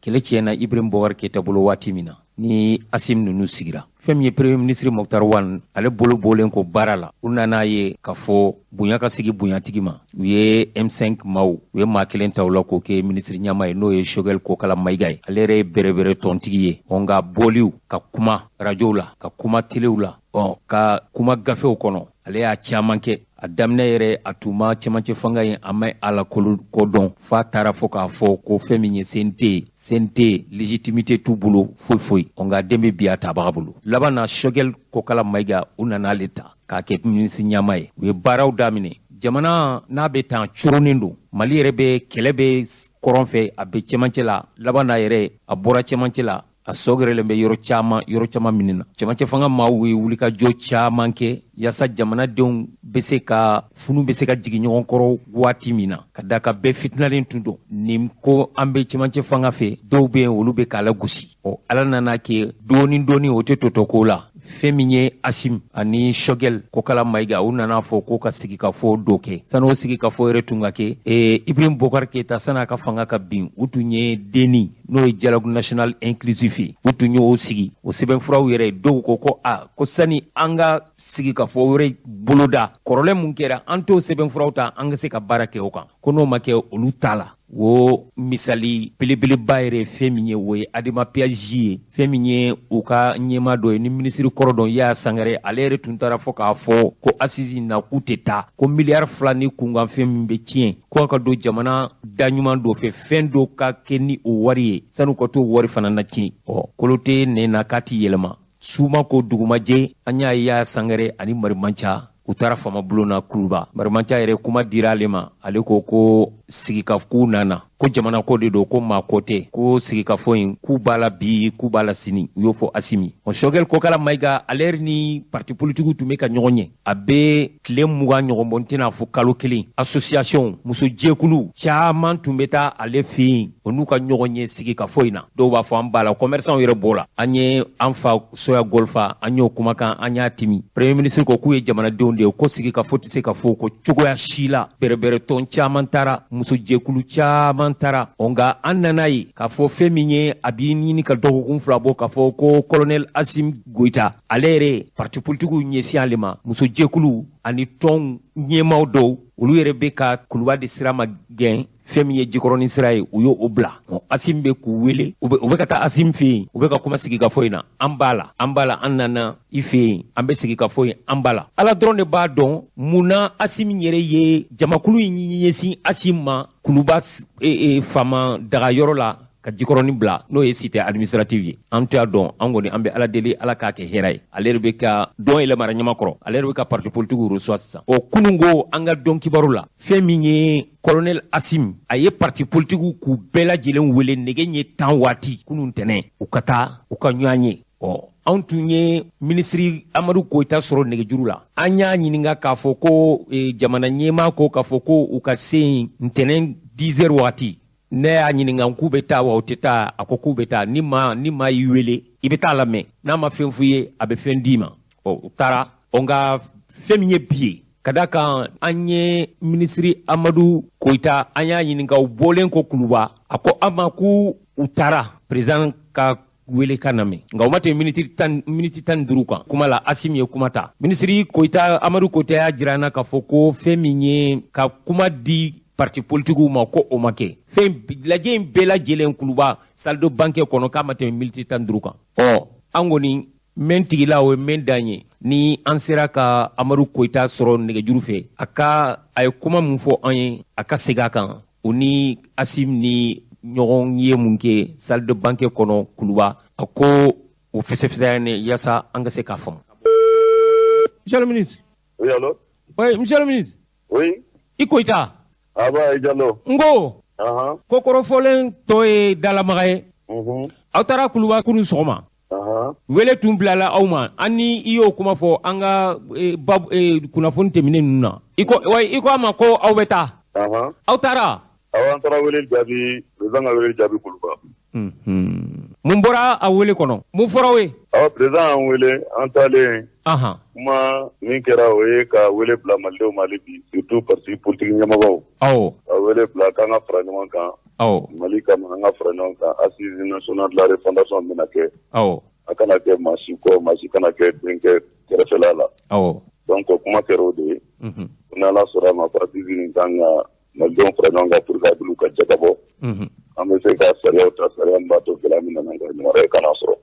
Kɛlɛ tiɲɛna Ibrahim Boubacar Keita bolo waati min na, ni Assimi ninnu sigira, fɛn min ye premier ministre Moctar Ouane, ale bolo bɔlen ko baara la, u nana ye k'a fɔ bonya ka sigi bonyatigi ma. U ye M5 maaw, u ye maa kelen ta u la k'o kɛ minisiri ɲɛmaa ye, n'o ye Choguel Kokalla Maïga ye. Ale yɛrɛ ye bɛrɛbɛrɛ tɔntigi ye. Ɔ, nka bɔliw ka kuma rajow la, ka kuma telew la, ɔ, ka kuma gafew kɔnɔ, ale y'a caman kɛ. A daminɛ yɛrɛ, a tun ma cɛmancɛ fanga ye, a ma a la ko dɔn, f'a taara fɔ k'a fɔ ko fɛn min ye CNT, CNT légitimité t'u bolo foyi foyi. Ɔ, nka den bɛ bi a tabaga bolo. Laban na, Choguel Kokalla Maïga, u nana ale ta k'a kɛ minisiri ɲɛmaa ye. U ye baaraw daminɛ. Jamana n'a bɛ tan coronnen don, Mali yɛrɛ bɛ kɛlɛ bɛ kɔrɔn fɛ, a bɛ cɛmancɛ la. Laban na yɛrɛ, a bɔra cɛmancɛ la, a sɔgɛrɛlen bɛ yɔrɔ caman, yɔrɔ caman minɛ na. Cɛmancɛ fanga maaw ye wulikajɔ caman kɛ yaasa jamanadenw bɛ se ka funu, bɛ se ka jigin ɲɔgɔn kɔrɔ waati min na, ka da ka bɛɛ fitinalen tun don nin ko an bɛ cɛmancɛ fanga fɛ. Dɔw bɛ yen, olu bɛ k'a la gosi. Ɔ, Ala nana kɛ dɔɔni dɔɔni, o tɛ tɔtɔ ko la. Fɛn min ye Assimi ani Choguel Kokalla Maïga, u nana fɔ ko ka sigi ka fɔ dɔ kɛ. San'o sigi ka fɔ yɛrɛ tun ka kɛ, Ibrahim Boubacar Keita, san'a ka fanga ka bin, u tun ye DNI, n'o ye dialogue national inclusif ye, u tun y'o sigi. O sɛbɛnfuraw yɛrɛ, dɔw ko ko a ko sani an ka sigi ka fɔ wɛrɛ boloda, kɔrɔlen mun kɛra, an t'o sɛbɛnfuraw ta, an ka se ka baara kɛ o kan. Ko n'o ma kɛ, olu t'a la. O misali belebeleba yɛrɛ, fɛn min ye, o ye ADEMA PAJ ye. Fɛn min ye u ka ɲɛmaa dɔ ye, ni minisiri kɔrɔ dɔ Yaya Sangare, ale yɛrɛ tun taara fɔ k'a fɔ ko assise na, k'u tɛ taa, ko miliyari 2 ni kunkan fɛn min bɛ tiɲɛ, ko a ka don jamana da ɲuman dɔ fɛ, fɛn dɔ ka kɛ ni o wari ye, sanu ka t'o wari fana na tiɲɛ. Ɔ, kolo tɛ nɛn na k'a ti yɛlɛma suma ko dugumajɛ. An y'a ye, Yaya Sangare ani Marimanca, u taara faama bulon na Kuluba. Marimanca yɛrɛ, kuma dira ale ma, ale ko ko sigikafo nana, ko jamana ko de don, ko maa ko tɛ, ko sigikafo in, k'u b'a la bi, k'u b'a la sini. U y'o fɔ Assimi. Ɔ, Choguel Kokalla Maïga, ale yɛrɛ ni parti politigiw tun bɛ ka ɲɔgɔn ɲɛ, a bɛ tile 20 ɲɔgɔn bɔ, n tɛna fɔ kalo kelen. Association, musojɛkulu caman tun bɛ taa ale fɛ yen, o n'u ka ɲɔgɔn ye sigikafo in na. Dɔw b'a fɔ an b'a la, commerçant yɛrɛ b'o la. An ye an fa soya golfa, an y'o kumakan, an y'a timi. Premier ministre ko k'u ye jamanadenw de ye, ko sigikafo tɛ se ka fɔ ko cogoya si la. Bɛrɛbɛrɛtɔn caman taara, musojɛkulu caman taara. Ɔ, nka an nana ye k'a fɔ fɛn min ye, a b'i ɲini ka dɔgɔkun 2 bɔ, k'a fɔ ko colonel Assimi Goïta, ale yɛrɛ, parti politigiw ɲɛsin ale ma, musojɛkulu ani tɔn ɲɛmaaw dɔw, olu yɛrɛ bɛ ka Kuluba de sira ma gɛn. Fɛn min ye Jikɔrɔni sira ye, u y'o bila. Assimi bɛ k'u wele, u bɛ ka taa Assimi fɛ yen, u bɛ ka kuma sigikafo in na. An b'a la, an b'a la, an nana i fɛ yen, an bɛ sigikafo in, an b'a la. Ala dɔrɔn de b'a dɔn mun na Assimi yɛrɛ ye jamakulu in ɲɛsin Assimi ma Kuluba faama dagayɔrɔ la, ka Jikɔrɔni bila, n'o ye cité administrative ye. An t'a dɔn. An kɔni, an bɛ Ala deli, Ala k'a kɛ hɛrɛ ye. Ale yɛrɛ bɛ ka dɔn yɛlɛmara ɲamakɔrɔ, ale yɛrɛ bɛ ka parti politique reçoit sisan. O kunun ko, an ka dɔn kibaru la, fɛn min ye colonel Assimi, a ye parti politique k'u bɛɛ lajɛlen wele nɛgɛ ɲɛ 10 waati kunun tɛnɛ, u ka taa u ka ɲɔgɔn ye. Ɔ, anw tun ye minisiri Amadu Koyita sɔrɔ nɛgɛjuru la. An y'a ɲininka k'a fɔ ko jamana ɲɛmaa ko k'a fɔ ko u ka se yen ntɛnɛn 10 heures wagati. Ne y'a ɲininka k'u bɛ taa wa, u tɛ taa? A ko k'u bɛ taa. Ni maa y'i wele, i bɛ taa lamɛn. N'a ma fɛn f'i ye, a bɛ fɛn d'i ma. Ɔ, u taara. Ɔ, nka fɛn min ye bi ye, ka da kan an ye minisiri Amadu Koyita, an y'a ɲininka u bɔlen ko Kuluba, a ko an ma k'u u taara président ka wele ka na mɛn, nka o ma tɛmɛ miniti 10, miniti 15 kan kuma la, Assimi ye kuma ta. Minisiri Koyita, Amadu Koyita y'a jira an na k'a fɔ ko fɛn min ye ka kuma di parti politigiw ma, ko o ma kɛ. Fɛn lajɛ in bɛɛ lajɛlen Kuluba salle de banquet kɔnɔ, k'a ma tɛmɛ miniti 15 kan. Ɔ, an kɔni mɛn tigila, o ye mɛn dan ye. Ni an sera ka Amadu Koyita sɔrɔ nɛgɛjuru fɛ, a ka a ye kuma mun fɔ an ye, a ka segin a kan, o ni Assimi ni ɲɔgɔn ye mun kɛ salle de banquet kɔnɔ Kuluba, a ko o fɛsɛfɛsɛya ne yaasa an ka se k'a faamu. Monsieur le ministre. Oui, allô? Oui, monsieur le ministre. Oui. I Koyita. Ah bah, Diallo. N ko ko kɔrɔfɔlen tɔ ye dalamaga ye. Aw taara Kuluba kunun sɔgɔma. Wele tun bilala aw ma. An ni i y'o kuma fɔ an ka kunnafoni tɛmɛnen ninnu na. I ko wa, i ko a ma ko aw bɛ taa. Aw taara. Awɔ, an taara wele jaabi, président ka wele jaabi Kuluba. Mun bɔra a wele kɔnɔ? Mun fɔra aw ye? Awɔ, président y'an wele, an taalen. Kuma min kɛra, o ye ka wele bila Malidenw ma hali bi, surtout parti politique ɲɛmɔgɔw. Ka wele bila k'an ka fara ɲɔgɔn kan. Mali kama, an ka fara ɲɔgɔn kan. Assise nationale de la refondation bɛna kɛ. A kana kɛ maa si kɔ, maa si kana kɛ denkɛ kɛrɛfɛla la. Donc kuma kɛra o de ye. Ni Ala sɔnna a ma, ko assise nin kan ka Malidenw fara ɲɔgɔn kan pour que hakiliw ka jagabɔ. An bɛ se ka sariyaw ta, sariya min b'a to gɛlɛya min nana ɲɔgɔn wɛrɛ kana sɔrɔ.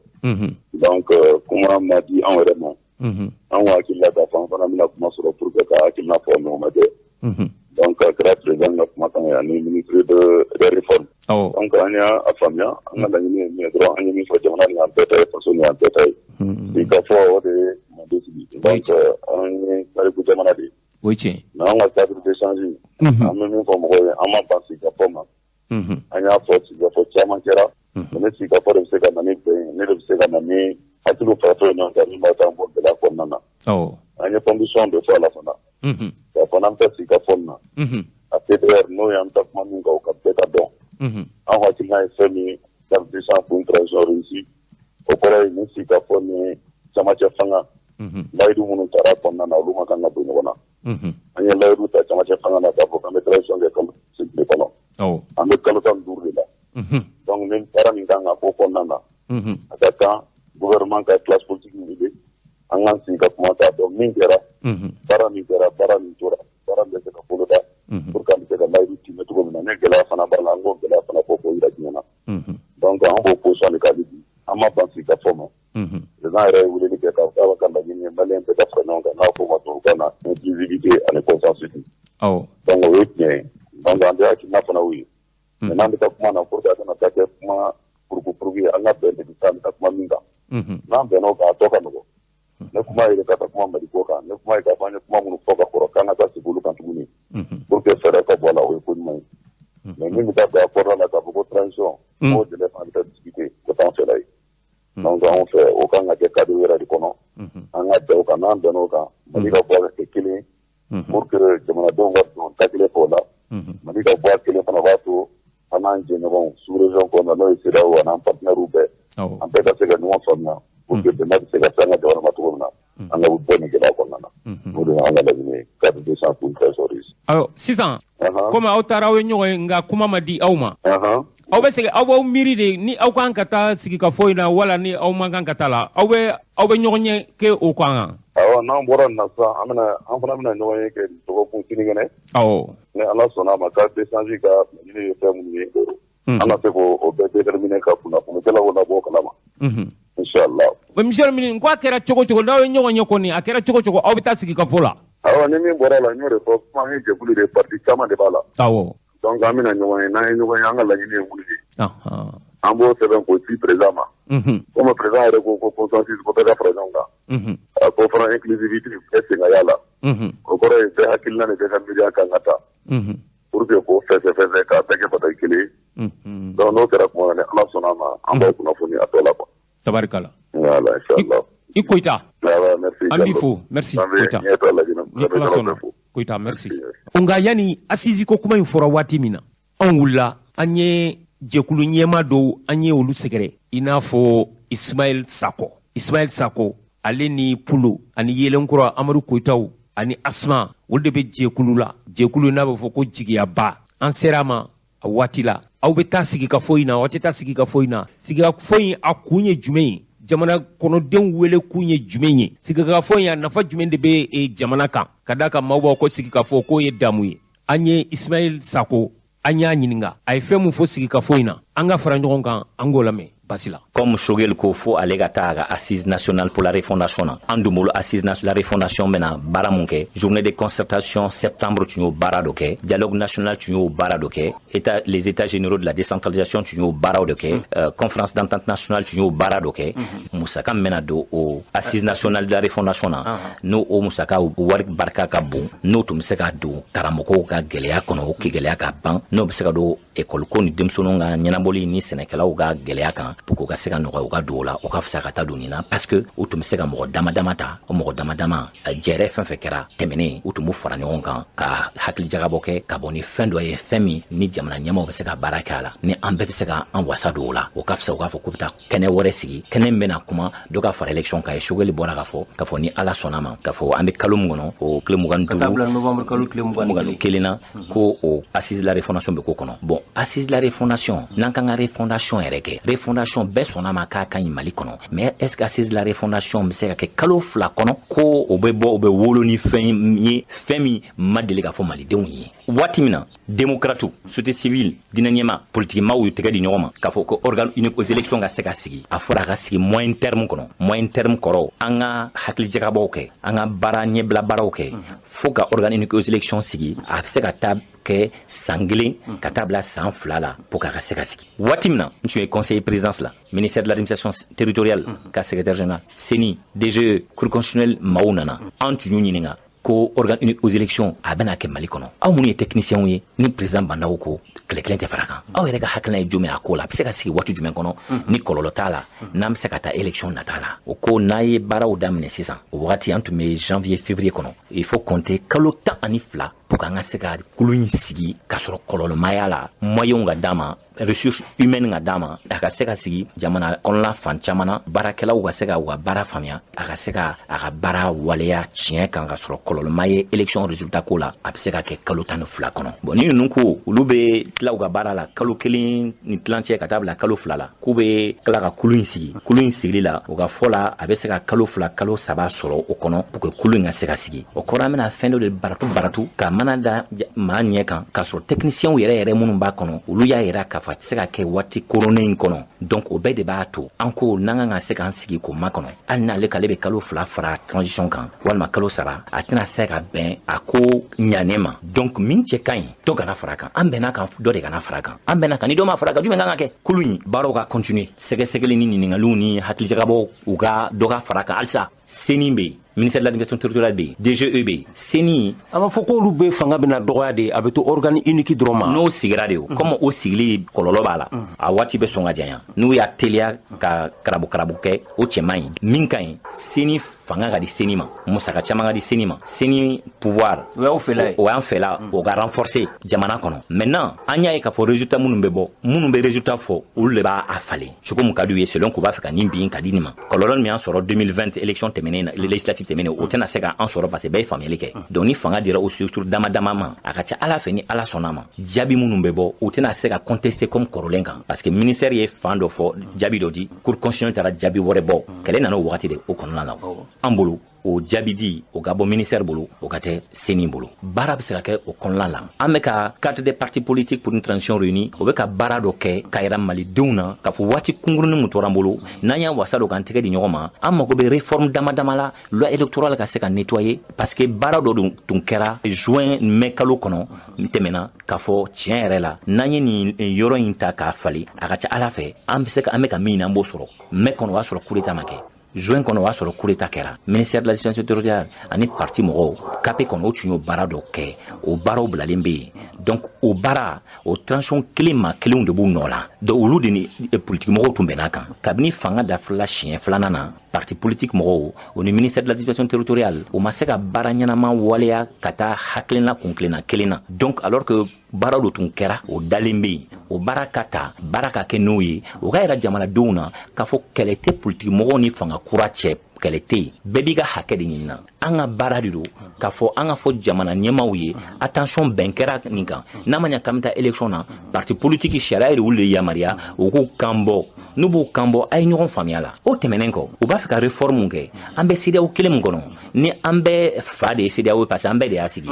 Donc kuma ma di anw yɛrɛ ma. An ko hakili la k'a fɔ an fana bɛna kuma sɔrɔ pour que ka hakilina fɔ, mais o ma kɛ. Donc a kɛra président ka kumakan ye ani ministre de réforme. Donc an y'a faamuya, an ka laɲini ye min ye dɔrɔn, an ye min fɔ, jamana nin y'an bɛɛ ta ye, faso nin y'an bɛɛ ta ye. Sigikafɔ, o de ye mande sigi. Donc an ye tariku jamana de ye. O ye tiɲɛ. Mais an ka cadre d'échange, an bɛ min fɔ mɔgɔw ye, an ma ban sigikafɔ ma. An y'a fɔ, sigikafɔ caman kɛra. Mais ne sigikafɔ de bɛ se ka na ni bɛn ye, ne de bɛ se ka na ni hakiliw faratɔ ye ɲɔgɔn kan, min b'a to an bɔ gɛlɛya kɔnɔna na. An ye condition de fɔ a la fana. K'a fɔ n'an bɛ taa sigikafɔ nin na, a TDR, n'o y'an ta kuma min kan, o ka bɛɛ ka dɔn. An hakilina ye fɛn min ye, cadre d'échange pour une transition réussie, o kɔrɔ ye nin sigikafɔ ni camancɛ fanga, layidu minnu taara kɔnɔna na, olu ma kan ka don ɲɔgɔn na. An ye layidu ta camancɛ fanga na k'a fɔ k'an bɛ transition kɛ kalo tile kɔnɔ. An bɛ kalo 15 de la. Donc ni baara min kan ka k'o kɔnɔna na, a ka kan gouvernement ka classe politique wele, an k'an sigi ka kuma k'a dɔn min kɛra, baara min kɛra, baara min tora, baara min bɛ se ka boloda pour que an bɛ se ka layidu tiimɛ cogo min na. Ni gɛlɛya fana b'a la, an k'o gɛlɛya fana fɔ k'o yira diɲɛ na. Donc an b'o position de kan hali bi, an ma ban sigikafɔ ma. Président yɛrɛ ye weleli kɛ k'a fɔ k'a ka laɲini ye Malien bɛɛ ka fara ɲɔgɔn kan, n'a fɔ o ma tubabukan na inclusivité ani consensus. Donc o ye tiɲɛ ye. Donc an bɛ hakilina fana y'o ye. Mais n'an bɛ taa kuma na, pour que a kana taa kɛ kuma purugu-purugu ye, an ka bɛn de bɛ taa, an bɛ taa kuma min kan. N'an bɛnna o kan, a tɔ ka nɔgɔn. Ne kuma yɛrɛ ka taa kuma Maliko kan, ne kuma ye k'a fɔ an ye kuma minnu fɔ ka kɔrɔ, k'an ka taa sigi olu kan tuguni. Pour que fɛɛrɛ ka bɔ a la, o ye ko ɲuman ye. Mais min bɛ taa bɛn a kɔrɔla la k'a fɔ ko transition, o délai fana bɛ taa discuter, o t'an fɛla ye. Donc anw fɛ, o kan ka kɛ cadre wɛrɛ de kɔnɔ. An ka bɛn o kan, n'an bɛnna o kan, Mali ka bɔ a ka kɛ kelen ye, pour que jamanadenw ka don da kelen fɛ o la. Mali ka bɔ a kelen fana b'a to an n'an jɛɲɔgɔnw sous région kɔnɔna, n'o ye CEDEAO an'an partenaires bɛɛ, an bɛɛ ka se ka ɲɔgɔn faamuya pour que dɛmɛ bɛ se ka se an ka jamana ma cogo min na, an ka bɔ nin gɛlɛya kɔnɔna na. O de y'an ka laɲini ye, cadre d'échange pour une transition réussie. Ayiwa, sisan, komi aw taara, aw ye ɲɔgɔn ye, nka kuma ma di aw ma. Aw bɛ segin, aw b'aw miiri de ni aw kan ka taa sigikafɔ in na wala ni aw man kan ka taa la, aw bɛ ɲɔgɔn ɲɛ kɛ o kan. Awɔ, n'an bɔra nin na sisan, an bɛna, an fana bɛna ɲɔgɔn ye kɛ dɔgɔkun sinikɛnɛ. Ni Ala sɔnna a ma, cadre d'échange ka laɲini ye fɛn minnu ye, an ka se k'o bɛɛ déterminer ka kunnafonikɛlaw labɔ o kalama. Inchallah. Monsieur le ministre, ko a kɛra cogo cogo, n'aw ye ɲɔgɔn ye kɔni, a kɛra cogo cogo, aw bɛ taa sigikafɔ la. Awɔ, ni min bɔra la, n y'o de fɔ, kuma ye jɛkulu de ye, parti caman de b'a la. Donc an bɛna ɲɔgɔn ye, n'an ye ɲɔgɔn ye, an ka laɲini ye mun ye? An b'o sɛbɛn k'o ci président ma. Komi président yɛrɛ ko ko consensus, ko bɛɛ ka fara ɲɔgɔn kan. A ko fana inclusivité, bɛɛ sen ka y'a la. O kɔrɔ ye bɛɛ hakilina ni bɛɛ ka miiriya kan ka ta. Pour que k'o fɛnsɛ fɛnsɛ k'a bɛɛ kɛ bataki kelen ye. Donc n'o kɛra kuma na, ni Ala sɔnna a ma, an b'aw kunnafoni a tɔ la quoi. Tabarikala. Voilà, inchallah. I Koyita. Voilà, merci. An b'i fo, merci Koyita. Ɲɛ t'a lajɛ. Ni Ala sɔnna. Koyita, merci. Nka yanni assise ko kuma in fɔra waati min na, anw wulila, an ye jɛkulu ɲɛma dɔw, an ye olu sɛgɛrɛ, i n'a fɔ Ismaël Sako. Ismaël Sako, ale ni Pulu ani Yelenkura Amadu Koyitaw ani Asma, olu de bɛ jɛkulu la, jɛkulu n'a bɛ fɔ ko Jigiyaba. An sera a ma a waati la, aw bɛ taa sigikafɔ in na, aw tɛ taa sigikafɔ in na, sigikafɔ in a kun ye jumɛn ye, jamana kɔnɔdenw wele kun ye jumɛn ye, sigikafɔ in a nafa jumɛn de bɛ jamana kan, ka d'a kan maaw b'aw ko sigikafɔ k'o ye damu ye. An ye Ismaël Sako, an y'a ɲininka a ye fɛn mun fɔ sigikafɔ in na. An ka fara ɲɔgɔn kan, an k'o lamɛn basi la. Comme Choguel ko fo ale ka taa a ka assise nationale pour la refondation na, an dun bolo assise nationale la refondation bɛna baara mun kɛ, journée de concertation septembre tun y'o baara dɔ kɛ, dialogue national tun y'o baara dɔ kɛ, état les états généraux de la décentralisation tun y'o baaraw dɔ kɛ, conférence d'entente nationale tun y'o baara dɔ kɛ. Musaka min bɛna don o assise nationale de la refondation na, n'o o musaka wari barika ka bon, n'o tun bɛ se ka don karamɔgɔw ka gɛlɛya kɔnɔ, o gɛlɛya ka ban, n'o bɛ se ka don école ko ni denmisɛnninw ka ɲɛnabɔli ni sɛnɛkɛlaw ka gɛlɛya kan. pour que u ka se ka nɔgɔya u ka don o la, o ka fisa ka taa don nin na, parce que u tun bɛ se ka mɔgɔ dama dama ta. O mɔgɔ dama dama jɛrɛ fɛn fɛn kɛra tɛmɛnen, u tun b'u fara ɲɔgɔn kan ka hakili jagabɔ kɛ ka bɔ ni fɛn dɔ ye, fɛn min ni jamana ɲɛmaaw bɛ se ka baara kɛ a la, ni an bɛɛ bɛ se ka an wasa don o la. O ka fisa u k'a fɔ k'u bɛ taa kɛnɛ wɛrɛ sigi, kɛnɛ min bɛna kuma dɔ ka fara élection kan. Ye Choguel bɔra k'a fɔ k'a fɔ ni Ala sɔnna ma, k'a fɔ an bɛ kalo min kɔnɔ, o tile 25, novembre kalo tile 21 na, ko o assise la refondation bɛ k'o kɔnɔ. Bon, assise la refondation, n'an kan ka refondation yɛrɛ kɛ, refondation bɛɛ sɔnna ma k'a ka ɲi Mali kɔnɔ, mais est ce que assise la refondation bɛ se ka kɛ kalo 2 kɔnɔ, ko o bɛ bɔ, o bɛ wolo ni fɛn ye, fɛn min ma deli ka fɔ malidenw ye? Waati min na démocrate, société civile, diinɛ ɲɛma, politique maaw y'u tɛgɛ di ɲɔgɔn ma k'a fɔ ko organe unique aux élections ka se ka sigi, a fɔra a ka sigi moyen terme kɔnɔ. Moyen terme kɔrɔ, an ka hakilijagabɔw kɛ, an ka baara ɲɛbila baaraw kɛ fo ka organe unique aux élections sigi. A bɛ se ka taa kɛ san 1 ka taa bila san 2 la pour k'a ka se ka sigi. Waati min na n tun ye conseiller présidence la, ministère de l'administration territoriale ka secrétaire général, CENI, DGE, cour constitutionnelle maaw nana, an tun y'u ɲininka ko organe unique aux élections a bɛna kɛ Mali kɔnɔ, aw minnu ye techniciens ye, ni président Bandaw ko tile kelen tɛ fara kan, aw yɛrɛ ka hakilina ye jumɛn a ko la? A bɛ se ka sigi waati jumɛn kɔnɔ ni kɔlɔlɔ t'a la, n'an bɛ se ka taa élection nata la? O ko n'a ye baaraw daminɛ sisan, o wagati an tun bɛ janvier février kɔnɔ, il faut compter kalo 12 pour qu'an ka se ka kulu in sigi k'a sɔrɔ kɔlɔlɔmaya la, moyens ka d'a ma, ressources humaines ka d'a ma, a ka se ka sigi jamana kɔnɔna fan caman na, baarakɛlaw ka se ka u ka baara faamuya, a ka se ka a ka baara waleya tiɲɛ kan ka sɔrɔ kɔlɔlɔma ye élection résultat ko la. A bɛ se ka kɛ kalo 12 kɔnɔ. Bon, ni ninnu ko olu bɛ tila u ka baara la kalo 1 1/4 ka taa bila kalo 2 la, k'u bɛ tila ka kulu in sigi, kulu in sigili la, u ka fɔ la, a bɛ se ka kalo 2, kalo 3 sɔrɔ o kɔnɔ pour que kulu in ka se ka sigi. O kɔrɔ, an bɛna fɛn dɔ de baratu baratu ka mana da maa ɲɛ kan, k'a sɔrɔ techniciens yɛrɛ yɛrɛ minnu b'a kɔnɔ, olu y'a yira k'a fɔ a tɛ se ka kɛ waati koronnen in kɔnɔ. Donc o bɛɛ de b'a to an ko n'an kan ka se k'an sigi k'o makɔnɔ, hali n'ale k'ale bɛ kalo 2 fara transition kan walima kalo 3, a tɛna se ka bɛn a ko ɲanen ma. Donc min cɛ ka ɲi, dɔ kana fara kan. An bɛnna kan dɔ de kana fara kan. An bɛnna kan ni dɔ ma fara kan, jumɛn kan ka kɛ? Kulu in baaraw ka continuer, sɛgɛsɛgɛli ni ɲininkaliw ni hakilijagabɔw, u ka dɔ ka fara kan halisa. CENI bɛ yen, ministère de l'administration territoriale bɛ yen, DGE bɛ yen, CENI. A b'a fɔ k'olu bɛ fanga bɛna dɔgɔya de, a bɛ to organe unique dɔrɔn ma. N'o sigira de, o comme o sigili kɔlɔlɔ b'a la, a waati bɛ sɔn ka janya. N'u y'a teliya ka karabu karabu kɛ, o cɛ man ɲi. Min ka ɲi, CENI fanga ka di CENI ma, musaka caman ka di CENI ma, CENI pouvoir. O y'aw fɛla ye. O y'an fɛla, o ka renforcer jamana kɔnɔ. Maintenant, an y'a ye k'a fɔ résultat minnu bɛ bɔ, minnu bɛ résultat fɔ, olu de b'a a falen cogo min ka d'u ye, selon k'u b'a fɛ ka nin bin ka di nin ma. Kɔlɔlɔ min y'an sɔrɔ 2020 élection tɛmɛnen na, législative tɛmɛnen, o tɛna se ka an sɔrɔ, parce que bɛɛ ye faamuyali kɛ. Donc ni fanga dira o structure dama dama ma, a ka ca Ala fɛ, ni Ala sɔnna ma, jaabi minnu bɛ bɔ, u tɛna se ka contester comme kɔrɔlen kan, parce que ministère ye fan dɔ fɔ, jaabi dɔ di, cour constitutionnelle taara jaabi wɛrɛ bɔ. Kɛlɛ nana o wagati de o kɔnɔna na. An bolo, o jaabi di, o ka bɔ ministère bolo, o ka tɛ CENI bolo. Baara bɛ se ka kɛ o kɔnɔna la. An bɛ ka cadre des partis politiques pour une transition réunie, o bɛ ka baara dɔ kɛ ka yira malidenw na k'a fɔ waati kunkurunin mun tora an bolo, n'an y'an wasa don k'an tɛgɛ di ɲɔgɔn ma, an mago bɛ réforme dama dama la, loi électorale ka se ka nettoyer, parce que baara dɔ tun kɛra juin mai kalo kɔnɔ tɛmɛna, k'a fɔ tiɲɛ yɛrɛ la, n'an ye nin yɔrɔ in ta k'a falen, a ka ca Ala fɛ, an bɛ se ka an bɛ ka min ɲini, an b'o sɔrɔ. Mai kɔnɔ, o y'a sɔrɔ coup d'état ma kɛ. Juin kɔnɔ, o y'a sɔrɔ coup d'état kɛra. Ministère de l'administration territoriale ani parti mɔgɔw CAP kɔnɔ, o tun y'o baara dɔ kɛ, o baaraw bilalen bɛ yen. Donc o baara, o transition kelen ma kelenw de b'u nɔ la. Donc olu de ni politique mɔgɔw tun bɛn'a kan kabini fanga dafila siɲɛ filanan na. Parti politique mɔgɔw, o ni ministère de l'administration territoriale, o ma se ka baara ɲɛnama waleya ka taa hakilina kun kelenna kelen na. Donc alors que baara dɔ tun kɛra, o dalen bɛ yen, o baara ka ta, baara ka kɛ n'o ye, o ka yira jamanadenw na k'a fɔ kɛlɛ tɛ politique mɔgɔw ni fanga kura cɛ, kɛlɛ tɛ yen, bɛɛ b'i ka hakɛ de ɲinina. An ka baara de don k'a fɔ an ka fɔ jamana ɲɛmaw ye: attention, bɛn kɛra nin kan. N'a ma ɲɛ k'an bɛ taa élection na, parti politique, sariya yɛrɛ olu de yamaruya u k'u kan bɔ. N'u b'u kan bɔ, a ye ɲɔgɔn faamuya la. O tɛmɛnen kɔ, u b'a fɛ ka réforme mun kɛ? An bɛ CEDEAO kelen mun kɔnɔ, ni an bɛɛ fa de ye CEDEAO ye, parce que an bɛɛ de y'a sigi,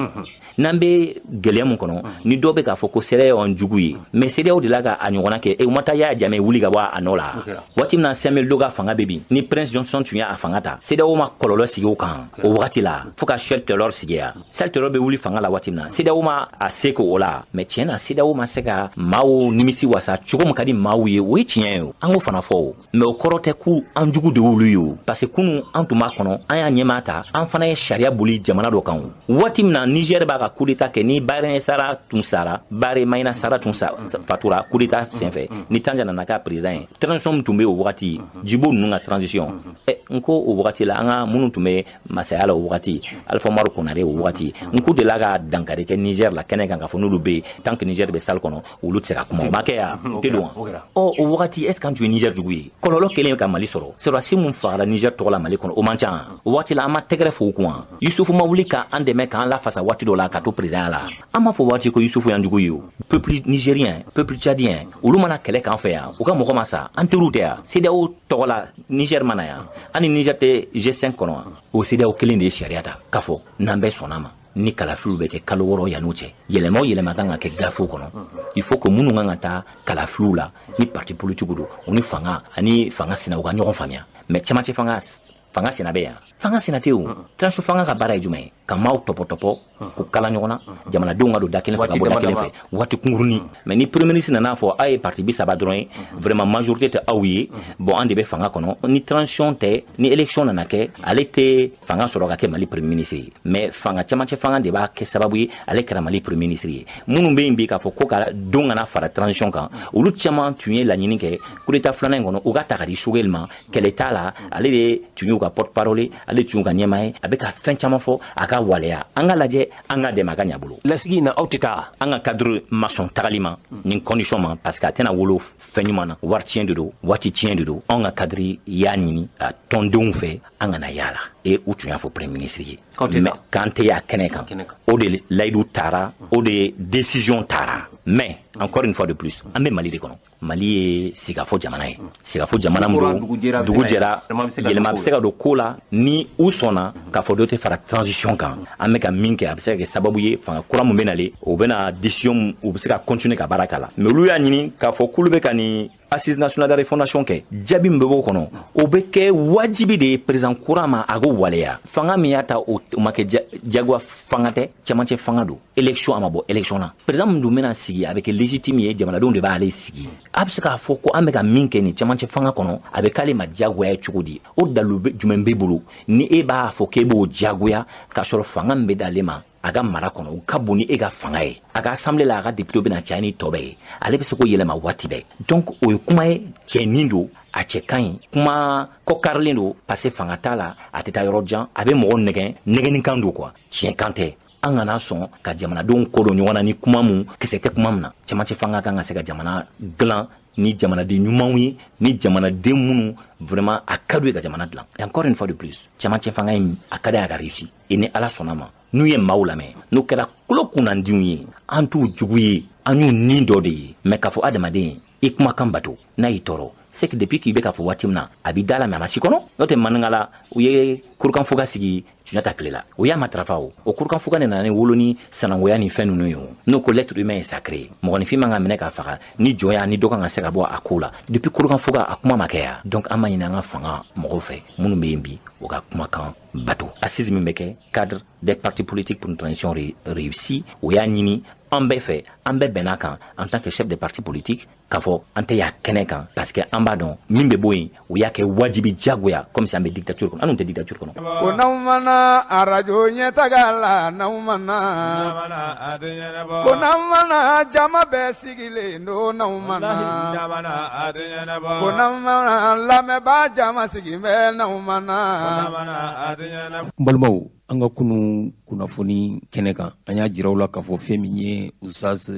n'an bɛ gɛlɛya mun kɔnɔ, ni dɔw bɛ k'a fɔ ko CEDEAO y'an jugu ye, mais CEDEAO de la ka a ɲɔgɔnna kɛ, u ma taa Yaya Jammeh wuli ka bɔ a nɔ la. Waati min na Samuel Doe ka fanga bɛ bin, ni Prince Johnson tun y'a fanga ta, CEDEAO ma kɔlɔlɔ sigi o kan o wagati la fo ka Charles Taylor sigi yan. Charles Taylor bɛ wuli fanga la waati min na, CEDEAO ma a se k'o la. Mais tiɲɛ na, CEDEAO ma se ka maaw nimisi wasa cogo min ka di maaw ye, o ye tiɲɛ ye. An k'o fana fɔ o, mais o kɔrɔ tɛ k'u an jugu de y'olu ye o, parce que kunun an tun b'a kɔnɔ, an y'a ɲɛmaa ta, an fana ye sariya boli jamana dɔ kan o. Waati min na Niger b'a ka coup d'état kɛ, ni Baré Sara tun sara, Baré Maïnassara tun fatura coup d'état senfɛ, ni Tanja nana k'a président ye, transition min tun bɛ o wagati, Djibo ninnu ka transition, n ko o wagati la, an ka minnu tun bɛ masaya la o wagati, Alpha Umaru Konare o wagati, n k'u delila ka dankari kɛ Niger la kɛnɛ kan, k'a fɔ n'olu bɛ yen, tant que Niger bɛ salle kɔnɔ, olu tɛ se ka kuma. O ma kɛ yan, o tɛ don wa? Ɔ, o wagati, est ce que an tun ye Niger jugu ye? Kɔlɔlɔ kelen ka Mali sɔrɔ, sɔrɔdasi mun fagara Niger tɔgɔ la Mali kɔnɔ, o man ca. O waati la, an ma tɛgɛrɛ fo u kun wa? Yusufu ma wuli k'an dɛmɛ k'an lafasa waati dɔ la ka to président la? An m'a fɔ waati ko Yusufu y'an jugu ye o. Peuple nigérien, peuple tchadien, olu mana kɛlɛ k'an fɛ yan, u ka mɔgɔ ma sa, an teriw tɛ yan? CEDEAO tɔgɔ la, Niger mana yan, an ni Niger tɛ G5 kɔnɔ wa? O CEDEAO kelen de ye sariya ta k'a fɔ n'an bɛɛ sɔnna ma, ni kalafiliw bɛ kɛ kalo 6 yan'o cɛ, yɛlɛma o yɛlɛma kan ka kɛ gafew kɔnɔ, il faut que minnu kan ka taa kalafiliw la, ni parti politique don, u ni fanga ani fanga sina, u ka ɲɔgɔn faamuya. Mais cɛmancɛ fanga, fanga sina bɛ yan, fanga sina tɛ o. Transition fanga ka baara ye jumɛn ye? Ka maaw tɔpɔtɔpɔ k'u kala ɲɔgɔn na, jamanadenw ka don da kelen fɛ, ka bɔ da kelen fɛ, waati kunkurunin. Mais ni premier ministre nana fɔ aw ye parti 30 dɔrɔn ye, vraiment majorité tɛ aw ye, bon, an de bɛ fanga kɔnɔ, ni transition tɛ, ni élection nana kɛ, ale tɛ fanga sɔrɔ ka kɛ Mali premier ministre ye. Mais fanga cɛmancɛ fanga de b'a kɛ sababu ye ale kɛra Mali premier ministre ye. Minnu bɛ yen bi k'a fɔ ko ka don kana fara transition kan, olu caman tun ye laɲini kɛ coup d'état filanan in kɔnɔ, u ka ta ka di Choguel ma. Kɛlɛ t'a la, ale de tun y'u ka porte parole, ale tun y'u ka ɲɛmaa ye, a bɛ ka fɛn caman fɔ, a ka waleya, an ka lajɛ, an ka dɛmɛ, a ka ɲa bolo. Lasigi in na, aw tɛ taa? An ka cadre ma sɔn tagali ma nin condition ma, parce que a tɛna wolo fɛn ɲuman na. Wari tiɲɛ de don, waati tiɲɛ de don. Anw ka cadre y'a ɲini a tɔndenw fɛ, an kana yaala, e u tun y'a fɔ premier ministre ye mais k'an tɛ y'a kɛnɛ kan. O de layidu taara, o de décision taara. Mais encore une fois de plus, an bɛ Mali de kɔnɔ. Mali ye sigafɔ jamana ye, sigafɔ jamana min don, dugu jɛra, yɛlɛma bɛ se ka don ko la. Ni u sɔnna k'a fɔ dɔ tɛ fara transition kan, an bɛ ka min kɛ, a bɛ se ka kɛ sababu ye, fanga kura min bɛ nalen, o bɛna décision, u bɛ se ka continuer ka baara k'a la. Mais olu y'a ɲini k'a fɔ k'olu bɛ ka nin assise nationale de refondation kɛ, jaabi min bɛ bɔ o kɔnɔ, o bɛ kɛ wajibi de ye président kura ma, a k'o waleya. Fanga min y'a ta, o ma kɛ jagoya fanga tɛ, cɛmancɛ fanga don, élection, a ma bɔ élection na. Président min dun bɛna sigi, a bɛ kɛ légitime ye, jamanadenw de b'ale sigi. A bɛ se k'a fɔ ko an bɛ ka min kɛ nin cɛmancɛ fanga kɔnɔ, a bɛ k'ale ma diyagoya ye cogo di? O dalu jumɛn b'e bolo ni e b'a fɔ k'e b'o diyagoya, k'a sɔrɔ fanga min bɛ d'ale ma a ka mara kɔnɔ, o ka bon ni e ka fanga ye? A ka assemblée la, a ka député bɛna caya ni tɔ bɛɛ ye, ale bɛ se k'o yɛlɛma waati bɛɛ. Donc o ye kuma ye, cɛnin don, a cɛ ka ɲi, kuma kɔkarilen don, parce que fanga t'a la, a tɛ taa yɔrɔ jan, a bɛ mɔgɔ nɛgɛn, nɛgɛnnikan don quoi, tiɲɛ kan tɛ. An kana sɔn ka jamanadenw ko don ɲɔgɔn na ni kuma mun kisɛ tɛ kuma min na. Cɛmancɛ fanga kan ka se ka jamana dilan ni jamanaden ɲumanw ye, ni jamanaden minnu vraiment a ka d'u ye ka jamana dilan. Et encore une fois de plus, cɛmancɛ fanga in, a ka di a ka réussi, et ni Ala sɔnna ma, n'u ye maaw lamɛn, n'u kɛra kulo kunnandiw ye, an t'u jugu ye, an y'u nin dɔ de ye. Mais k'a fɔ adamaden i kumakan bato n'a y'i tɔɔrɔ, c'est que depuis k'i bɛ k'a fɔ waati min na, a b'i da la, mais a ma si kɔnɔ. N'o tɛ, maninkala u ye kurukanfuga sigi Sunjata tile la, o y'a matarafa. O kurukanfuga de nana ni wolo ni sanangoya ni fɛn ninnu ye. O n'o ko l'être humain est sacré, mɔgɔninfin man ka minɛ k'a faga ni jɔnya ni dɔ kan ka se ka bɔ a ko la. Depuis kurukanfuga, a kuma ma kɛ yan. Donc an ma ɲini an ka fanga mɔgɔw fɛ minnu bɛ yen bi, o ka kumakan bato. Assise min bɛ kɛ, cadre des partis politiques pour une transition réussie, o y'a ɲini an bɛɛ fɛ, an bɛɛ bɛn'a kan en tant que chef de parti politique k'a fɔ an tɛ y'a kɛnɛ kan, parce que an b'a dɔn min bɛ bɔ yen, o y'a kɛ wajibi, diyagoya, comme si an bɛ dictature kɔnɔ. An dun tɛ dictature kɔnɔ. Ko n'aw mana arajo ɲɛtaga la, n'aw mana, ko n'aw mana jama bɛɛ sigilen don, n'aw mana, ko n'aw mana lamɛnbaa jama sigi bɛ, n'aw mana. N balimaw, an ka kunun kunnafoni kɛnɛ kan, an y'a jira u la k'a fɔ fɛn min ye Ustaz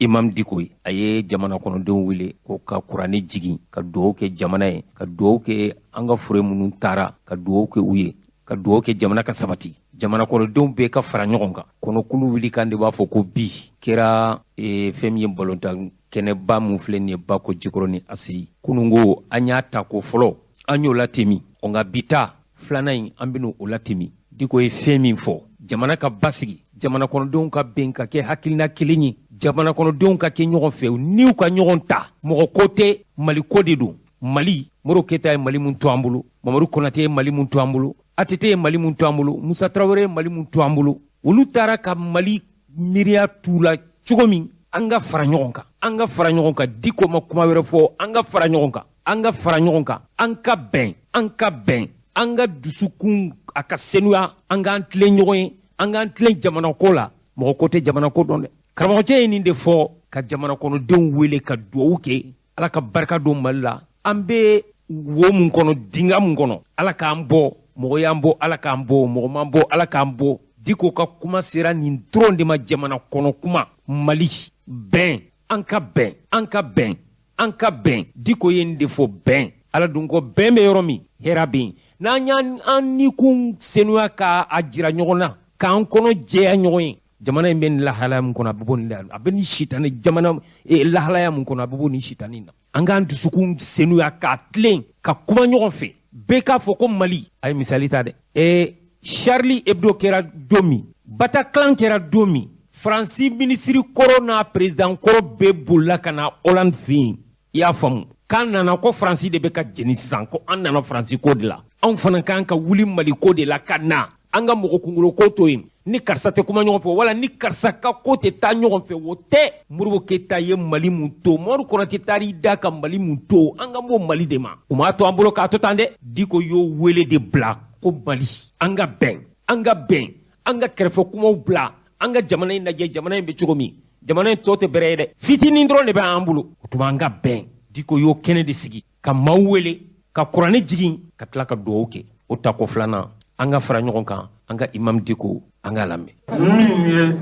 Imam Diko ye, a ye jamana kɔnɔdenw wele ko ka kuranɛ jigin, ka dugawu kɛ jamana ye, ka dugawu kɛ an ka fure minnu taara, ka dugawu kɛ u ye, ka dugawu kɛ jamana ka sabati, jamana kɔnɔdenw bɛɛ ka fara ɲɔgɔn kan. Kɔnɔkulu wuli kan de b'a fɔ ko bi kɛra fɛn min ye balontan kɛnɛba mun filɛ nin ye, Bako Jikɔrɔni ACI. Kununko an y'a ta ko fɔlɔ, an y'o latemi, nka bi ta filanan in, an bɛn'o o latemi. Diko ye fɛn min fɔ, jamana ka basigi, jamana kɔnɔdenw ka bɛn ka kɛ hakilina kelen ye, jamana kɔnɔdenw ka kɛ ɲɔgɔn fɛ, n'u ka ɲɔgɔn ta, mɔgɔ ko tɛ, Mali ko de don. Mali, Modibo Keyita ye Mali mun to an bolo, Mamadu Konate ye Mali mun to an bolo, ATT ye Mali mun to an bolo, Musa Tarawele ye Mali mun to an bolo, olu taara ka Mali miiriya t'u la cogo min, an ka fara ɲɔgɔn kan, an ka fara ɲɔgɔn kan. Diko ma kuma wɛrɛ fɔ, an ka fara ɲɔgɔn kan. An ka fara ɲɔgɔn kan, an ka bɛn, an ka bɛn, an ka dusukun a ka senuya, an k'an tilen ɲɔgɔn ye, an k'an tilen jamana ko la. Mɔgɔ ko tɛ jamana ko dɔn dɛ. Karamɔgɔcɛ ye nin de fɔ ka jamana kɔnɔdenw wele ka duwawu kɛ, Ala ka barika don Mali la. An bɛ wo mun kɔnɔ, dinga mun kɔnɔ, Ala k'an bɔ, mɔgɔ y'an bɔ, Ala k'an bɔ, mɔgɔ m'an bɔ, Ala k'an bɔ. Diko ka kuma sera nin dɔrɔn de ma, jamana kɔnɔ kuma, Mali, bɛn, an ka bɛn, an ka bɛn, an ka bɛn. Diko ye nin de fɔ, bɛn. Ala dun ko bɛn bɛ yɔrɔ min, hɛrɛ bɛ yen. N'an y'an an nikun senuya k'a jira ɲɔgɔn na, k'an kɔnɔ jɛya ɲɔgɔn ye, jamana in bɛ nin lahalaya min kɔnɔ, a bɛ bɔ nin la, a bɛ nin sitani jamana lahalaya min kɔnɔ, a bɛ bɔ nin sitani na. An k'an dusukun senuya k'a tilen, ka kuma ɲɔgɔn fɛ, bɛɛ k'a fɔ ko Mali. A ye misali ta dɛ. Charlie Hebdo kɛra don min, Bataclan kɛra don min, Faransi minisiri kɔrɔ n'a président kɔrɔ bɛɛ bolila ka na Hollande fɛ yen. I y'a faamu, k'an nana ko Faransi de bɛ ka jeni sisan, ko an nana Faransi ko de la. Anw fana k'an ka wuli Mali ko de la ka na an ka mɔgɔ kunkolo ko to yen. Ni karisa tɛ kuma ɲɔgɔn fɛ, wala ni karisa ka ko tɛ taa ɲɔgɔn fɛ, o tɛ. Modibo Keyita ye Mali mun to, Mamadu Konate taar'i da ka Mali mun to, an ka b'o Mali de ma. U m'a to an bolo k'a to tan dɛ. Diko y'o wele de bila ko Mali, an ka bɛn, an ka bɛn, an ka kɛrɛfɛ kumaw bila, an ka jamana in lajɛ, jamana in bɛ cogo min, jamana in tɔ tɛ bɛrɛ ye dɛ, fitinin dɔrɔn de bɛ an bolo. O tuma an ka bɛn. Diko y'o kɛnɛ de sigi ka maaw wele, ka kuranɛ jigin, ka tila ka duwawu kɛ. O tako filanan, an ka fara ɲɔgɔn kan, an ka Imam Diko, an k'a lamɛn.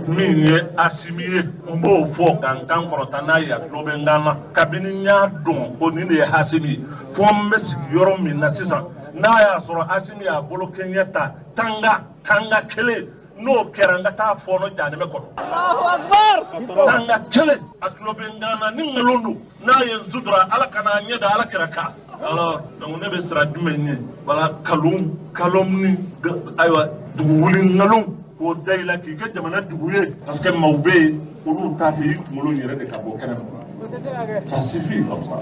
Min ye Asimi ye, n b'o fɔ ka n kan kɔrɔta n'a ye, a tulo bɛ n kan na. Kabini n y'a dɔn ko nin de ye Asimi ye, fo n bɛ sigi yɔrɔ min na sisan, n'a y'a sɔrɔ Asimi y'a bolo kɛɲɛ ta tanga kelen, n'o kɛra n ka taa fɔɔnɔ janɛmɛ kɔnɔ. Tanga kelen, a tulo bɛ n kan na, ni nkalon don, n'a ye n sutura, Ala kana a ɲɛ da Ala kira kan. Alors, donc ne bɛ siran jumɛn ɲɛ? Wala kalon ni ayiwa dugu wuli nkalon k'o da i la k'i kɛ jamana dugu ye, parce que maaw bɛ yen, olu t'a fɛ i kunkolo yɛrɛ de ka bɔ kɛnɛ ma. Ça suffit comme ça.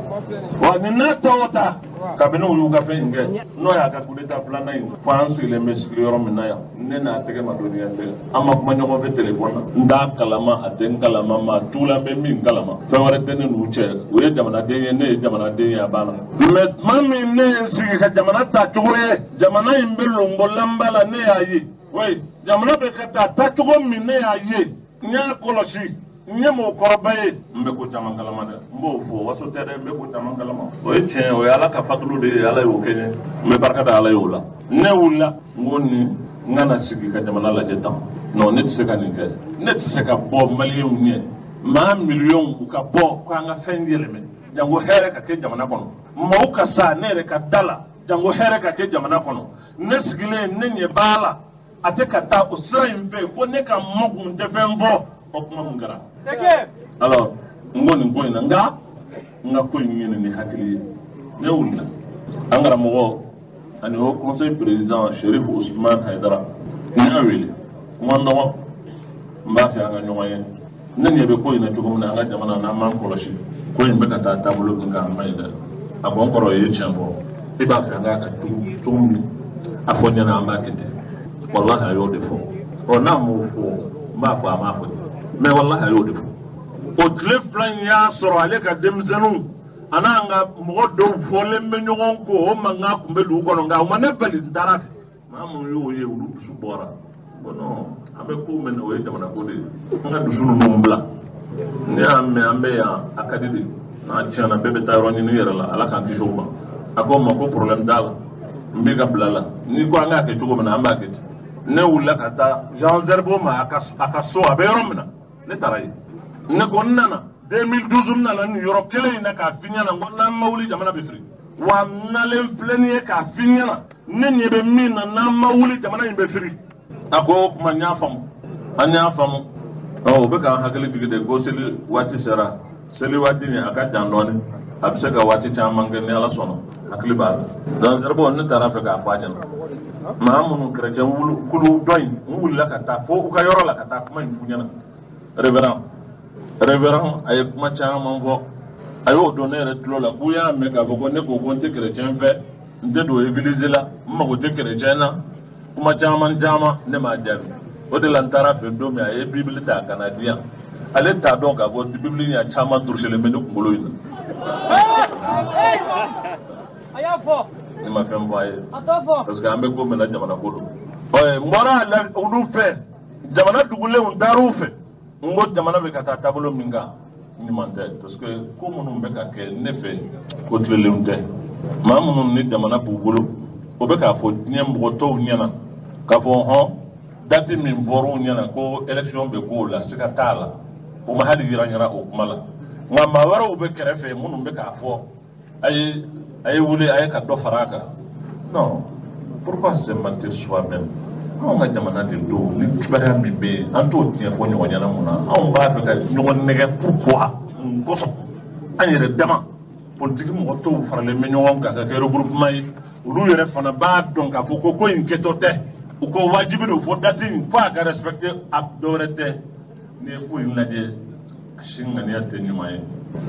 Wa ni n'a ta o ta, kabini u y'u ka fɛn in kɛ, n'o y'a ka coup d'état filanan in, fo an sigilen bɛ sigi yɔrɔ min na yan, ne n'a tɛgɛ ma don ɲɔgɔn fɛ, an ma kuma ɲɔgɔn fɛ téléphone na, n t'a kalama, a tɛ n kalama, maa tu la bɛ min kalama, fɛn wɛrɛ tɛ ne n'u cɛ. U ye jamanaden ye, ne ye jamanaden ye, a banna. Mais tuma min ne ye n sigi ka jamana ta cogo ye, jamana in bɛ lonbolanba la, ne y'a ye. Oui, jamana bɛ ka taa taacogo min, ne y'a ye, n y'a kɔlɔsi. N ye mɔgɔkɔrɔba ye, n bɛ ko caman kalama dɛ, n b'o fɔ, waso tɛ dɛ, n bɛ ko caman kalama. O ye tiɲɛ, o ye Ala ka fatulu de ye, Ala y'o kɛ n ye, n bɛ barika da Ala ye o la. Ne wulila, n ko nin, n kana sigi ka jamana lajɛ tan. Non, ne tɛ se ka nin kɛ, ne tɛ se ka bɔ maliyɛnw ɲɛ, maa miliyɔnw u ka bɔ k'an ka fɛn yɛlɛmɛ, janko hɛrɛ ka kɛ jamana kɔnɔ, maaw ka sa ne yɛrɛ ka da la, janko hɛrɛ ka kɛ jamana kɔnɔ. Ne sigilen, ne ɲɛ b'a la, a tɛ ka taa o sira in fɛ, ko ne ka mɔkun tɛ fɛn fɔ. O kuma mun kɛra? Alors, n ko nin ko in na, nka n ka ko in ɲini ni hakili ye. Ne wulila, an karamɔgɔ ani o conseil président Cherif Ousmane Haidara, n y'a wele, n ko n dɔgɔ, n b'a fɛ an ka ɲɔgɔn ye. Ne ɲɛ bɛ ko in na cogo min na, an ka jamana n'an m'an kɔlɔsi, ko in bɛ ka taa taabolo min kan, a man ɲi dɛ. A ko n kɔrɔ, i ye tiɲɛ fɔ, i b'a fɛ an k'a kɛ cogo min, a fɔ n ɲɛna, an b'a kɛ ten. Walahi, a y'o de fɔ. Ɔ, n'a m'o fɔ, n b'a fɔ a m'a fɔ ten, mais walahi, a y'o de fɔ. O tile fila in y'a sɔrɔ ale ka denmisɛnninw a n'an ka mɔgɔ dɔw fɔlen bɛ ɲɔgɔn kɔ, o mankan tun bɛ dugu kɔnɔ, nka u ma ne bali, n taara fɛ. Maa minnu y'o ye, olu dusu bɔra. Ko non, an bɛ ko min na, o ye jamana ko de ye, an ka dusu ninnu bila. Ne y'a mɛn an bɛ yan, a ka di de, n'a tiɲɛna, bɛɛ bɛ taa yɔrɔ ɲini i yɛrɛ la, Ala k'an kisi o ma. A ko n ma ko problème t'a la, n b'i ka bila la, n'i ko an k'a kɛ cogo min na, an b'a kɛ ten. Ne wulila ka taa Jean Zerbo ma a ka so, a bɛ yɔrɔ min na, ne taara yen. Ne ko n nana 2012, n nana nin yɔrɔ kelen in na k'a f'i ɲɛna, n ko n'an ma wuli, jamana bɛ firi. Wa n nalen filɛ nin ye k'a f'i ɲɛna, ne ɲɛ bɛ min na, n'an ma wuli, jamana in bɛ firi. A ko o tuma n y'a faamu, an y'a faamu. Ɔ, o bɛ k'an hakili jigin de ko seli waati sera, seli waati nin a ka jan dɔɔnin, a bɛ se ka waati caman kɛ ni Ala sɔnna, hakili b'a la. Donc Zerbo, ne taara fɛ k'a fɔ a ɲɛna, maa minnu chrétien kulu dɔ in, n wulila ka taa fo u ka yɔrɔ la ka taa kuma in f'u ɲɛna. Révérend a ye kuma caman fɔ, a y'o don ne yɛrɛ tulo la k'u y'a mɛn k'a fɔ ko ne ko n tɛ chrétien fɛ, n tɛ don église la, n mago tɛ chrétien na, kuma caman caman, ne m'a jaabi. O de la n taara fɛ don min, a ye bibili ta ka na di yan, ale t'a dɔn k'a fɔ bibili ɲɛ caman turusilen bɛ ne kunkolo in na. Ne ma fɛn fɔ a ye parce que an bɛ ko min na jamana ko don. N bɔra olu fɛ, jamana dugulenw taar'u fɛ. N ko jamana bɛ ka taa taabolo min kan ɲuman tɛ, parce que ko minnu bɛ ka kɛ ne fɛ ko tilelenw tɛ. Maa minnu ni jamana b'u bolo, o bɛ k'a fɔ diɲɛ mɔgɔ tɔw ɲɛna k'a fɔ hɔn date min fɔr'u ɲɛna ko élection bɛ k'o la, siga t'a la. O ma hali yira ɲɛna o kuma la. Nka maa wɛrɛw bɛ kɛrɛfɛ minnu bɛ k'a fɔ a ye wuli a ye ka dɔ fara a kan. Non, pourquoi se mentir soi-même? Anw ka jamana de don, ni kibaruya min bɛ yen an t'o tiɲɛ fɔ ɲɔgɔn ɲɛna mun na? Anw b'a fɛ ka ɲɔgɔn nɛgɛ pourquoi? Mun kosɔn? An yɛrɛ dama politiki mɔgɔ tɔw faralen bɛ ɲɔgɔn kan ka kɛ regroupement ye, olu yɛrɛ fana b'a dɔn k'a fɔ ko in kɛtɔ tɛ, u ko wajibi don fo date in fo a ka respecter, a dɔwɛrɛ tɛ. N'i ye ko in lajɛ, a si ŋaniya tɛ ɲuman ye.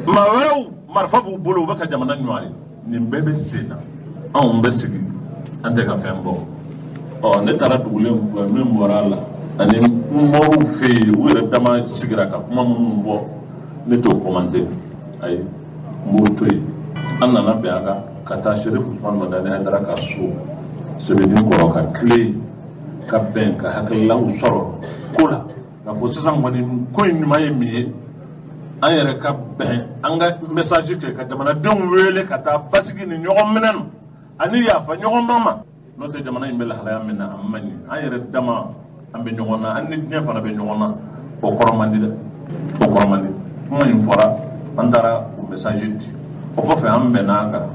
Maa wɛrɛw marifa b'u bolo, u bɛ ka jamana ɲuman ye. Nin bɛɛ bɛ sen na, anw bɛ sigi an tɛ ka fɛn bɔ. Ɔ ne taara dugulen fɛ, min bɔra a la ani n bɔr'u fɛ yen, u yɛrɛ dama sigira ka kuma minnu fɔ, ne t'o commenter, ayi n b'o to yen. An nana bɛn a kan ka taa Chérif Ousmane Madani Haidara ka so sɛbɛnni kɔrɔ ka tile ka bɛn ka hakililaw sɔrɔ ko la k'a fɔ sisan kɔni ko in ɲuman ye min ye, an yɛrɛ ka bɛn an ka message kɛ ka jamanadenw wele ka taa basigi ni ɲɔgɔn minɛ na ani yafa ɲɔgɔn ma. N'o tɛ jamana in bɛ lahalaya min na a man ɲi. An yɛrɛ dama an bɛ ɲɔgɔn na, an ni diɲɛ fana bɛ ɲɔgɔn na, o kɔrɔ man di dɛ, o kɔrɔ man di. Kuma in fɔra, an taara o message di. O kɔfɛ an bɛnna an kan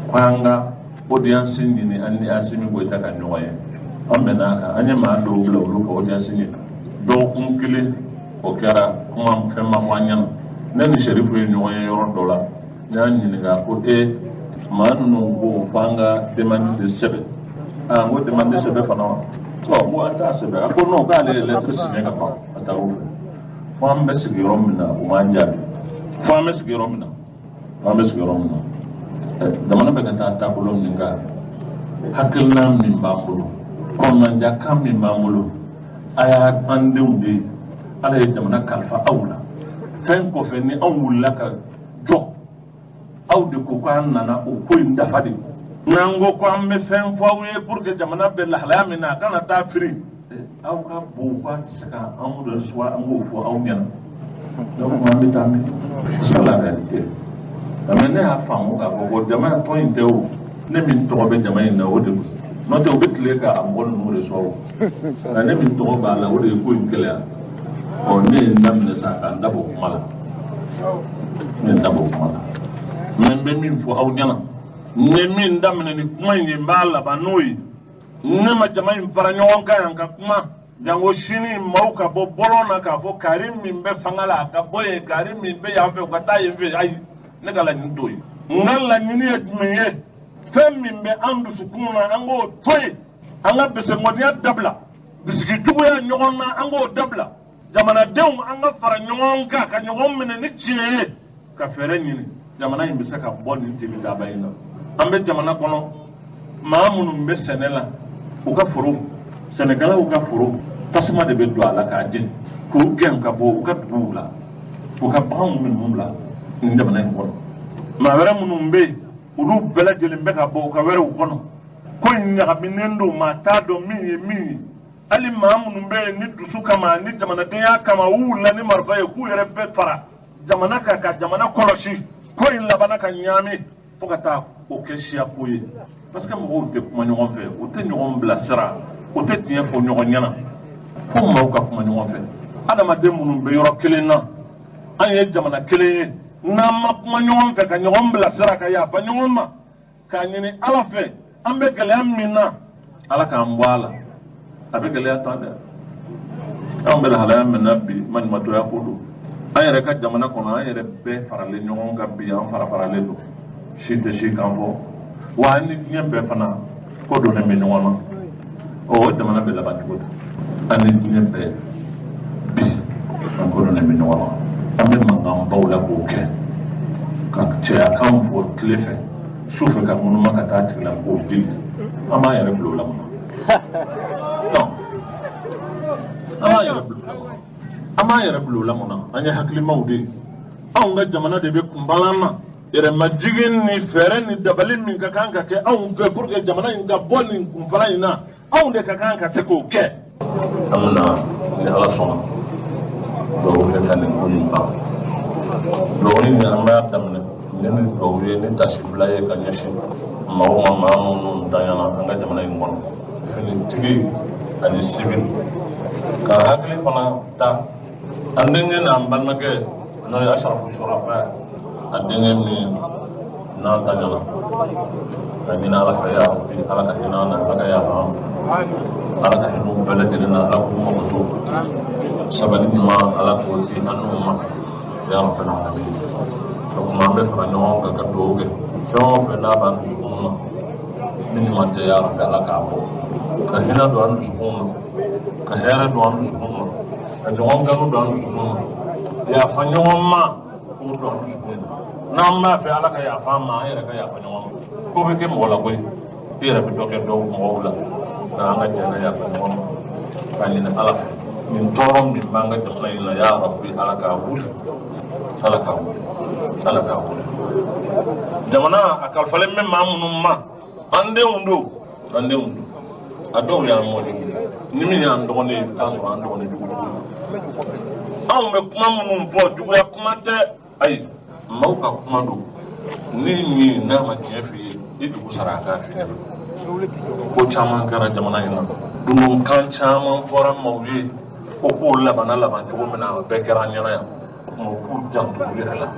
ko an ka audience ɲini an ni Assimi Goïta ka ɲɔgɔn ye. An bɛnna a kan, an ye maa dɔw bila olu ka audience ɲini. Dɔgɔkun kelen o kɛra, kuma fɛn ma fɔ an ɲɛna. Ne ni Chérif ye ɲɔgɔn ye yɔrɔ dɔ la, n y'a ɲininka ko maa ninnu ko f'an ka demande de sɛbɛn. Ah, n ko demande sɛbɛn fana wa? Ɔ n ko an t'a sɛbɛn. A ko non, k'ale ye lettre signé ka ban, a taar'u fɛ. Fo an bɛ sigi yɔrɔ min na, u m'an jaabi. Fo an bɛ sigi yɔrɔ min na, an bɛ sigi yɔrɔ min na. Jamana bɛ ka taa taabolo min kan, hakilina min b'an bolo, kɔnɔnajakan min b'an bolo, a y'a an denw de ye. Ala ye jamana kalifa aw la. Fɛn kɔfɛ ni anw wulila ka jɔ, aw de ko k'an nana o ko in dafa de. N'an ko k'an bɛ fɛn fɔ aw ye pour que jamana bɛ lahalaya min na a kana taa firi, aw ka bon k'a tɛ se ka anw recevoir, an k'o fɔ aw ɲɛna. Donc an bɛ taa min, c'est ça la réalité. Mais ne y'a faamu k'a fɔ ko jamana tɔn in tɛ o, ne min tɔgɔ bɛ jama in na o de don. N'o tɛ u bɛ tile ka mɔgɔ ninnu recevoir o, nka ne min tɔgɔ b'a la o de ye ko in gɛlɛya. Ɔ ne ye n daminɛ sa ka n da bɔ kuma la, ne ye n da bɔ kuma la. Mais n bɛ min fɔ aw ɲɛna, n ye min daminɛ ni kuma in ye, n b'a laban n'o ye. Ne ma jama in fara ɲɔgɔn kan yan ka kuma janko sini maaw ka bɔ bɔlɔn na k'a fɔ kari min bɛ fanga la a ka bɔ yen, kari min bɛ yan fɛ u ka taa yen fɛ. Ayi, ne ka laɲini t'o ye. N ka laɲini ye jumɛn ye? Fɛn min bɛ an dusukun na an k'o to yen, an ka bisimilaya dabila, bisigi juguya ɲɔgɔn na an k'o dabila. Jamanadenw an ka fara ɲɔgɔn kan ka ɲɔgɔn minɛ ni tiɲɛ ye, ka fɛɛrɛ ɲini jamana in bɛ se ka bɔ nin tebidaba in na. An bɛ jamana kɔnɔ, maa minnu bɛ sɛnɛ la, u ka foro, sɛnɛkɛlaw ka foro, tasuma de bɛ don a la k'a jeni, k'u gɛn ka bɔ u ka duguw la, u ka baganw minnu bila nin jamana in kɔnɔ. Maa wɛrɛ minnu bɛ yen, olu bɛɛ lajɛlen bɛ ka bɔ u ka wɛrɛw kɔnɔ. Ko in ɲagaminen don, maa t'a dɔn min ye min ye. Hali maa minnu bɛ yen ni dusu kama ni jamanadenya kama u wulila ni marifa ye k'u yɛrɛ bɛɛ fara jamana kan ka jamana kɔlɔsi, ko in labanna ka ɲaami fo ka taa o kɛ siya ko ye. Parce que mɔgɔw tɛ kuma ɲɔgɔn fɛ, u tɛ ɲɔgɔn bilasira, u tɛ tiɲɛ fɔ ɲɔgɔn ɲɛna. Fo maaw ka kuma ɲɔgɔn fɛ. Adamaden minnu bɛ yɔrɔ kelen na, an ye jamana kelen ye, n'an ma kuma ɲɔgɔn fɛ ka ɲɔgɔn bilasira ka yafa ɲɔgɔn ma k'a ɲini Ala fɛ, an bɛ gɛlɛya min na, Ala k'an bɔ a la. A bɛ gɛlɛya tan dɛ. Anw bɛ lahalaya min na bi, maɲumantɔya ko don. An yɛrɛ ka jamana kɔnɔ, an yɛrɛ bɛɛ faralen ɲɔgɔn kan bi, an fara faralen don, si tɛ si kan fɔ. Wa an ni diɲɛ bɛɛ fana ko donnen bɛ ɲɔgɔn na. O jamana bɛ laban cogo di? An ni diɲɛ bɛɛ bi an ko donnen bɛ ɲɔgɔn na. An bɛ mankanbaw la k'o kɛ, ka cɛya kan fɔ tile fɛ, su fɛ ka ŋunuma ka taa tigilamɔgɔw deli. An b'an yɛrɛ bila o la mun na? Non, an b'an yɛrɛ bila o la. An b'an yɛrɛ bila o la mun na? An ye hakilimaw de ye. Anw ka jamana de bɛ kunbalan na. Yɛrɛmajigin ni fɛɛrɛ ni dabali min ka kan ka kɛ anw fɛ pour que jamana in ka bɔ nin kunfara in na, anw de ka kan ka se k'o kɛ. An bɛna, ni Ala sɔnna, dugawu kɛ ka nin ko in ban. Dugawu in, an b'a daminɛ ni dugawu ye, ni tasibila ye ka ɲɛsin maaw ma, maa minnu ntanyana an ka jamana in kɔnɔ, finitigi ani civil, ka hakili fana ta an denkɛ n'an balimakɛ, n'o ye Asarafu Sɔrɔfa, a denkɛ min n'an tanyana, ka ɲini Ala fɛ, ya Rabbi, Ala ka hinɛ an na, Ala ka yafa an ma, Ala ka hinɛ u bɛɛ lajɛlen na, Ala k'u makoto sabali ɲuman, Ala k'o di an n'u ma, ya Rabbil alamin. O tuma, an bɛ fara ɲɔgɔn kan ka dugawu kɛ. Fɛn o fɛn n'a b'an dusukun na ni ɲuman tɛ, ya Rabbi, Ala k'a bɔ, ka hinɛ don an dusukun na, ka hɛrɛ don an dusukun na, ka ɲɔgɔn kanu don an dusukun na, yafa ɲɔgɔn ma k'o don an dusukun na. N'an b'a fɛ Ala ka yafa an ma, an yɛrɛ ka yafa ɲɔgɔn ma. Ko bɛ kɛ mɔgɔ la koyi, i yɛrɛ bɛ dɔ kɛ dɔw mɔgɔw la, nka an ka jɛ ka yafa ɲɔgɔn ma, k'a ɲini Ala fɛ, nin tɔɔrɔ min b'an ka jamana in na, ya Rabbi, Ala k'a wuli, Ala k'a wuli, Ala k'a wuli. Jamana a kalifalen bɛ maa minnu ma, an denw don, an denw don. A dɔw y'an mɔdenw ye, ni min y'an dɔgɔnin ye, i bɛ taa sɔrɔ an dɔgɔnin jugu jugu. Anw bɛ kuma minnu fɔ, juguya kuma tɛ, ayi, maaw ka kuma don. Ni min n'a ma tiɲɛ f'i ye, i dugu sara a k'a f'i ɲɛna. Ko caman kɛra jamana in na, dununkan caman fɔra maaw ye, ko k'o labanna laban cogo min na, a bɛɛ kɛra an ɲɛna yan. O tuma, u k'u janto u yɛrɛ la,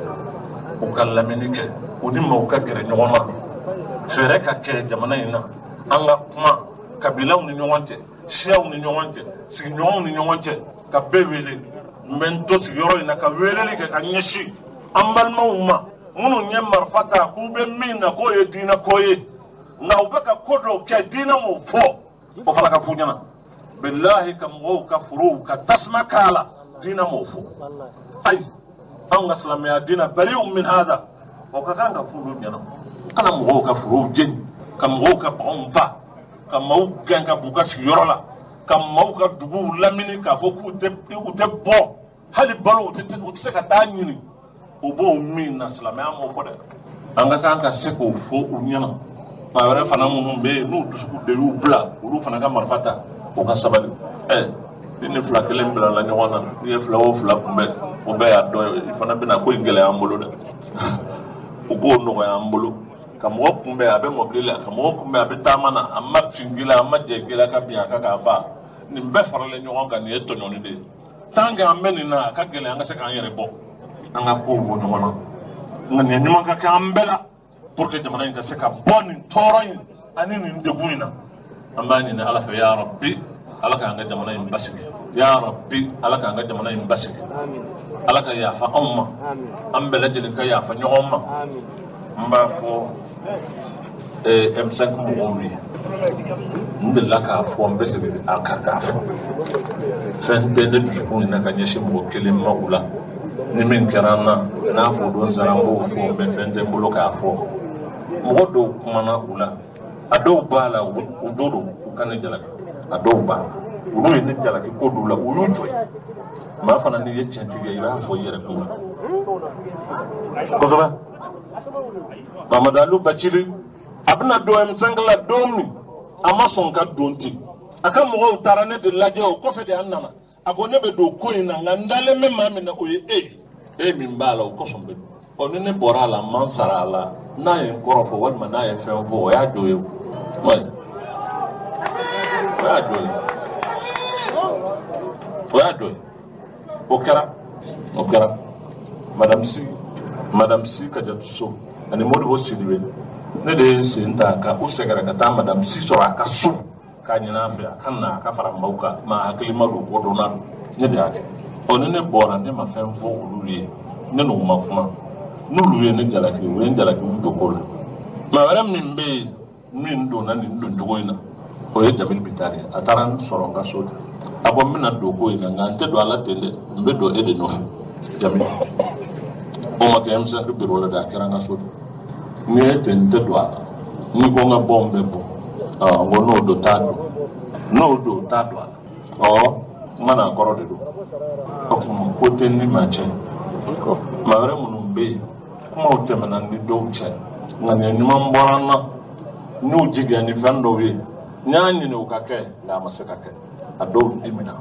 u ka lamɛnni kɛ, u ni maaw ka gɛrɛ ɲɔgɔn na, fɛɛrɛ ka kɛ jamana in na. An ka kuma kabilaw ni ɲɔgɔn cɛ, siyaw ni ɲɔgɔn cɛ, sigiɲɔgɔnw ni ɲɔgɔn cɛ, ka bɛɛ wele. N bɛ n to sigiyɔrɔ in na ka weleli kɛ ka ɲɛsin an balimaw ma minnu ye marifa ta, k'u bɛ min na k'o ye diinɛ ko ye, nka u bɛ ka ko dɔw kɛ, diinɛ m'o fɔ, o fana ka f'u ɲɛna. Bilahi, ka mɔgɔw ka forow ka tasuma k'a la, diinɛ m'o fɔ, ayi. Anw ka silamɛya diinɛ bariw min hada, o ka kan ka f'olu ɲɛna. Kana mɔgɔw ka forow jeni, ka mɔgɔw ka baganw fa, ka maaw gɛn ka b'u ka sigiyɔrɔ la, ka maaw ka duguw lamini k'a fɔ k'u tɛ, u tɛ bɔ, hali balo u tɛ se ka taa ɲini. O b'o min na, silamɛya m'o fɔ dɛ. An ka kan ka se k'o fɔ u ɲɛna. Maa wɛrɛ fana minnu bɛ yen, n'u dusukun de y'u bila, olu fana ka marifa ta, u ka sabali. Ɛ, ni ni fila kelen bilala ɲɔgɔn na, n'i ye fila o fila kunbɛn, o bɛɛ y'a dɔn ye. I fana bɛna ko in gɛlɛya an bolo dɛ. U k'o nɔgɔya an bolo, ka mɔgɔ kunbɛn a bɛ mɔbili la, ka mɔgɔ kunbɛn a bɛ taama na, a ma fin k'i la, a ma jɛ k'i la, ka bin a kan k'a fa. Nin bɛɛ faralen ɲɔgɔn kan, nin ye tɔɲɔni de ye. Tant que an bɛ nin na, a ka gɛlɛn an ka se k'an yɛrɛ bɔ, an ka kow bɔ ɲɔgɔn na. Nka nin ɲuman ka kɛ an bɛɛ la pour que jamana in ka se ka bɔ nin tɔɔrɔ in ani nin degun in na. An b'a ɲini Ala fɛ, ya Rabbi, Ala k'an ka jamana in basigi, ya Rabbi, Ala k'an ka jamana in basigi. Ala ka yafa anw ma, an bɛɛ lajɛlen ka yafa ɲɔgɔn ma. N b'a fɔ M5 mɔgɔw ye, n delila k'a fɔ, n bɛ segin a kan k'a fɔ, fɛn tɛ ne dusukun in na ka ɲɛsin mɔgɔ kelen ma u la. Ni min kɛra n na, n'a fɔ don sera, n b'o fɔ, mɛ fɛn tɛ n bolo k'a fɔ. Mɔgɔ dɔw kumana u la, a dɔw b'a la, u dɔ don, u ka ne jalaki. A dɔw b'a la, olu ye ne jalaki ko dɔw la, u y'u jɔ yen. Maa fana, n'i ye tiɲɛtigi ye, i b'a fɔ i yɛrɛ kun kosɛbɛ. Mamadu Alu Bacili, a bɛna don M5 la don min, a ma sɔn ka don ten. A ka mɔgɔw taara ne de lajɛ, o kɔfɛ de an nana. A ko ne bɛ don ko in na, nka n dalen bɛ maa min na, o ye e ye. E min b'a la, o kosɔn bɛ don. Ɔ, ni ne bɔra a la, n man sara a la, n'a ye n kɔrɔ fɔ walima n'a ye fɛn fɔ, o y'a jɔ ye, o y'a jɔ ye, o y'a jɔ ye. O kɛra, o kɛra. Madame Si, Madame Si Kajatu So ani Modibo Sidibe, ne de ye n sen ta ka u sɛgɛrɛ ka taa Madame Si sɔrɔ a ka so, k'a ɲini a fɛ a ka na a ka fara maaw kan. Maa hakilima don, kodɔnna don, ne de y'a kɛ. Ɔ, ni ne bɔra, ne ma fɛn fɔ olu ye, ne n'u ma kuma. N'olu ye ne jalaki, u ye n jalaki u don ko la. Maa wɛrɛ min bɛ yen min donna nin don cogo in na, o ye Jamil Bitari ye. A taara n sɔrɔ n ka so de. A ko n bɛna don ko in na, nka n tɛ don a la ten dɛ, n bɛ don e de nɔfɛ, Jamil. O ma kɛ M5 bureau la dɛ, a kɛra n ka so de. N'i ye ten, n tɛ don a la. N'i ko n ka bɔ, n bɛ bɔ. Ɔ, n ko n'o don, t'a don, n'o don, t'a don a la. Ɔ, kuma n'a kɔrɔ de don. O tuma, ko tɛ ni maa cɛ. Maa wɛrɛ minnu bɛ yen Kumaw tɛmɛna ni dɔw cɛ, ŋaniya ɲuman bɔra an na, n'u jigiya ni fɛn dɔw ye, n y'a ɲini u ka kɛ, nka a ma se ka kɛ. A dɔw dimina,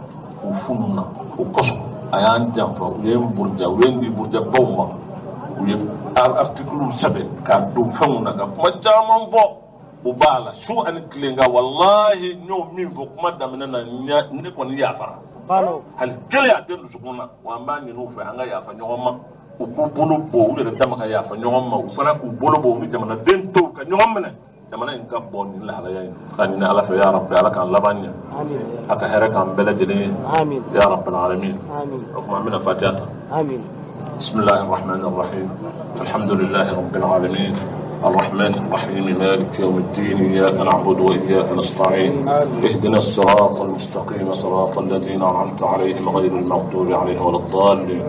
u fununa, o kosɔn a y'an janfa, u ye n buruja, u ye n di burujabaw ma, u ye artikiliw sɛbɛn k'a don fɛnw na, ka kuma caman fɔ. U b'a la su ani tile, nka walahi n y'o min fɔ kuma daminɛ na, ne kɔni yafara hali kelen a tɛ dusukun na. Wa an b'a ɲini u fɛ, an ka yafa ɲɔgɔn ma, u k'u bolo bɔ u yɛrɛ dama ka yafa ɲɔgɔn ma, u fana k'u bolo bɔ u ni jamanaden tɔw ka ɲɔgɔn minɛ, jamana in ka bɔ nin lahalaya in. K'a ɲini Ala fɛ, ya Rabbi, Ala k'an laban ɲɛ, a ka hɛrɛ k'an bɛɛ lajɛlen ye, ya Rabbil alamin. O tuma an bɛna Fatiha ta. Bismillahir Rahmanir Rahim. Alhamdulillahi Rabbil alamin. الرحمن الرحيم، مالك يوم الدين، إياك نعبد وإياك نستعين، اهدنا الصراط المستقيم، صراط الذين أنعمت عليهم غير المغضوب عليهم ولا الضالين.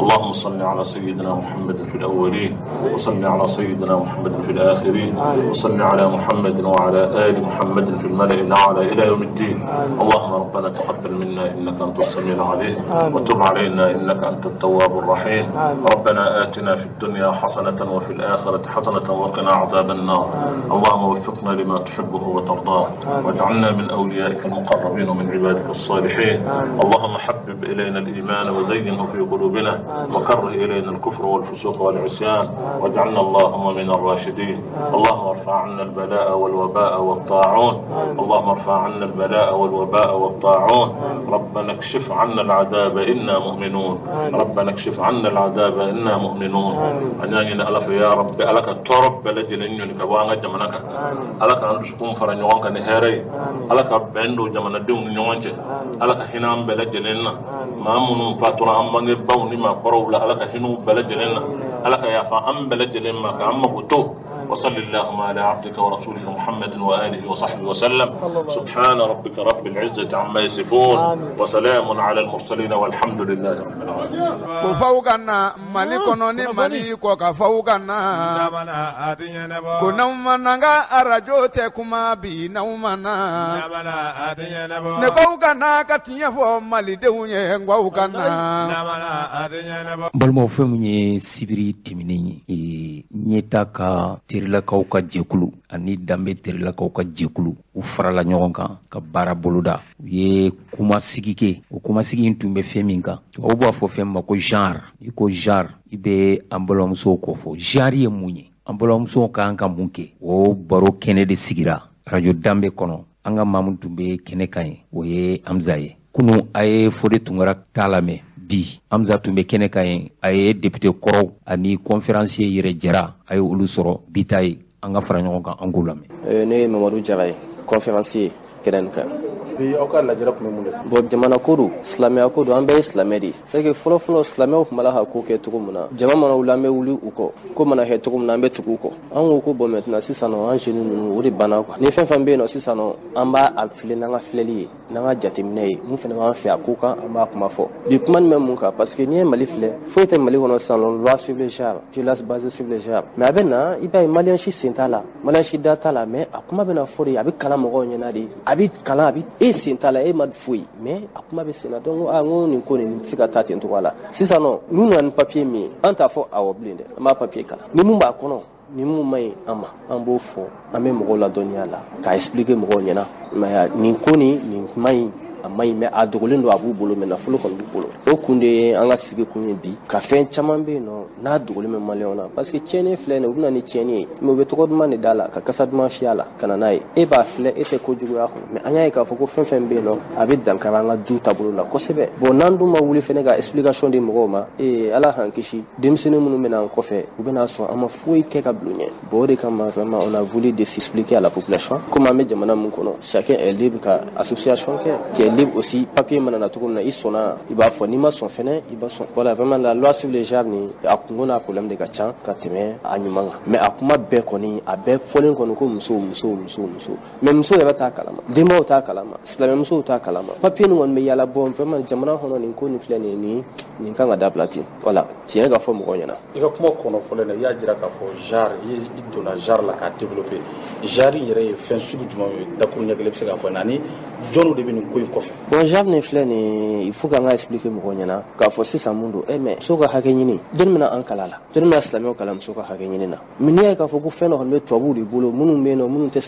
اللهم صل على سيدنا محمد في الأولين، وصل على سيدنا محمد في الآخرين، وصل على محمد وعلى آل محمد في الملأ الأعلى إلى يوم الدين. اللهم ربنا تقبل منا إنك أنت السميع العليم، وتب علينا إنك أنت التواب الرحيم. ربنا آتنا في الدنيا حسنة وفي الآخرة حسنة وقنا عذاب النار. اللهم وفقنا لما تحبه وترضاه، واجعلنا من أوليائك المقربين ومن عبادك الصالحين. اللهم حبب إلينا الإيمان وزينه في قلوبنا، وكره إلينا الكفر والفسوق والعصيان، واجعلنا اللهم من الراشدين. اللهم ارفع عنا البلاء والوباء والطاعون. اللهم ارفع عنا البلاء والوباء والطاعون. ربنا اكشف عنا العذاب إنا مؤمنون. ربنا اكشف عنا العذاب إنا مؤمنون. أنا يا رب ألك الترب bɛɛ lajɛlen ɲɔni ka bɔ an ka jamana kan. Ala k'an dusukun fara ɲɔgɔn kan ni hɛrɛ ye. Ala ka bɛn don jamanadenw ni ɲɔgɔn cɛ. Ala ka hinɛ an bɛɛ lajɛlen na. Maa minnu fatura an bangebaw ni maakɔrɔw la, Ala ka hinɛ u bɛɛ lajɛlen na. Ala ka yafa an bɛɛ lajɛlen ma k'an mago to. وصل اللهم على عبدك ورسولك محمد وآله وصحبه وسلم. سبحان ربك رب العزة عما يصفون، وسلام على المرسلين، والحمد لله رب العالمين. Ko f'aw ka na Mali kɔnɔ ni Mali kɔ ka f'aw ka na ko n'aw ma na n ka arajo tɛ kuma bi, n'aw ma na ne k'aw ka na ka tiɲɛ fɔ malidenw ye, n k'aw ka na. N balimaw, fɛn min ye sibiri tɛmɛnen ye, ɲɛta ka terilakaw ka jɛkulu ani danbe terilakaw ka jɛkulu, u farala ɲɔgɔn kan ka baara boloda. U ye kumasigi kɛ. O kumasigi in tun bɛ fɛn min kan, tubabu b'a fɔ fɛn ma ko genre. I ko genre, i bɛ an balimamusow kɔ fɔ. Genre ye mun ye? An balimamusow ka kan ka mun kɛ? O baro kɛnɛ de sigira Radio Danbe kɔnɔ. An ka maa min tun bɛ kɛnɛ kan ye, o ye Hamza ye. Kunu a ye Fode Tunkara ta lamɛn. Bi Hamza tun bɛ kɛnɛ kan ye. A ye député kɔrɔw ani conférencier yɛrɛ jɛra, a ye olu sɔrɔ. Bi ta ye, an ka fara ɲɔgɔn kan, an k'u lamɛn. Ne ye Mamadu Jara ye, conférencier kɛnɛ nin kan. Bi, aw ka lajɛrɛ tun bɛ mun de? Bon, jamana ko don, silamɛya ko don, an bɛɛ ye silamɛ de ye. C'est que fɔlɔ fɔlɔ, silamɛw tun b'a la ka ko kɛ cogo min na, jama mana wuli, an bɛ wuli u kɔ, ko mana kɛ cogo min na, an bɛ tugu u kɔ. An ko ko bon, maintenant sisan nɔ, an jeunes ninnu, o de banna quoi. Ni fɛn fɛn bɛ yen nɔ sisan nɔ, an b'a a filɛ n'an ka filɛli ye, n'an ka jateminɛ ye, mun fana b'an fɛ a ko kan, an b'a kuma fɔ. Bi kuma nin bɛ mun kan? Parce que n'i ye Mali filɛ, foyi tɛ Mali kɔnɔ sisan nɔ, loi sur le genre, violence basée sur le genre, mais a bɛ na, i b'a ye, malien si sen t'a la, malien si da t'a la, mais a kuma bɛna fɔ de, a bɛ kalan mɔgɔw ɲɛna de, a bɛ kalan, a bɛ e sen t'a la, e ma foyi, mais a kuma bɛ sen na. Donc a n ko nin ko nin tɛ se ka taa ten cogoya la. Sisan nɔ, n'u nana ni papier min ye, an t'a fɔ awɔ bilen dɛ, an b'a papier kalan. Ni mun b'a kɔnɔ, ni mun man ɲi an ma, an b'o fɔ, an bɛ mɔgɔw ladɔnniya la, k'a expliquer mɔgɔw ɲɛna. Mais nin ko nin man ɲi, a man ɲi, mais a dogolen don, a b'u bolo, mais nafolo kɔni b'u bolo. O kun de ye an ka sigi kun ye bi, ka fɛn caman bɛ yen nɔ n'a dogolen bɛ maliyɛnw na, parce que tiɲɛni filɛ nin ye, u bɛ na ni tiɲɛni ye, mais u bɛ tɔgɔ duman de d'a la, ka kasa duman fiyɛ a la ka na n'a ye. E b'a filɛ, e tɛ kojuguya kɔnɔ, mais an y'a ye k'a fɔ ko fɛn fɛn bɛ yen nɔ, a bɛ dankari an ka du taabolo la kosɛbɛ. Bon, n'an dun ma wuli fɛnɛ ka explication di mɔgɔw ma, ee, Ala k'an kisi, denmisɛnnin minnu bɛ na an kɔfɛ, u bɛna sɔn an ma foyi kɛ ka bulon ɲɛ. Bon, o de kama vraiment on a voulu de s'expliquer à la population. Comme an bɛ jamana min kɔnɔ, chacun est libre ka association kɛ, qui est libre aussi. Papier mana na cogo min na, i sɔnna, i b'a fɔ, n'i ma sɔn fɛnɛ, i b'a sɔn. Voilà, vraiment la loi sur le genre nin, a kungo n'a problème de ka ca ka tɛmɛ a ɲuman kan, mais a kuma bɛɛ kɔni, a bɛɛ fɔlen kɔni ko muso, muso, muso, muso, mais muso yɛrɛ t'a kalama, denbaw t'a kalama, silamɛmusow t'a kalama. Papier nin kɔni bɛ yala. Bon, vraiment jamana kɔnɔ, nin ko nin filɛ nin ye, nin kan ka dabila ten. Voilà, tiɲɛ ka fɔ mɔgɔw ɲɛna. I ka kuma kɔnɔ fɔlɔ la, i y'a jira k'a fɔ genre, i donna genre la k'a développer. Genre in yɛrɛ ye fɛn sugu jumɛn ye? Dakuru ɲɛ kelen bɛ se k'a fɔ ani jɔnniw de bɛ nin ko in kɔfɛ? kɔfɛ? Bon, genre nin filɛ nin, il faut k'an ka expliquer mɔgɔw ɲɛna k'a fɔ sisan mun don. Mais muso ka hakɛ ɲini, jɔnni bɛna an kala la? Jɔnni bɛna silamɛw kalan muso ka hakɛ ɲini na? Mais n'i y'a ye k'a fɔ ko fɛn dɔ kɔni bɛ tubabuw de bolo, minnu bɛ yen nɔ, minnu tɛ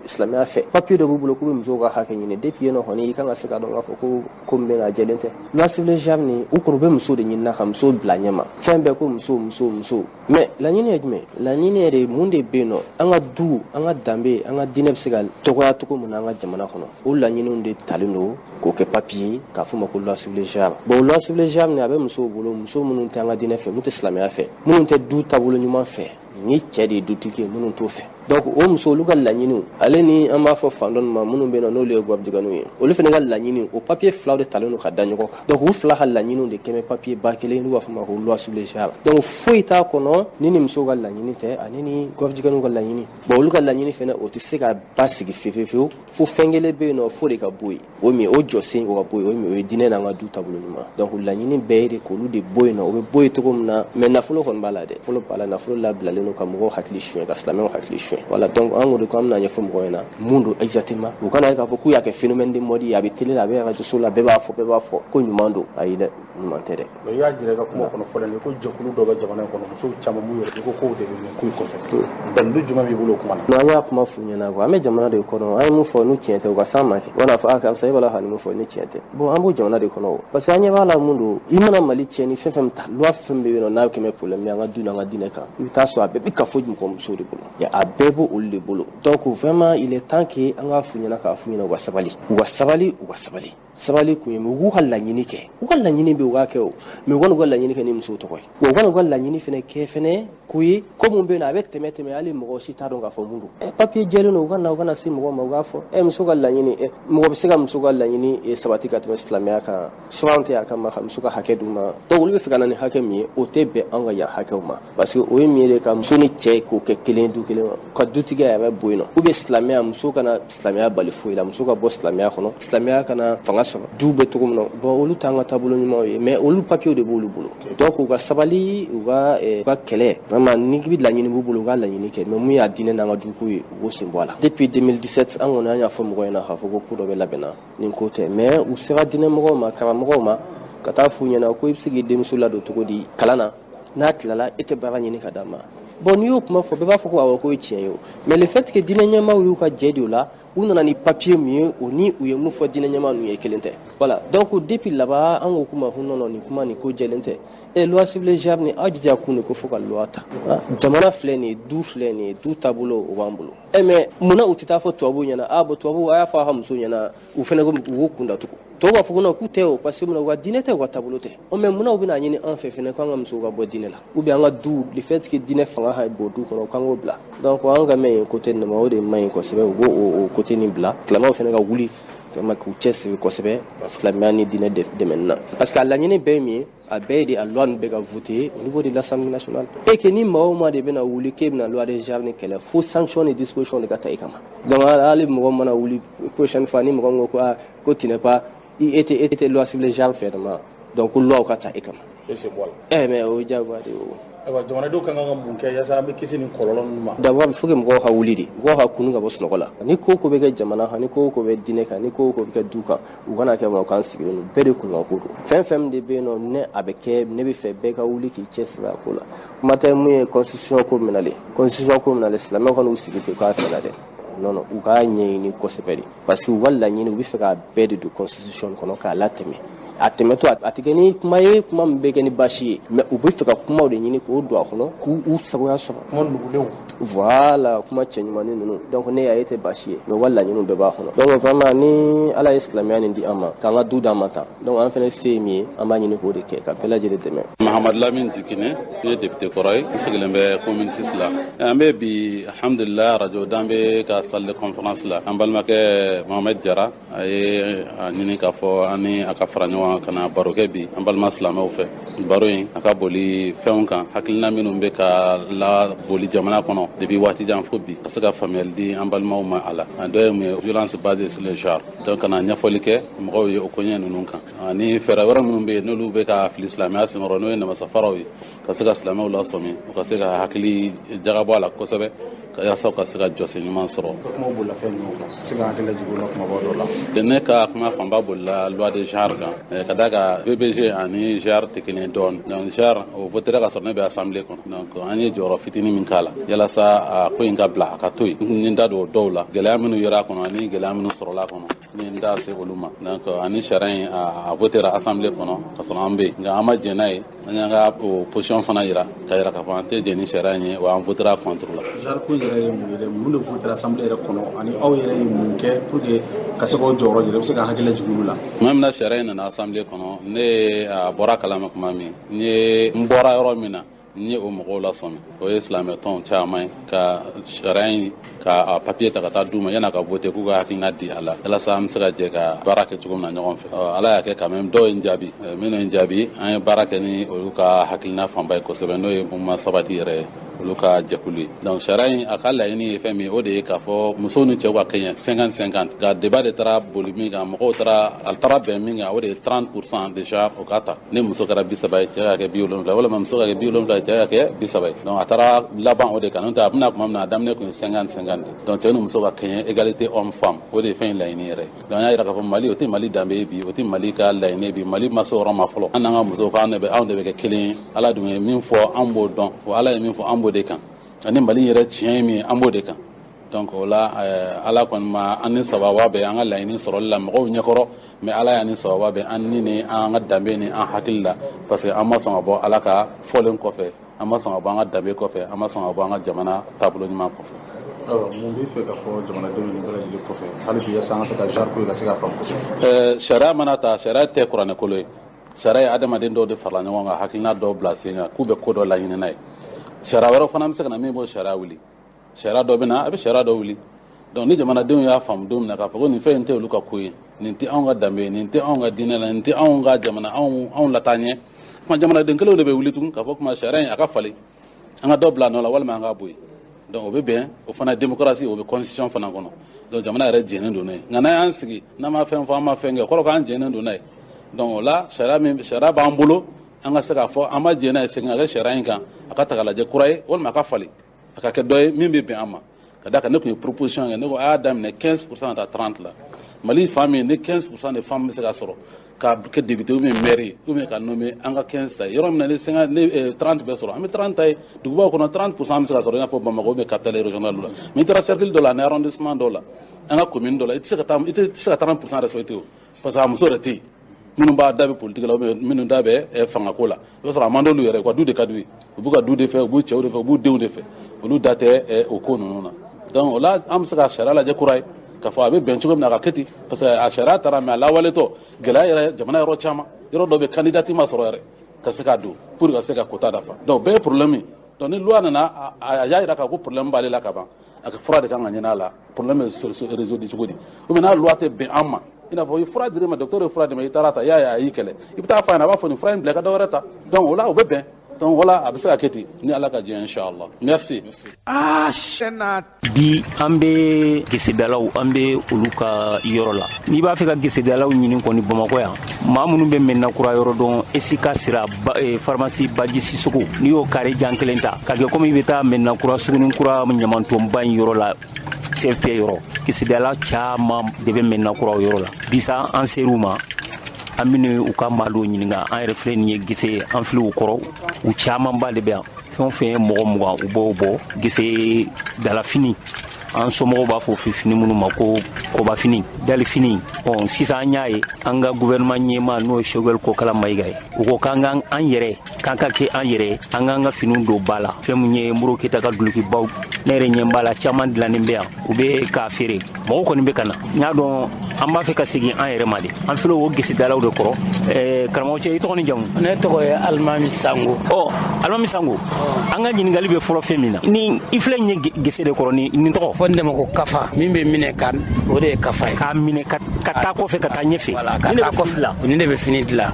silamɛya fɛ, papier dɔ b'u bolo k'u bɛ musow ka hakɛ ɲini, depuis yen nɔ kɔni, i kan ka se k'a dɔn k'a fɔ ko ko min bɛ na, a jɛlen tɛ. Loi sur le genre nin, u kɔni bɛ muso de ɲini ka muso bila ɲɛ ma, fɛn bɛɛ ko muso, muso, muso. Mais laɲini ye jumɛn? Laɲini yɛrɛ, mun de bɛ yen nɔ? An ka du, an ka danbe, an ka diinɛ bɛ se ka tɔgɔya cogo min na an ka jamana kɔnɔ, o laɲiniw de talen don k'o kɛ papier k'a fɔ ma ko loi sur le genre. Bon, loi sur le genre nin, a bɛ musow bolo, muso minnu tɛ an ka diinɛ fɛ, minnu tɛ silamɛya fɛ, minnu tɛ du taabolo ɲuman fɛ, ni cɛ de ye dutigi ye, minnu t'o fɛ. Donc o muso, olu ka laɲiniw, ale ni an b'a fɔ fan dɔ ma, minnu bɛ yen nɔ, n'olu ye gwabijiganiw ye, olu fana ka laɲini, o papier filaw de talen don ka da ɲɔgɔn kan. Donc u fila ka laɲiniw de kɛmɛ papier ba kelen, n'u b'a fɔ ma ko loi sur le genre. Donc foyi t'a kɔnɔ ni musow ka laɲini tɛ, ani ni gwabijiganiw ka laɲini. Bon, olu ka laɲini fana, o tɛ se ka basigi fewu fewu fo fɛn kelen bɛ yen nɔ, fo de ka bɔ yen. O min, o jɔsen, o ka bɔ yen, o min, o ye diinɛ n'an ka du taabolo ɲuman. Donc laɲini bɛɛ ye de k'olu de bɔ yen nɔ. O bɛ bɔ yen cogo min na, mais nafolo kɔni b'a la dɛ, nafolo b'a la, nafolo labilalen don ka mɔgɔw hakili suɲɛ, ka silamɛw hakili suɲɛ. Voilà, donc an ko de ko an bɛna ɲɛfɔ mɔgɔw ɲɛna mun don exactement. U kana ye k'a fɔ k'u y'a kɛ phénomène de mode ye, a bɛ télé la, a bɛ radio la, bɛɛ b'a fɔ, bɛɛ b'a fɔ ko ɲuman don. Ayi dɛ, ɲuman tɛ dɛ. Mais i y'a jira i ka kuma kɔnɔ fɔlɔ ni ko jɛkulu dɔ bɛ jamana in kɔnɔ, musow caman b'u yɛrɛ ko k'o de bɛ nin ko in kɔfɛ. Dalilu jumɛn b'i bolo o kuma na? Non, an y'a kuma f'u ɲɛna quoi. An bɛ jamana de kɔnɔ, an ye mun fɔ n'u tiɲɛ tɛ, u ka s'an ma kɛ. U kana fɔ a karisa, e b'a la ka nin mun fɔ ni tiɲɛ tɛ. Bon, an b'o jamana de kɔnɔ o, parce que an ɲɛ b'a la mun don. I mana Mali tiɲɛ ni fɛn fɛn ta, loi fɛn bɛ yen nɔ n'a kɛmɛ problème ye an ka du n'an ka diinɛ kan, i bɛ taa sɔrɔ a bɛɛ bɛ ka fɔ mɔgɔ musow de bolo, a bɛɛ b'o olu de bolo. Donc vraiment, il est temps que an k'a f'u ɲɛna, k'a f'u ɲɛna u ka sabali, u ka sabali, u ka sabali. Sabali kun ye mun? U k'u ka laɲini kɛ, u ka laɲini bɛ, u k'a kɛ o, mais u kana u ka laɲini kɛ ni musow tɔgɔ ye, wa u kana u ka laɲini fana kɛ fɛnɛ ko ye ko mun bɛ yen nɔ, a bɛ tɛmɛ tɛmɛ, hali mɔgɔ si t'a dɔn k'a fɔ mun don. Papier jɛlen don, u ka na, u kana se mɔgɔw ma, u k'a fɔ muso ka laɲini. Mɔgɔ bɛ se ka muso ka laɲini sabati ka tɛmɛ silamɛya kan? Souvent tɛ a kama ka muso ka hakɛ d'u ma. Donc olu bɛ fɛ ka na ni hakɛ min ye, o tɛ bɛn an ka yan hakɛw ma, parce que o ye min ye de, ka muso ni cɛ k'o kɛ kelen, du kelen ka dutigiya a bɛ bɔ yen nɔ, ou bien silamɛya, muso kana silamɛya bali foyi la, muso ka bɔ silamɛya kɔnɔ, silamɛya kana fanga sɔrɔ du bɛ cogo min na. Bon, olu t'an ka taabolo ɲumanw ye, mais olu papiers de b'olu bolo. Donc u ka sabali, u ka kɛlɛ vraiment, ni bɛ laɲini b'u bolo, u ka laɲini kɛ, mais mun y'a diinɛ n'an ka duko ye, u k'o sen bɔ a la. Depuis 2017, an kɔni an y'a fɔ mɔgɔw ɲɛna k'a fɔ ko ko dɔ bɛ labɛnna nin ko tɛ, mais u sera diinɛ mɔgɔw ma, karamɔgɔw ma, ka taa f'u ɲɛna ko i bɛ se k'i denmuso ladon cogo di kalan na, n'a tilala e tɛ baara ɲini ka d'a ma. Bon, n'i y'o kuma fɔ, bɛɛ b'a fɔ ko awɔ, k'o ye tiɲɛ ye o. Mais le fait que diinɛ ɲɛmaaw y'u ka jɛ de o la, u nana ni papier min ye, o ni u ye mun fɔ diinɛ ɲɛmaa ninnu ye, kelen tɛ. Voilà, donc depuis là-bas, an ko k'u ma ko non non, nin kuma nin ko jɛlen tɛ. Loi sur le genre nin, aw jija kun de ko fo ka loi ta. Jamana filɛ nin ye, du filɛ nin ye, du taabolo o b'an bolo. Mais munna u tɛ taa fɔ tubabuw ɲɛna? Ah bon, tubabuw, a y'a fɔ a ka muso ɲɛna, u fana ko u k'u kun datugu. Tɔw b'a fɔ ko non, k'u tɛ o, parce que munna, u ka diinɛ tɛ, u ka taabolo tɛ. Mais munna u bɛna ɲini an fɛ fɛnɛ k'an ka musow ka bɔ diinɛ la, ou bien an ka du, le fait que diinɛ fanga ka bon du kɔnɔ, k'an k'o bila? Donc an ka mɛn yen côté nin ma, o de man ɲi kosɛbɛ. U b'o o côté nin bila, silamɛw fana ka wuli vraiment k'u cɛsiri kosɛbɛ silamɛya ni diinɛ dɛmɛni na, parce que a laɲini bɛɛ ye min ye, a bɛɛ ye de a loi nin bɛ ka voter au niveau de l'Assemblée nationale, et que ni maa o maa de bɛna wuli k'e bɛna loi de genre ni kɛlɛ, fo sanction ni disposition de ka ta i kama. Donc hali mɔgɔ mana wuli prochaine fois, ni mɔgɔ min ko ko ah, ko tu n'es pas, i e tɛ loi sur le genre fɛ dama, donc ko loi ka ta e kama. E sen bɔ a la. Mais o ye diyagoya de ye o. Ayiwa, jamanadenw ka kan ka mun kɛ yaasa an bɛ kisi nin kɔlɔlɔ ninnu ma? D'abord, il faut que mɔgɔw ka wuli de, mɔgɔw ka kunu ka bɔ sunɔgɔ la. Ni ko ko bɛ kɛ jamana kan, ni ko ko bɛ diinɛ kan, ni ko ko bɛ kɛ du kan, u kana kɛ ma k'an sigilen don, bɛɛ de kunkan ko don. Fɛn fɛn de bɛ yen nɔ, ne a bɛ kɛ, ne bɛ fɛ bɛɛ ka wuli k'i cɛsiri a ko la. Kuma tɛ mun ye, constitution ko minɛlen, constitution ko minɛlen, silamɛw ka n'u sigi ten k'a fɛ la dɛ. Non non, u k'a ɲɛɲini kosɛbɛ de, parce que u ka laɲini, u bɛ fɛ k'a bɛɛ de don constitution kɔnɔ k'a latɛmɛ. A tɛmɛtɔ, a tɛ kɛ ni kuma ye, kuma min bɛ kɛ ni baasi ye, mais u bɛ fɛ ka kumaw de ɲini k'o don a kɔnɔ, k'u u sagoya sɔrɔ. Kuma nugulenw. Voilà, kuma cɛɲumannin ninnu. Donc ne y'a ye tɛ baasi ye, mais u ka laɲiniw bɛɛ b'a kɔnɔ. Donc vraiment, ni Ala ye silamɛya nin di an ma, k'an ka du d'an ma tan, donc an fana se ye min ye, an b'a ɲini k'o de kɛ ka bɛɛ lajɛlen dɛmɛ. Mahamadu Lamine Dikine, n ye député kɔrɔ ye, n sigilen bɛ commune 6 la. An bɛ bi, alhamdulillah, radio Danbe ka salle de conférence la. An balimakɛ Mohamed Jara, a ye a ɲini k'a fɔ an ni a ka fara ɲɔgɔn kan ka na baro kɛ bi an balima silamɛw fɛ. Baro in a ka boli fɛnw kan, hakilina minnu bɛ ka la boli jamana kɔnɔ depuis waati jan fo bi, ka se ka faamuyali di an balimaw ma a la. A dɔ ye mun ye? Violence basée sur le genre. Donc ka na ɲɛfɔli kɛ mɔgɔw ye o koɲɛ ninnu kan, ani fɛɛrɛ wɛrɛ minnu bɛ yen n'olu bɛ ka fili silamɛya senkɔrɔ, n'o ye namasafaraw ye, ka se ka silamɛw lasɔmi, u ka se ka hakili jagabɔ a la kosɛbɛ. yaasa ka se ka jɔsen ɲuman sɔrɔ. Kuma bolila fɛn jumɛn kan? Se ka hakili lajigin o la kumaba dɔ la. Ne ka kuma fanba bolila loi de genre kan, ka d'a kan VBG ani genre tɛ kelen ye dɔɔnin. Donc genre o votera ka sɔrɔ ne bɛ assemblée kɔnɔ, donc an ye jɔyɔrɔ fitinin min k'a la yalasa a ko in ka bila a ka to yen. N ye n da don o dɔw la, gɛlɛya minnu yera a kɔnɔ ani gɛlɛya minnu sɔrɔla a kɔnɔ, n ye n da se olu ma. Donc ani sariya in a votera assemblée kɔnɔ ka sɔrɔ an bɛ yen, nka an ma jɛn n'a ye. An y'an ka o position fana yira ka yira k'a fɔ an tɛ jɛn ni sariya in ye, wa an votera contre la. Genre ko in yɛrɛ ye mun ye dɛ? Mun de votera assemblée yɛrɛ kɔnɔ ani aw yɛrɛ ye mun kɛ pour que ka se k'aw jɔyɔrɔ jira? I bɛ se ka hakili lajigin olu la. Tuma min na sariya in nana assemblée kɔnɔ, ne a bɔra kalama tuma min, n ye n bɔra yɔrɔ min na, n ye o mɔgɔw lasɔmi, o ye silamɛtɔnw caman ye, ka sariya in ka papier ta ka taa d'u ma yan'a ka voter, k'u ka hakilina di a la walasa an bɛ se ka jɛ ka baara kɛ cogo min na ɲɔgɔn fɛ. Ala y'a kɛ quand même dɔw ye n jaabi, minnu ye n jaabi, an ye baara kɛ ni olu ka hakilina fanba ye kosɛbɛ, n'o ye Mouvement Sabati yɛrɛ ye, olu ka jɛkulu ye. Donc sariya in a ka laɲini ye fɛn min ye, o de ye k'a fɔ musow ni cɛw ka kɛɲɛ 50-50. Nka débat de taara boli min kan, mɔgɔw taara a taara bɛn min kan, o de ye 30% déjà o ka ta, ni muso kɛra 30 ye, cɛ ka kɛ 70, walima muso ka kɛ 70, cɛ ka kɛ 30 ye. Donc a taara laban o de kan, n'o tɛ a bɛna tuma min na, a daminɛ tun ye 50-50. Donc cɛ ni muso ka kɛɲɛ, égalité homme femme, o de ye fɛn in laɲini yɛrɛ ye. Donc an y'a yira k'a fɔ Mali, o tɛ Mali danbe ye bi, o tɛ Mali ka laɲini ye bi. Mali ma se o yɔrɔ ma fɔlɔ. An n'an ka musow k'an de bɛ, anw de bɛ kɛ kelen ye. Ala dun ye min fɔ, an b'o dɔn, wa Ala ye min fɔ, an b'o de kan, ani Mali yɛrɛ tiɲɛ ye min ye, an b'o de kan. Donc o la, Ala kɔni ma an ni sababa bɛn an ka laɲini sɔrɔli la mɔgɔw ɲɛkɔrɔ, mais Ala y'an ni sababa bɛn an ni an ka danbe ni an hakili la, parce que an ma sɔn ka bɔ Ala ka fɔlen kɔfɛ, an ma sɔn ka bɔ an ka danbe kɔfɛ, an ma sɔn ka bɔ an ka jamana taabolo ɲuman kɔfɛ. Mun b'i fɛ ka fɔ jamanadenw ni bɛɛ lajɛlen kɔfɛ hali bi, yaasa an ka se ka genre ko ka se ka faamu kosɛbɛ? Sariya mana ta, sariya tɛ kuranɛkolo ye. Sariya ye adamaden dɔw de farala ɲɔgɔn kan, hakilina dɔw bila sen kan k'u bɛ ko dɔ laɲini n'a ye. Sariya wɛrɛ fana bɛ se ka na min b'o sariya wuli. Sariya dɔ bɛ na, a bɛ sariya dɔ wuli. Donc ni jamanadenw y'a faamu don min na k'a fɔ ko nin fɛn in tɛ olu ka ko ye, nin tɛ anw ka danbe ye, nin tɛ anw ka diinɛ la, nin tɛ anw ka jamana anw lataa ɲɛ, kuma jamanaden kelenw de bɛ wuli tugun k'a fɔ kuma sariya in a ka falen, an ka dɔ bila a nɔ la walima an k'a bɔ yen. Donc o bɛ bɛn, o fana ye démocratie, o bɛ constitution fana kɔnɔ. Donc jamana yɛrɛ jɛnnen don n'a ye. Nka n'an y'an sigi n'an ma fɛn fɔ, an ma fɛn kɛ, o kɔrɔ k'an jɛnnen don n'a ye. Donc o la, sariya min sariya b'an bolo, an ka se k'a fɔ an ma jɛn n'a ye, segin ka kɛ sariya in kan, a ka ta ka lajɛ kura ye, walima a ka falen, a ka kɛ dɔ ye min bɛ bɛn an ma. Ka d'a kan ne tun ye proposition kɛ, ne ko a y'a daminɛ 15% ka taa 30 la. Mali fan min ni 15% de femmes bɛ se ka sɔrɔ ka kɛ député ou bien maire ye ou bien ka nommer, an ka 15 ta ye. Yɔrɔ min na ni 50 ni 30 bɛ sɔrɔ, an bɛ 30 ta ye. Dugubaw kɔnɔ, 30% bɛ se ka sɔrɔ, i n'a fɔ Bamakɔ ou bien capitale régionale la. Mais n'i taara cercle dɔ la ani arrondissement dɔw la, an ka commune dɔ la, i tɛ se ka taa, i tɛ se ka 30% yɛrɛ sɔrɔ, i tɛ o, parce que a muso yɛrɛ tɛ yen. Minnu b'a da bɛ politique la ou bien minnu da bɛ fangako la, i b'a sɔrɔ a man d'olu yɛrɛ, u ka du de ka d'u ye, u b'u ka du de fɛ, u b'u cɛw de fɛ, u b'u denw de fɛ, olu da tɛ o ko ninnu na. Donc o la, an bɛ se ka sariya lajɛ kura ye k'a fɔ a bɛ bɛn cogo min na, a ka kɛ ten, parce que a sariya taara, mais a lawaletɔ gɛlɛya yɛrɛ jamana yɔrɔ caman, yɔrɔ dɔ bɛ candidat ma sɔrɔ yɛrɛ ka se ka don pour ka se ka quota dafa. Donc bɛɛ ye problème ye. Donc ni loi nana, a y'a jira k'a ko problème b'ale la ka ban, a ka fura de kan ka ɲini a la, problème bɛ résoudre cogo di? Ou bien n'a loi tɛ bɛn an ma, i n'a fɔ i fura dir'i ma, docteur ye fura d'i ma, i taara ta, i y'a ye a y'i kɛlɛ, i bɛ taa f'a ɲɛna, a b'a fɔ nin fura in bila, i ka dɔ wɛrɛ ta. Donc o la, o bɛ bɛn. Donc voilà, a bɛ se ka kɛ ten ni Ala ka jɛ, inchallah. Merci. Ah. Bi an bɛ gesedalaw, an bɛ olu ka yɔrɔ la. N'i b'a fɛ ka gesedalaw ɲini kɔni Bamakɔ yan, maa minnu bɛ Mɛnna kura yɔrɔ dɔn, Esika sira, pharmacie Baji Sisoko, n'i y'o kare jan kelen ta ka kɛ komi i bɛ taa Mɛnna kura suguni kura ɲamantonba in yɔrɔ la, CFP yɔrɔ, gesedala caman de bɛ Mɛnna kura o yɔrɔ la. Bisa an ser'u ma, an bɛna u ka maa dɔw ɲininka. An yɛrɛ filɛ nin ye gese, an filɛ u kɔrɔ, u camanba de bɛ yan. Fɛn o fɛn ye mɔgɔ 20, u b'o bɔ gese dalafini, an somɔgɔw b'a fɔ fini minnu ma ko kɔbafini, dalifini. Ɔ sisan an y'a ye an ka gouvernement ɲɛmaa, n'o ye Choguel Kokala Mayiga ye, u ko k'an ka an yɛrɛ k'an ka kɛ an yɛrɛ, an k'an ka finiw don ba la. Fɛn min ye Modibo Keyita ka dulokibaw, ne yɛrɛ ɲɛ b'a la, caman dilannen bɛ yan, u bɛ k'a feere, mɔgɔw kɔni bɛ ka na. N y'a dɔn an b'a fɛ ka segin an yɛrɛ ma de, an filɛ o gesedalaw de kɔrɔ. Karamɔgɔ cɛ, i tɔgɔ ni jamu? Ne tɔgɔ ye Alimami Sango. Ɔ Alimami Sango, an ka ɲininkali bɛ fɔlɔ fɛn min na, ni i filɛ nin ye gese de kɔrɔ, ni nin tɔgɔ? Fɔ n dɛmɛ ko kafa, min bɛ minɛ ka, o de ye kafa ye. K'a minɛ ka taa kɔfɛ, ka taa ɲɛfɛ. Voilà, ka taa kɔfɛ, nin de bɛ fini dilan,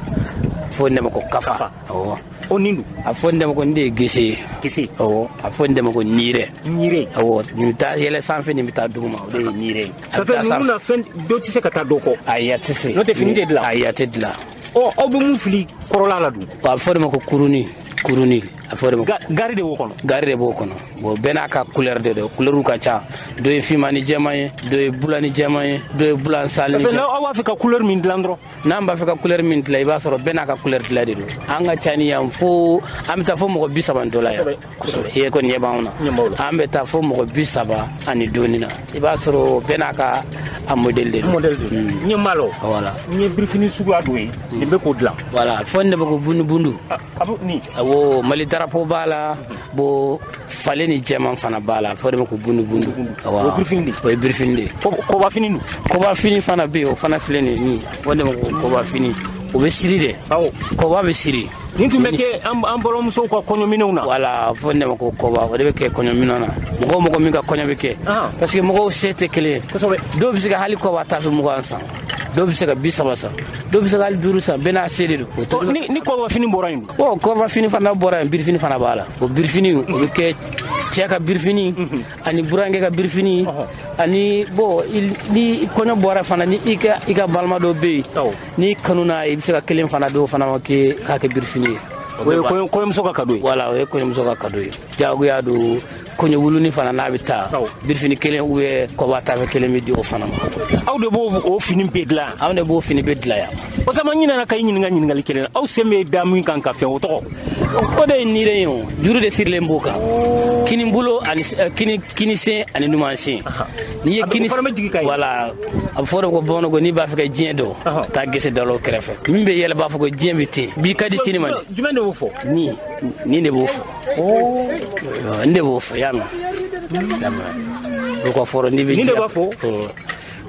fo n dɛmɛ ko kafa. Awɔ. O nin dun? A fɔ n dɛmɛ ko nin de ye gese ye. Gese. Awɔ, a fɔ n dɛmɛ ko niirɛ. Niirɛ. Awɔ, nin bɛ taa yɛlɛ sanfɛ, nin bɛ taa duguma, o de ye niirɛ ye. Ça fait ninnu na fɛn dɔ tɛ se ka taa dɔ kɔ. Ayi, a tɛ se. N'o tɛ fini tɛ dilan. Ayi, a tɛ dilan. Ɔ aw bɛ mun fili kɔrɔla la dun? A bɛ fɔ de ma ko kuruni. Kuruni. A fɔ de ma gari de b'o kɔnɔ. Gari de b'o kɔnɔ. Bon, bɛɛ n'a ka couleur de don. Couleur ka ca. Dɔ ye finman ni jɛman ye, dɔ ye bula ni jɛman ye, dɔ ye bula sali ni jɛman. Aw b'a fɛ ka couleur min dilan dɔrɔn. N'an b'a fɛ ka couleur min dilan, i b'a sɔrɔ bɛɛ n'a ka couleur dilan de don. An ka ca ni yan fo an bɛ taa fo mɔgɔ 30 dɔ la yan. Kosɛbɛ. I kɔni ɲɛ b'anw na. An bɛ taa fo mɔgɔ 30 ani dɔɔnin na. I b'a sɔrɔ bɛɛ n'a ka a modèle de don. Modèle de don. N ye malo. Voilà. N ye birifini suguya dɔ ye. Nin bɛ k'o dilan. Voilà. Fo ne bɛ ko bundu bundu. A bɛ nin. Awɔ, Mali drapeau b'a la. Bon, falen ni jɛman fana b'a la. Fo de ma ko bundu bundu. O ye birifini de ye. O ye birifini de ye. Kɔbafini dun. Kɔbafini fana bɛ yen, o fana filɛ nin ye. Fo de ma ko kɔbafini. O bɛ siri de. Awɔ. Kɔba bɛ siri. Nin tun bɛ kɛ an balimamusow ka kɔɲɔminɛnw na. Voilà, fo ne ma ko kɔba, o de bɛ kɛ kɔɲɔminɛn na. Mɔgɔ o mɔgɔ min ka kɔɲɔ bɛ kɛ. Parce que mɔgɔw se tɛ kelen ye. Kosɛbɛ. Dɔw bɛ se ka hali kɔba tafe 20 san. Dɔw bɛ se ka 30 san. Dɔw bɛ se ka hali 5 san. Bɛɛ n'a se de don. Ni kɔbafini bɔra yen. Ɔ, kɔbafini fana bɔra yen, birifini fana b'a la. O birifini o bɛ kɛ cɛ ka birifini ani burankɛ ka birifini ani bon, ni kɔɲɔ bɔra fana, ni i ka balima dɔ bɛ yen, n'i kanu n'a ye, i bɛ se ka kelen fana dɔw fana ma k'a kɛ birifini ye. O ye kɔɲɔmuso ka cadeau ye. Voilà, o ye kɔɲɔmuso ka cadeau ye. Diyagoya don. Kɔɲɔ wuluni fana n'a bɛ taa, birifini kelen ou bien kɔba tafe kelen bɛ di o fana ma. Aw de b'o o fini bɛɛ dilan? Anw de b'o fini bɛɛ dilan yan. O sama, n ɲinɛna ka i ɲininka ɲininkali kelen na. Aw sen bɛ da min kan ka fɛn, o tɔgɔ? O de ye niren ye o. Juru de sirilen b'o kan. Kini bolo ani kini sen ani numan sen. N'i ye kini fana bɛ jigin ka ye. Voilà, a bɛ fɔ de ko bamananw ko n'i b'a fɛ ka diɲɛ dɔn, taa gese dalaw kɛrɛfɛ. Min bɛ yɛlɛ b'a fɔ ko diɲɛ bɛ ten. Bi ka di sini ma di. Jumɛn de b'o fɔ? Nin de b'o fɔ. Nin de b'o fɔ, y'a mɛn. O ka fɔlɔ n'i bɛ Nin de b'a fɔ?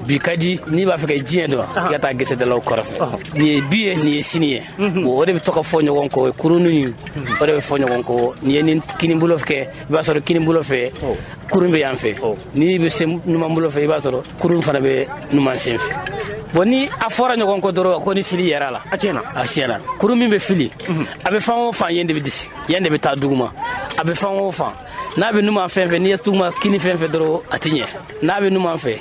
Bi ka di, n'i b'a fɛ ka diɲɛ dɔn, i ka taa gesedalaw kɔrɔfɛ. Nin ye bi ye, nin ye sini ye. Bon, o de bɛ to ka fɔ ɲɔgɔn kɔ, kurunin o de bɛ fɔ ɲɔgɔn kɔ. N'i ye nin kini bolo kɛ, i b'a sɔrɔ kini bolo fɛ kurun bɛ yan fɛ. N'i bɛ se numan bolo fɛ, i b'a sɔrɔ kurun fana bɛ numan sen fɛ. Bon, ni a fɔra ɲɔgɔn kɔ dɔrɔn ko ni fili yɛrɛ la. A tiɲɛna. A tiɲɛna. Kurun min bɛ fili, a bɛ fan o fan, yen de bɛ disi, yen de bɛ taa duguma. A bɛ fan o fan, n'a bɛ numan fɛn fɛn, n'i ye duguma kini fɛn fɛn dɔrɔn, a tɛ ɲɛ. N'a bɛ numan fɛ,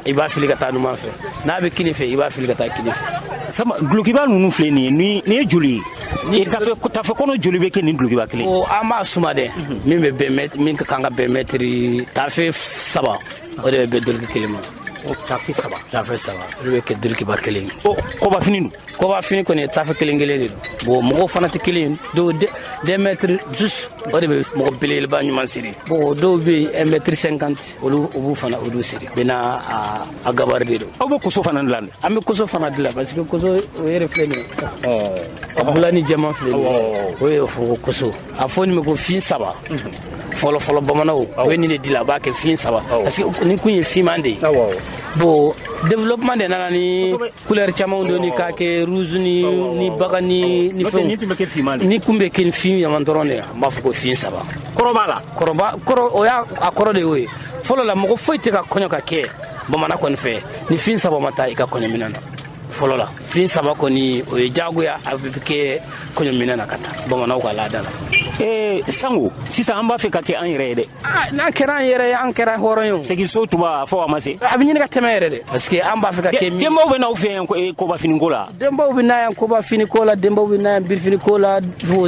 i b'a fili ka taa numan fɛ. N'a bɛ kini fɛ, i b'a fili ka taa kini fɛ. Sama, dulokiba ninnu filɛ nin ye, nin ye joli ye? Ni tafe kɔnɔ joli bɛ kɛ nin dulokiba kelen? O an b'a suma dɛ. Min bɛ bɛn, min ka kan ka bɛn mɛtiri tafe 3, o de bɛ bɛn duloki kelen ma. O tafe 3. Tafe 3, o de bɛ kɛ dulokiba kelen ye. O kɔbafini dun? Kɔbafini kɔni ye tafe kelen kelen de don. Bon, mɔgɔw fana tɛ kelen ye. Dɔw 2 mètres juste, o de bɛ mɔgɔ belebeleba ɲuman siri. Bon, dɔw bɛ yen 1 mètre 50, olu o b'u fana olu siri. Bɛɛ n'a a gabarit de don. Aw bɛ koso fana dilan dɛ? An bɛ koso fana dilan parce que koso o yɛrɛ filɛ nin ye. A bula ni jɛman filɛ nin ye. O ye fɔ ko koso. A fɔ nin ma ko fin 3. Fɔlɔ fɔlɔ bamananw o ye nin de dilan, a b'a kɛ fin 3. Parce que nin kun ye finman de ye. Bon, développement de nana ni couleur camanw donni k'a kɛ rouge ni bagan ni fɛnw. Nin tun bɛ kɛ finman de. Ni kun bɛ kɛ fin ɲaman dɔrɔn de, an b'a fɔ ko fin 3. Kɔrɔ b'a la. Kɔrɔba kɔrɔ o y'a a kɔrɔ de y'o ye. Fɔlɔ la mɔgɔ foyi tɛ ka kɔɲɔ ka kɛ bamanan kɔni fɛ ni fin 3 ma taa i ka kɔɲɔminɛn na. Fɔlɔ la fin 3 kɔni o ye diyagoya, a bɛ kɛ kɔɲɔminɛn na ka taa bamananw ka laada la. Sango, sisan an b'a fɛ ka kɛ an yɛrɛ ye dɛ. N'an kɛra an yɛrɛ ye, an kɛra hɔrɔn ye o. Segin so tuba fo a ma se. A bɛ ɲini ka tɛmɛ yɛrɛ de. Parce que an b'a fɛ ka kɛ min. Denbaw bɛ n'aw fɛ yan kɔbafiniko la. Denbaw bɛ na yan kɔbafiniko la, denbaw bɛ na yan birifiniko la,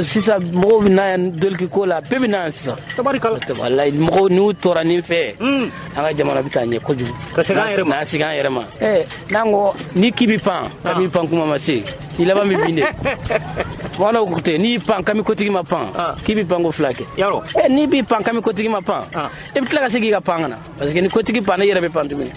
sisan mɔgɔw bɛ na yan dolikinko la, bɛɛ bɛ na yan sisan. Tabarikala. Walayi, mɔgɔw n'u tora nin fɛ, an ka jamana bɛ taa ɲɛ kojugu. Ka segin an yɛrɛ ma. N'an segin an yɛrɛ ma. N'an ko ni k'i bɛ pan, kami pan kuma ma se. I laban bɛ bin de. Wala ko tɛ n'i pan kami kotigi ma pan, k'i bɛ pan ko 2 kɛ. Yarɔ. N'i b'i pan kami kotigi ma pan, i bɛ tila ka segin k'i ka pan ka na. Parce que ni kotigi pan, i yɛrɛ bɛ pan tuguni.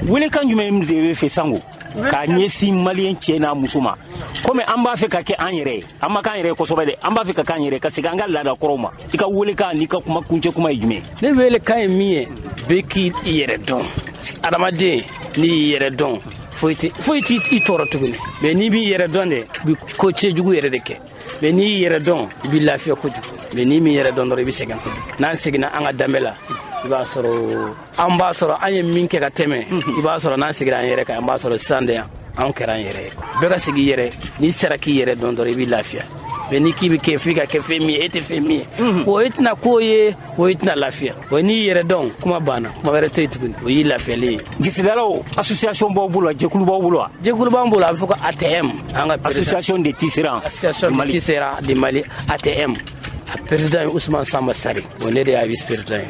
Welekan jumɛn de bɛ fɛ Sango k'a ɲɛsin maliyɛn cɛ n'a muso ma? Komi an b'a fɛ ka kɛ an yɛrɛ ye, an ma k'an yɛrɛ ye kosɛbɛ dɛ, an b'a fɛ ka k'an yɛrɛ ye, ka segin an ka laada kɔrɔw ma. I ka welekan n'i ka kuma kuncɛ kuma ye jumɛn ye? Ne welekan ye min ye, bɛɛ k'i yɛrɛ dɔn. Adamaden n'i y'i yɛrɛ dɔn, foyi t'i tɔɔrɔ tuguni. Mais n'i b'i yɛrɛ dɔn de, i bɛ ko cɛjugu yɛrɛ de kɛ. Mais n'i y'i yɛrɛ dɔn, i b'i lafiya kojugu. Mais n'i m'i yɛrɛ dɔn dɔrɔn, i bɛ sɛgɛn kojugu. N'an seginna an ka danbe la, i b'a sɔrɔ an b'a sɔrɔ an ye min kɛ ka tɛmɛ, i b'a sɔrɔ n'an seginna an yɛrɛ kan, an b'a sɔrɔ sisan de yan anw kɛra an yɛrɛ ye. Bɛɛ ka segin i yɛrɛ, n'i sera k'i yɛrɛ dɔn dɔrɔn, i b'i lafiya. Mais n'i k'i bɛ kɛ f'i ka kɛ fɛn min ye, e tɛ fɛn min ye, o e tɛna ko ye, o e tɛna lafiya. O n'i yɛrɛ dɔn, kuma banna, kuma wɛrɛ tɛ yen tuguni, o y'i lafiyalen ye. Gisidalaw association b'aw bolo wa, jɛkulu b'aw bolo wa? Jɛkulu b'an bolo, a bɛ fɔ ko ATM. An ka association des tisserands. Association des tisserands du Mali, ATM. A président ye Ousmane Samba Sari, o ne de y'a vice président ye.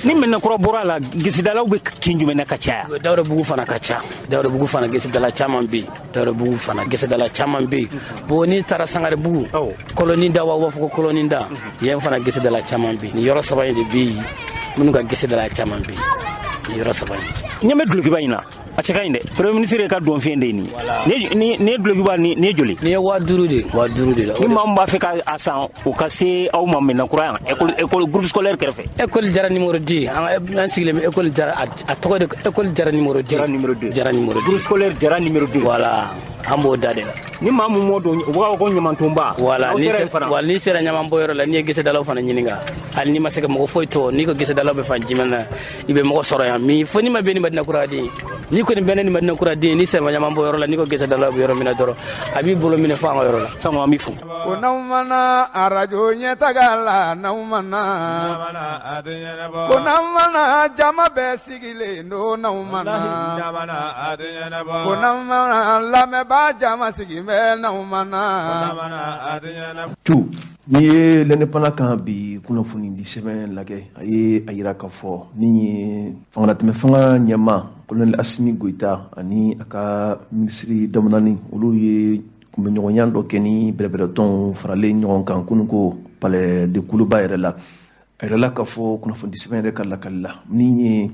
Ni Mɛnakura bɔra a la, gisidalaw bɛ kin jumɛn na ka caya? Dawudabugu fana ka ca. Dawudabugu fana gisidala caman bɛ yen. Dawudabugu fana gisidala caman bɛ yen. Bon, n'i taara Sangarebugu, Koloninda, wa u b'a fɔ ko Koloninda, yen fana gisidala caman bɛ yen. Nin yɔrɔ saba in de bɛ yen minnu ka gisidala caman bɛ yen. Nin yɔrɔ saba in. Ɲɛ bɛ dulokiba in na, a cɛ ka ɲi dɛ. Premier ministre ka don fɛn de ye nin ye. Nin ye dulokiba nin ye joli? Nin ye 5000 de ye, 5000 de la. Ni maa min b'a fɛ ka a san, o ka se aw ma Mɛnakura yan, école groupe scolaire kɛrɛfɛ. École Jara numéro 2, an sigilen bɛ école Jara, a tɔgɔ de école Jara numéro 2. Jara numéro 2. Jara numéro 2. Groupe scolaire Jara numéro 2. Voilà, an b'o da de la. Ni maa mun m'o dɔn, u b'a fɔ ko ɲamantonba. Voilà, n'i sera ɲamanbɔyɔrɔ la, n'i ye gisidalaw fana ɲininka, hali n'i ma se ka mɔgɔ foyi tɔ, n'i ko gisidalaw bɛ fan jumɛn na, i bɛ mɔgɔ sɔrɔ yan. Min fo n'i ma bɛn ni Madina Kura den, n'i kɔni bɛnna ni Madina Kura den, n'i sera ɲamanbɔyɔrɔ la, n'i ko gisidalaw bɛ yɔrɔ min na dɔrɔn, a b'i bolo minɛ fo an ka yɔrɔ la. Sango, an b'i fo. Ko n'aw mana arajo ɲɛtaga la, n'aw mana, ko n'aw mana jama bɛɛ sigilen don, n'aw mana, ko n'aw mana lamɛnbaa jama sigi bɛ, n'aw mana. Tu n'i ye l'Indépendant kan bi kunnafoni di sɛbɛn lajɛ, a ye a yira k'a fɔ ni ye fangalatɛmɛ fanga ɲɛma Colonel Assimi Goïta ani a ka minisiri damanani, olu ye kunbɛɲɔgɔnya dɔ kɛ ni bɛrɛbɛrɛtɔnw faralen ɲɔgɔn kan kunun ko palais de Kuluba yɛrɛ la. A yirala k'a fɔ kunnafoni di sɛbɛn yɛrɛ ka lakali la, min ye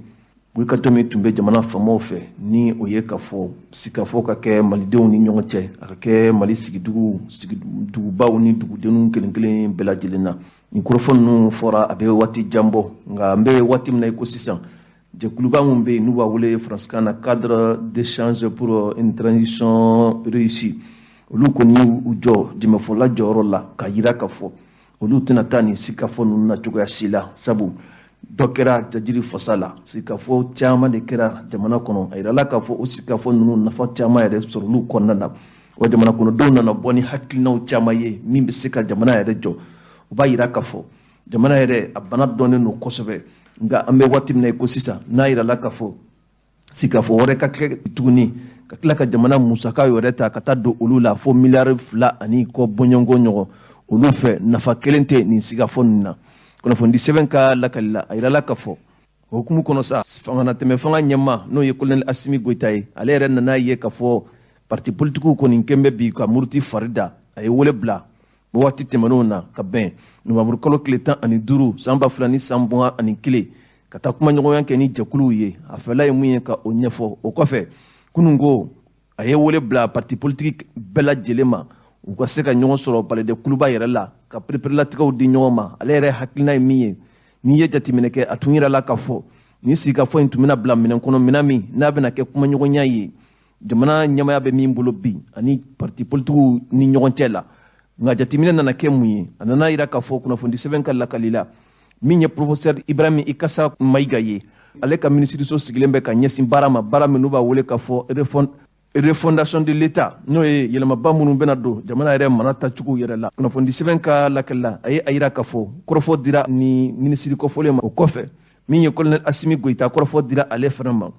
wulikajɔ min tun bɛ jamana faamaw fɛ, ni o ye k'a fɔ sigikafɔ ka kɛ malidenw ni ɲɔgɔn cɛ, a ka kɛ Mali sigidugubaw ni dugudenw kelen kelen bɛɛ lajɛlen na. Nin kɔrɔfɔ ninnu fɔra a bɛ waati jan bɔ, nka an bɛ waati min na i ko sisan, jɛkuluba min bɛ yen n'u b'a wele faransikan na cadre d'échange pour une transition réussie, olu kɔni y'u jɔ jɛmɛfɔla jɔyɔrɔ la k'a yira k'a fɔ olu tɛna taa nin sigikafɔ ninnu na cogoya si la, sabu dɔ kɛra jajiri fasa la. Sigikafɔ caman de kɛra jamana kɔnɔ, a yirala k'a fɔ o sigikafɔ ninnu nafa caman yɛrɛ sɔrɔlu kɔnɔna na, wa jamana kɔnɔdenw nana bɔ ni hakilinaw caman ye min bɛ se ka jamana yɛrɛ jɔ. O b'a yira k'a fɔ jamana yɛrɛ a bana dɔnnen don kosɛbɛ, nka an bɛ waati min na i ko sisan, n'a yirala k'a fɔ sigikafɔ wɛrɛ ka kɛ tuguni ka tila ka jamana musaka yɛrɛ ta ka taa don olu la fo miliyari 2 ani kɔ bɔɲɔgɔnko ɲɔgɔn, olu fɛ nafa kelen tɛ nin sigikafɔ ninnu na. Kunnafoni sɛbɛn ka lakali la, a yirala k'a fɔ o hukumu kɔnɔ sa, fangalatɛmɛ fanga ɲɛma n'o ye Colonel Assimi Goïta ye, ale yɛrɛ nana ye k'a fɔ parti politikiw kɔni kɛn bɛ bi ka muruti fari da. A ye wele bila waati tɛmɛnenw na ka bɛn nowanburukalo tile 15 san 2021 ka taa kumaɲɔgɔnya kɛ ni jɛkuluw ye. A fɛla ye mun ye ka o ɲɛfɔ. O kɔfɛ kunun ko a ye wele bila parti politique bɛɛ lajɛlen ma, u ka se ka ɲɔgɔn sɔrɔ palais de Kuluba yɛrɛ la ka pereperelatigɛw di ɲɔgɔn ma. Ale yɛrɛ hakilina ye min ye, n'i ye jateminɛ kɛ, a tun yirala k'a fɔ nin sigikafɔ in tun bɛna bila minɛn kɔnɔ, minɛn min n'a bɛna kɛ kumaɲɔgɔnya ye jamana ɲɛmaya bɛ min bolo bi ani parti politikiw ni ɲɔgɔn cɛ la. Nka jateminɛ nana kɛ mun ye, a nana yira k'a fɔ kunnafoni sɛbɛn ka lakali la, min ye professeur Ibrahim Ikassa Maïga ye, ale ka minisiriso sigilen bɛ ka ɲɛsin baara ma, baara min n'u b'a wele k'a fɔ refondation de l'État, n'o ye yɛlɛmaba minnu bɛna don jamana yɛrɛ mara tacogo yɛrɛ la. Kunnafoni sɛbɛn ka lakali la, a ye a yira k'a fɔ kɔrɔfɔ dira ni minisiri kɔfɔlen ma. O kɔfɛ min ye Colonel Assimi Goïta, kɔrɔfɔ dira ale fana ma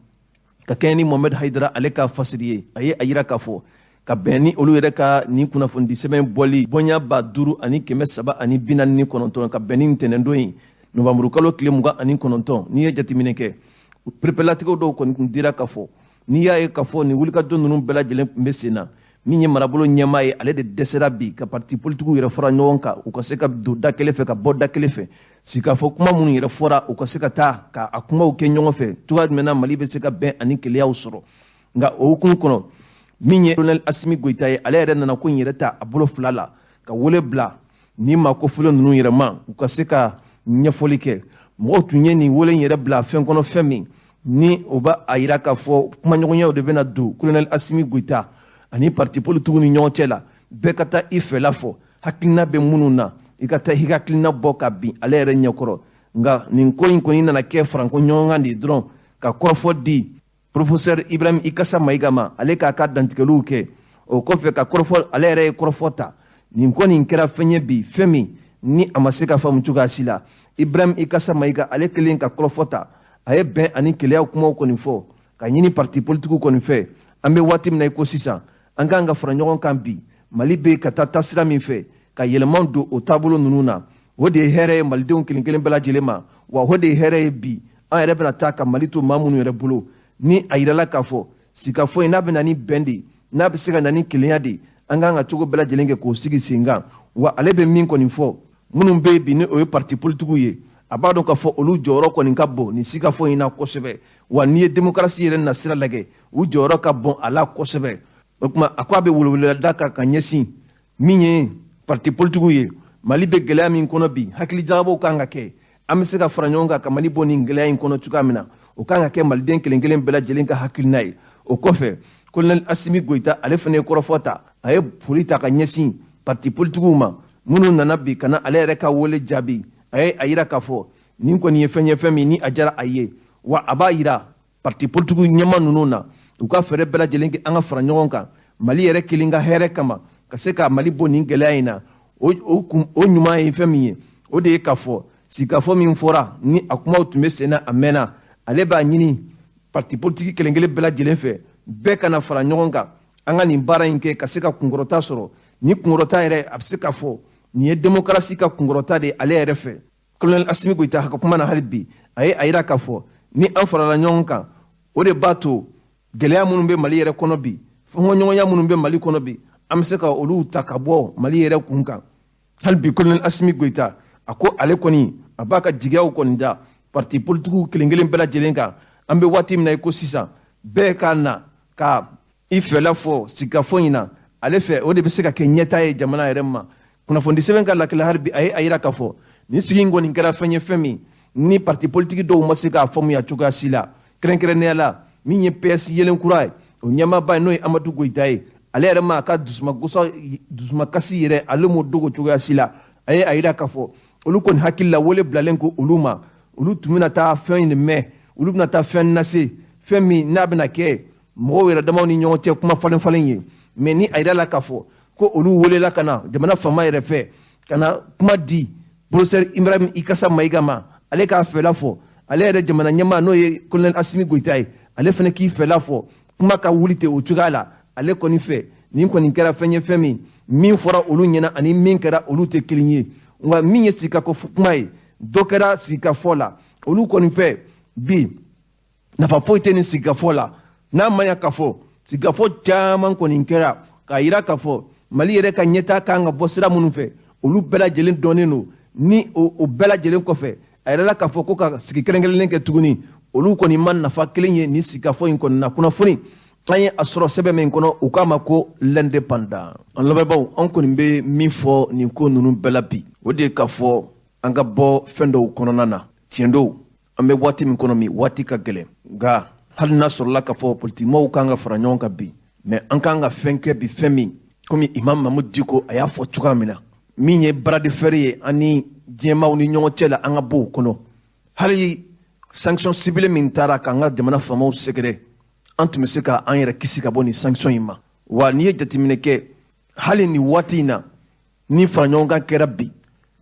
ka kɛɲɛ ni Mohamed Haidara ale ka fasiri ye. A ye a yira k'a fɔ ka bɛn ni olu yɛrɛ ka nin kunnafoni sɛbɛn bɔli bɔnya 5349 ka bɛn ni ntɛnɛndon ye nowanburukalo tile 29. N'i ye jateminɛ kɛ, pereperelatigɛw dɔw kɔni tun dira k'a fɔ n'i y'a ye k'a fɔ nin wulikajɔ ninnu bɛɛ lajɛlen tun bɛ sen na, min ye marabolo ɲɛmaa ye, ale de dɛsɛra bi ka parti politikiw yɛrɛ fara ɲɔgɔn kan, u ka se ka don da kelen fɛ ka bɔ da kelen fɛ, sigikafɔ kuma minnu yɛrɛ fɔra u ka se ka taa ka a kumaw kɛ ɲɔgɔn fɛ cogoya jumɛn na Mali bɛ se ka bɛn ani keleyaw sɔrɔ. Nka o hukumu kɔnɔ, min ye Colonel Assimi Goïta ye, ale yɛrɛ nana ko in yɛrɛ ta a bolo fila la ka wele bila ni maa kofɔlen ninnu yɛrɛ ma, u ka se ka ɲɛfɔli kɛ. Mɔgɔw tun ye nin wele in yɛrɛ bila fɛn kɔnɔ, fɛn min ni o b'a a yira k'a fɔ kumaɲɔgɔnyaw de bɛna don Colonel Assimi Goïta ani parti politikiw ni ɲɔgɔn cɛ la, bɛɛ ka taa i fɛla fɔ, hakilina bɛ minnu na i ka taa i hakilina bɔ ka bin ale yɛrɛ ɲɛkɔrɔ. Nka nin ko in kɔni nana kɛ faranko ɲɔgɔn kan de dɔrɔn ka kɔrɔfɔ di professeur Ibrahim Ikassa Maïga ma, ale k'a ka dantigɛliw kɛ. O kɔfɛ ka kɔrɔfɔ, ale yɛrɛ ye kɔrɔfɔ ta Nin kɔni kɛra fɛn ye bi, fɛn min ni a ma se ka faamu cogoya si la. Ibrahim Ikasa Mayiga, ale kelen ka kɔrɔfɔ ta, a ye bɛn ani keleya kumaw kɔni fɔ ka ɲini parti politikiw kɔni fɛ. An bɛ waati min na i ko sisan, an kan ka fara ɲɔgɔn kan bi. Mali bɛ ka taa taasira min fɛ, ka yɛlɛmaw don o taabolo ninnu na, o de ye hɛrɛ ye malidenw kelen kelen bɛɛ lajɛlen ma, wa o de ye hɛrɛ ye bi an yɛrɛ bɛna taa ka Mali to maa minnu yɛrɛ bolo. Ni a yirala k'a fɔ sigikafɔ in n'a bɛ na ni bɛn de ye, n'a bɛ se ka na ni kelenya de ye, an kan ka cogo bɛɛ lajɛlen kɛ k'o sigi sen kan. Wa ale bɛ min kɔni fɔ, minnu bɛ yen bi ni o ye parti politikiw ye, a b'a dɔn k'a fɔ olu jɔyɔrɔ kɔni ka bon nin sigikafɔ in na kosɛbɛ. Wa n'i ye démocratie yɛrɛ nasira lajɛ, u jɔyɔrɔ ka bon a la kosɛbɛ. O tuma, a ko a bɛ weleweleda kan ka ɲɛsin min ye parti politikiw ye, Mali bɛ gɛlɛya min kɔnɔ bi, hakilijagabɔw kan ka kɛ, an bɛ se ka fara ɲɔgɔn kan ka Mali bɔ nin gɛlɛya in kɔnɔ cogoya min na, o kan ka kɛ maliden kelen kelen bɛɛ lajɛlen ka hakilina ye. O kɔfɛ, colonel Asimi Goyita, ale fana ye kɔrɔfɔ ta, a ye foli ta ka ɲɛsin parti politikiw ma minnu nana bi ka na ale yɛrɛ ka wele jaabi. A ye a yira k'a fɔ nin kɔni ye fɛn ye, fɛn min ni a diyara a ye. Wa a b'a yira parti politikiw ɲɛma ninnu na, u ka fɛɛrɛ bɛɛ lajɛlen kɛ an ka fara ɲɔgɔn kan Mali yɛrɛ kelen ka hɛrɛ kama, ka se ka Mali bɔ nin gɛlɛya in na. O ɲuman ye fɛn min ye, o de ye k'a fɔ sigikafɔ min fɔra ni a kumaw tun bɛ sen na a mɛnna, ale b'a ɲini parti politique kelen kelen bɛɛ lajɛlen fɛ, bɛɛ kana fara ɲɔgɔn kan, an ka nin baara in kɛ ka se ka kunkɔrɔta sɔrɔ. Ni kunkɔrɔta yɛrɛ, a bɛ se k'a fɔ nin ye démocratie ka kunkɔrɔta de ye ale yɛrɛ fɛ. Colonel Asimi Goyita ka kuma na hali bi, a ye a yira k'a fɔ ni an farala ɲɔgɔn kan, o de b'a to gɛlɛya minnu bɛ Mali yɛrɛ kɔnɔ bi, fɔnkɔɲɔgɔnya minnu bɛ Mali kɔnɔ bi, an bɛ se ka olu ta ka bɔ Mali yɛrɛ kun kan. Hali bi, colonel Asimi Goyita a ko ale kɔni a b'a ka jigiyaw kɔni da parti politikiw kelen kelen bɛɛ lajɛlen kan. An bɛ waati min na i ko sisan, bɛɛ ka na ka i fɛla fɔ sigikafɔ in na ale fɛ, o de bɛ se ka kɛ ɲɛtaa ye jamana yɛrɛ ma. Kunnafoni sɛbɛn ka lakile hali bi, a ye a yira k'a fɔ nin sigi in kɔni kɛra fɛn ye, fɛn min ni parti politique dɔw ma se k'a faamuya cogoya si la, kɛrɛnkɛrɛnnenya la min ye PS yelen kura ye, o ɲɛmaaba ye n'o ye Amadu Goyita ye. Ale yɛrɛ ma a ka dusumakasi yɛrɛ, ale m'o dogo cogoya si la. A ye a yira k'a fɔ olu kɔni hakili la, wele bilalen ko olu ma, olu tun bɛna taa fɛn in mɛn, olu bɛna taa fɛn lase, fɛn min n'a bɛna kɛ mɔgɔw yɛrɛ damaw ni ɲɔgɔn cɛ kuma falen falen ye. Mɛ ni a yira la k'a fɔ ko olu welela ka na jamana faama yɛrɛ fɛ ka na kuma di professeur Ibrahim Ikasa Mayiga ma, ale k'a fɛla fɔ, ale yɛrɛ jamana ɲɛmaa n'o ye colonel Asimi Goyita ye, ale fana k'i fɛla fɔ, kuma ka wuli ten o cogoya la. Ale kɔni fɛ, nin kɔni kɛra fɛn ye, fɛn min fɔra olu ɲɛna ani min kɛra, olu tɛ kelen ye. Nka min ye sigikafɔ kuma ye, dɔ kɛra sigikafɔ la, olu kɔni fɛ bi nafa foyi tɛ nin sigikafɔ la. N'a ma ɲa k'a fɔ sigikafɔ caman kɔni kɛra k'a yira k'a fɔ Mali yɛrɛ ka ɲɛtaa kan ka bɔ sira minnu fɛ, olu bɛɛ lajɛlen dɔnnen don. Ni o bɛɛ lajɛlen kɔfɛ, a yɛrɛ la k'a fɔ ko ka sigi kɛrɛnkɛrɛnnen kɛ tuguni, olu kɔni ma nafa kelen ye nin sigikafɔ in kɔni na. Kunnafoni an ye a sɔrɔ sɛbɛn min kɔnɔ, u k'a ma ko L'Indépendant. An lamɛnbaaw, an kɔni bɛ min fɔ nin ko ninnu bɛɛ la bi, o de ye k'a fɔ an ka bɔ fɛn dɔw kɔnɔna na. Tiɲɛ don, an bɛ waati min kɔnɔ min, waati ka gɛlɛn, nka hali n'a sɔrɔla k'a fɔ politikimɔgɔw kan ka fara ɲɔgɔn kan bi, mɛ an kan ka fɛn kɛ bi, fɛn min komi Imam Mahmoud Dicko a y'a fɔ cogoya min na, min ye bras de fer ye an ni diɲɛmaaw ni ɲɔgɔn cɛ la, an ka bɔ o kɔnɔ. Hali sanction ciblée min taara k'an ka jamana faamaw sɛgɛrɛ, an tun bɛ se ka an yɛrɛ kisi ka bɔ nin sanction in ma. Wa n'i ye jateminɛ kɛ, hali nin waati in na, ni fara ɲɔgɔn kan kɛra bi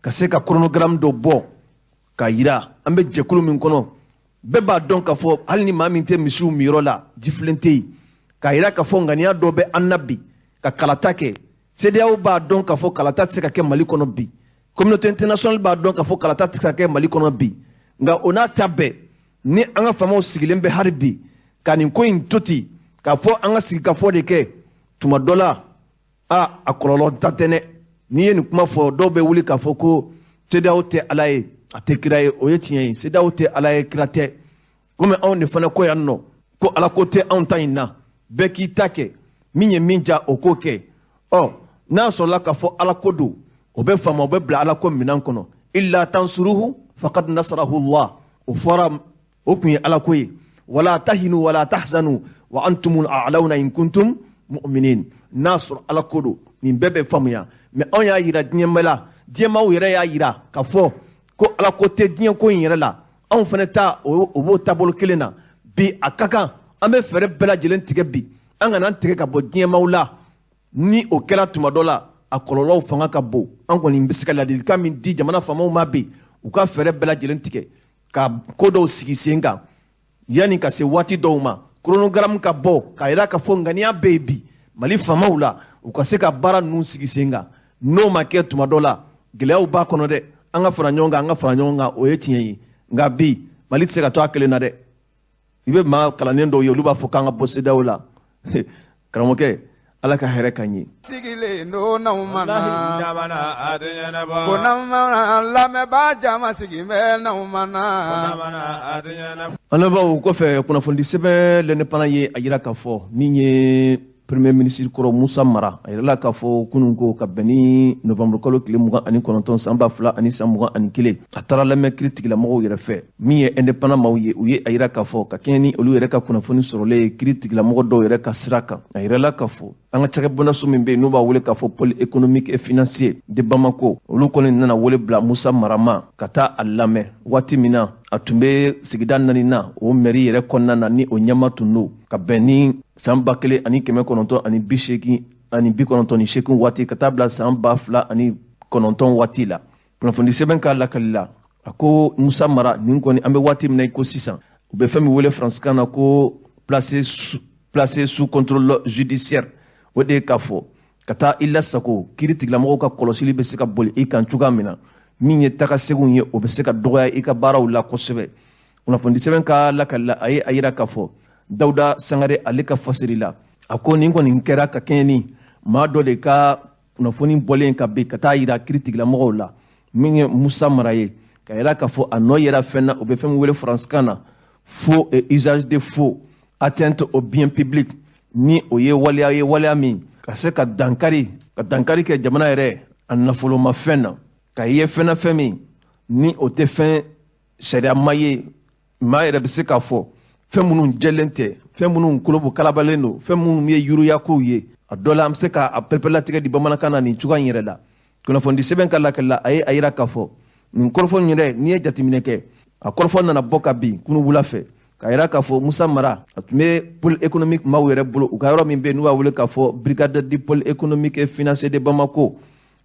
ka se ka chronogramme dɔ bɔ k'a yira an bɛ jɛkulu min kɔnɔ, bɛɛ b'a dɔn k'a fɔ hali ni maa min tɛ misiw miyɔrɔ la, jifilen tɛ yen, k'a yira k'a fɔ ŋaniya dɔ bɛ an na bi ka kalata kɛ. CEDEAO b'a dɔn k'a fɔ kalata tɛ se ka kɛ Mali kɔnɔ bi, communauté internationale b'a dɔn k'a fɔ kalata tɛ se ka kɛ Mali kɔnɔ bi. Nka o n'a ta bɛɛ, ni an ka faamaw sigilen bɛ hali bi ka nin ko in to ten k'a fɔ an ka sigikafɔ de kɛ, tuma dɔ la a kɔlɔlɔ ta tɛ dɛ. N'i ye nin kuma fɔ, dɔw bɛ wuli k'a fɔ ko CEDEAO tɛ Ala ye, a tɛ kira ye. O ye tiɲɛ ye, CEDEAO tɛ Ala ye, kira tɛ. Komi anw de fana ko yan nɔ ko Ala ko tɛ anw ta in na, bɛɛ k'i ta kɛ, min ye min ja o k'o kɛ. Ɔ n'a sɔrɔla k'a fɔ Ala ko don, o bɛ faamu, o bɛ bila Ala ko minɛn kɔnɔ. Illa tansuruhu faqad nasarahu Allah, o fɔra, o kun ye Ala ko ye. Wala tahinu wala tahzanu wa antumul a'launa in kuntum mu'minin. N'a sɔrɔ Ala ko don, nin bɛɛ bɛ faamuya. Mɛ anw y'a yira diɲɛ bɛɛ la, diɲɛmaaw yɛrɛ y'a yira k'a fɔ ko Ala ko tɛ diɲɛ ko in yɛrɛ la. Anw fana ta o b'o taabolo kelen na bi. A ka kan an bɛ fɛɛrɛ bɛɛ lajɛlen tigɛ bi, an kana an tigɛ ka bɔ diɲɛmaaw la. Ni o kɛra tuma dɔ la, a kɔlɔlɔw fanga ka bon. An kɔni bɛ se ka ladilikan min di jamana faamaw ma bi, u ka fɛɛrɛ bɛɛ lajɛlen tigɛ ka ko dɔw sigi sen kan yanni ka se waati dɔw ma, chronogramme ka bɔ k'a yira k'a fɔ ŋaniya bɛ yen bi Mali faamaw la, u ka se ka baara ninnu sigi sen kan. N'o ma kɛ, tuma dɔ la gɛlɛyaw b'a kɔnɔ dɛ. An ka fara ɲɔgɔn kan, an ka fara ɲɔgɔn kan, o ye tiɲɛ ye, nka bi Mali tɛ se ka to a kelen na dɛ. I bɛ maa kalannen dɔw ye, olu b'a fɔ k'an ka bɔ CEDEAO la. Karamɔgɔkɛ, Ala ka hɛrɛ k'an ye. Sigilen don n'anw ma na, ko n'anw ma lamɛnbaa jama sigi bɛ n'anw ma na. An lamɛnbaaw, kɔfɛ kunnafoni sɛbɛn L'Indépendant ye a yira k'a fɔ min ye premier ministre kɔrɔ Musa Mara, a yirala k'a fɔ kunun ko ka bɛn ni novembre kalo tile 29 san 2021, a taara lamɛn kiiri tigilamɔgɔw yɛrɛ fɛ. Min ye Indépendant maaw ye, u ye a yira k'a fɔ ka kɛɲɛ ni olu yɛrɛ ka kunnafoni sɔrɔlen ye kiiri tigilamɔgɔ dɔw yɛrɛ ka sira kan, a yirala k'a fɔ an ka cakɛbondaso min bɛ yen n'u b'a wele k'a fɔ Pôle économique et financier de Bamako, olu kɔni nana wele bila Musa Mara ma ka taa a lamɛn waati min na a tun bɛ sigida naaninan o mairie yɛrɛ kɔnɔna na, ni o ɲɛma tun don ka bɛn ni san 1988 waati ka taa bila san 2009 waati la. Kunnafoni sɛbɛn ka lakali la, a ko Musa Mara nin kɔni, an bɛ waati min na i ko sisan, u bɛ fɛn min wele faransikan na ko placé sous contrôle judiciaire, o de ye k'a fɔ ka taa i lasago, kiiri tigilamɔgɔw ka kɔlɔsili bɛ se ka boli i kan cogoya min na, min ye tagaseginw ye, o bɛ se ka dɔgɔya i ka baaraw la kosɛbɛ. Kunnafoni sɛbɛn ka lakali la, a ye a yira k'a fɔ Dawuda Sangare ale ka fasiri la, a ko nin kɔni kɛra ka kɛɲɛ ni maa dɔ de ka kunnafoni bɔlen ka bin ka taa yira kiiri tigilamɔgɔw la, min ye Musa Mara ye, ka yira k'a fɔ a nɔ yera fɛn na, o bɛ fɛn min wele faransikan na faux et usage de faux, atteinte au bien public, ni o ye waleya ye, waleya min ka se ka dankari kɛ jamana yɛrɛ a nafolomafɛn na, ka ye fɛn na, fɛn min ni o tɛ fɛn sariyama ye. Maa yɛrɛ bɛ se k'a fɔ fɛn minnu jɛlen tɛ, fɛn minnu kolobo kalabalen don, fɛn minnu ye yuruyakow ye. A dɔ la, an bɛ se k'a pɛrɛpɛrɛlatigɛ di bamanankan na nin cogoya in yɛrɛ la. Kunnafoni sɛbɛn ka lakali la, a ye a yira k'a fɔ nin kɔrɔfɔ in yɛrɛ, n'i ye jateminɛ kɛ, a kɔrɔfɔ nana bɔ ka bin kunun wula fɛ, k'a yira k'a fɔ Musa Mara, a tun bɛ Pôle économique maaw yɛrɛ bolo, u ka yɔrɔ min bɛ yen n'u b'a wele k'a fɔ brigade du Pôle économique et financier de Bamako.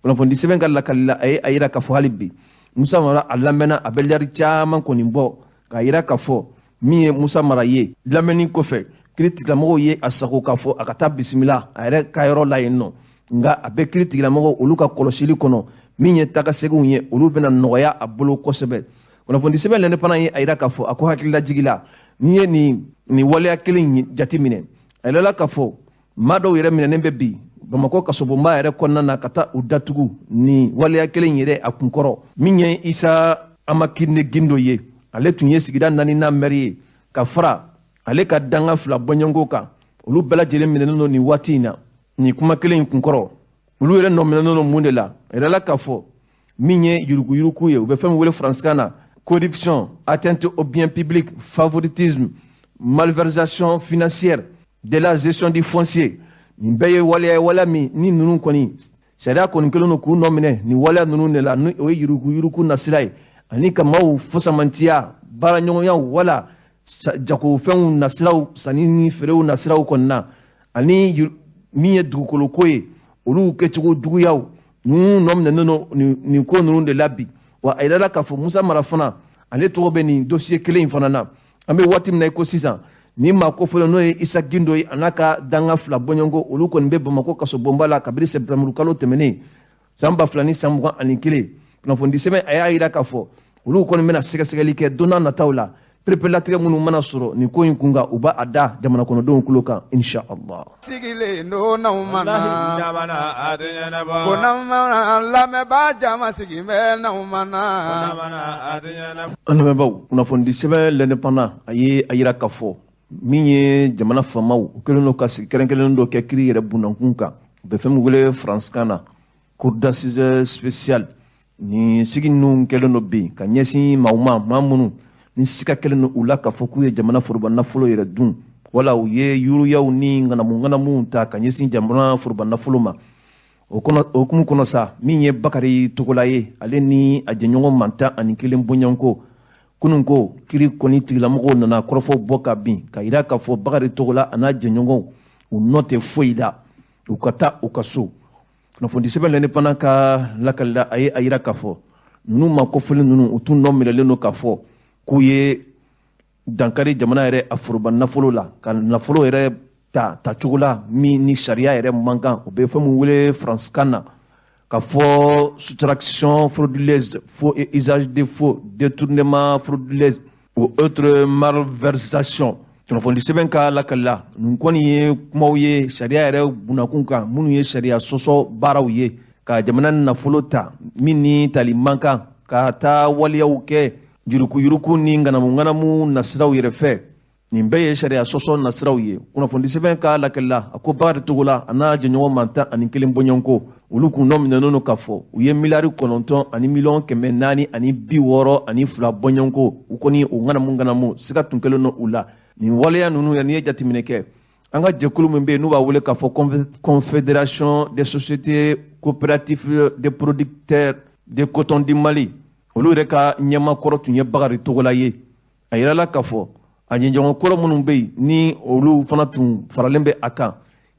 Kunnafoni sɛbɛn ka lakali la, a ye a yira k'a fɔ hali bi Musa Mara a lamɛnna, a bɛ lɛri caman kɔni bɔ, k'a yira k'a fɔ min ye Musa Mara ye, lamɛnni kɔfɛ, kiiri tigilamɔgɔw ye a sago k'a fɔ a ka taa bisimila a yɛrɛ ka yɔrɔ la yen nɔ, nka a bɛ kiiri tigilamɔgɔw olu ka kɔlɔsili kɔnɔ. Min ye tagaseginw ye, olu bɛna nɔgɔya a bolo kosɛbɛ. Kunnafoni sɛbɛn L'Indépendant ye a yira k'a fɔ a ko hakililajigi la, n'i ye nin waleya kelen in jateminɛ, a yirala k'a fɔ maa dɔw yɛrɛ minɛnen bɛ bi Bamakɔ kasobonba yɛrɛ kɔnɔna na ka taa u datugu nin waleya kelen yɛrɛ a kunkɔrɔ. Min ye Isa Amakine Gindo ye, ale tun ye sigida naaninan mɛri ye, ka fara ale ka danga fila bɔɲɔgɔnko kan, olu bɛɛ lajɛlen minɛnen don nin waati in na nin kuma kelen in kunkɔrɔ. Olu yɛrɛ nɔ minɛnen don mun de la? A yirala k'a fɔ min ye yuruguyurugu ye, u bɛ fɛn min wele faransikan na corruption, atteinte au bien public, favoritisme, malversation financière de la gestion du foncier. Nin bɛɛ ye waleya ye, waleya min ni ninnu kɔni sariya kɔni kɛlen don k'u nɔ minɛ nin waleya ninnu de la, ni o ye yuruguyurugu nasira ye, ani ka maaw fasamantiya baaraɲɔgɔnyaw wala jagofɛnw nasiraw, sanni ni feerew nasiraw kɔnɔna, ani min ye dugukoloko ye, olu kɛcogo juguyaw. Ninnu nɔ minɛnen don nin ko ninnu de la bi. Wa a yirala k'a fɔ Musa Mara fana, ale tɔgɔ bɛ nin dossier kelen in fana na. An bɛ waati min na i ko sisan, nin maa kofɔlen, n'o ye Isa Gindo ye, a n'a ka danga fila bɔɲɔgɔnko, olu kɔni bɛ Bamakɔ kasobonba la kabini sɛptanburu kalo tɛmɛnen san 2021. Kunnafoni sɛbɛn a y'a yira k'a fɔ olu kɔni bɛna sɛgɛsɛgɛli kɛ don n'a nataw la. Pereperelatigɛ minnu mana sɔrɔ nin ko in kun kan, u b'a a da jamana kɔnɔdenw tulo kan, inshallah. Sigilen don n'anw ma na, ko n'anw ma lamɛnbaa jama sigi bɛ n'anw ma na. An lamɛnbaaw, kunnafoni sɛbɛn L'Indépendant a ye a yira k'a fɔ min ye jamana faamaw, u kɛlen don ka sigi kɛrɛnkɛrɛnnen dɔ kɛ kiiri yɛrɛ bunakun kan, u bɛ fɛn min wele faransikan na cour d'assises spéciale. Nin sigi ninnu kɛlen don bi ka ɲɛsin maaw ma, maa minnu ni siga kɛlen don u la k'a fɔ k'u ye jamana foroba nafolo yɛrɛ dun, wala u ye yuruyaw ni ŋanamu ŋanamuw ta ka ɲɛsin jamana foroba nafolo ma. O kɔnɔ, o hukumu kɔnɔ sa, min ye Bakari Togola ye, ale ni a jɛɲɔgɔn man 11 bɔɲɔgɔnko, kunun ko kiri kɔni tigilamɔgɔw nana kɔrɔfɔw bɔ ka bin ka yira k'a fɔ Bakari Togola a n'a jɛɲɔgɔnw, u nɔ tɛ foyi la, u ka taa u ka so. Kunnafoni sɛbɛn L'Indépendant ka lakalila, a ye a yira k'a fɔ ninnu ma kofɔlen ninnu, u tun nɔ minɛlen don k'a fɔ k'u ye dankari jamana yɛrɛ a foroba nafolo la, ka nafolo yɛrɛ ta tacogo la min ni sariya yɛrɛ man kan. U bɛ fɛn min wele faransikan na k'a fɔ soustraction frauduleuse, faux et usage de faux, détournement frauduleuse ou autre malversation. Kunnafoni sɛbɛn ka lakalila, nin kɔni ye kumaw ye sariya yɛrɛ bunakun kan, minnu ye sariya sɔsɔ baaraw ye, ka jamana nafolo ta min ni tali man kan, ka taa waleyaw kɛ yurukuyuruku ni ŋanamu-ŋanamu nasiraw yɛrɛ fɛ. Nin bɛɛ ye sariya sɔsɔ nasiraw ye. Kunnafoni sɛbɛn ka lakalila, a ko Bakari Togola a n'a jɛɲɔgɔn man 11 bɔɲɔgɔnko, olu kun nɔ minɛnen don k'a fɔ u ye 9 miliyari ani 462 miliyɔn bɔɲɔgɔnko. U kɔni o ŋanamu-ŋanamu, siga tun kɛlen don u la nin waleya ninnu yɛrɛ. N'i ye jateminɛ kɛ, an ka jɛkulu min bɛ yen n'u b'a wele k'a fɔ Confédération des sociétés coopératives des producteurs de coton du Mali, olu yɛrɛ ka ɲɛmakɔrɔ tun ye Bakari Togola ye. A yirala k'a fɔ a ɲɛɲɔgɔn kɔrɔ minnu bɛ yen ni olu fana tun faralen bɛ a kan.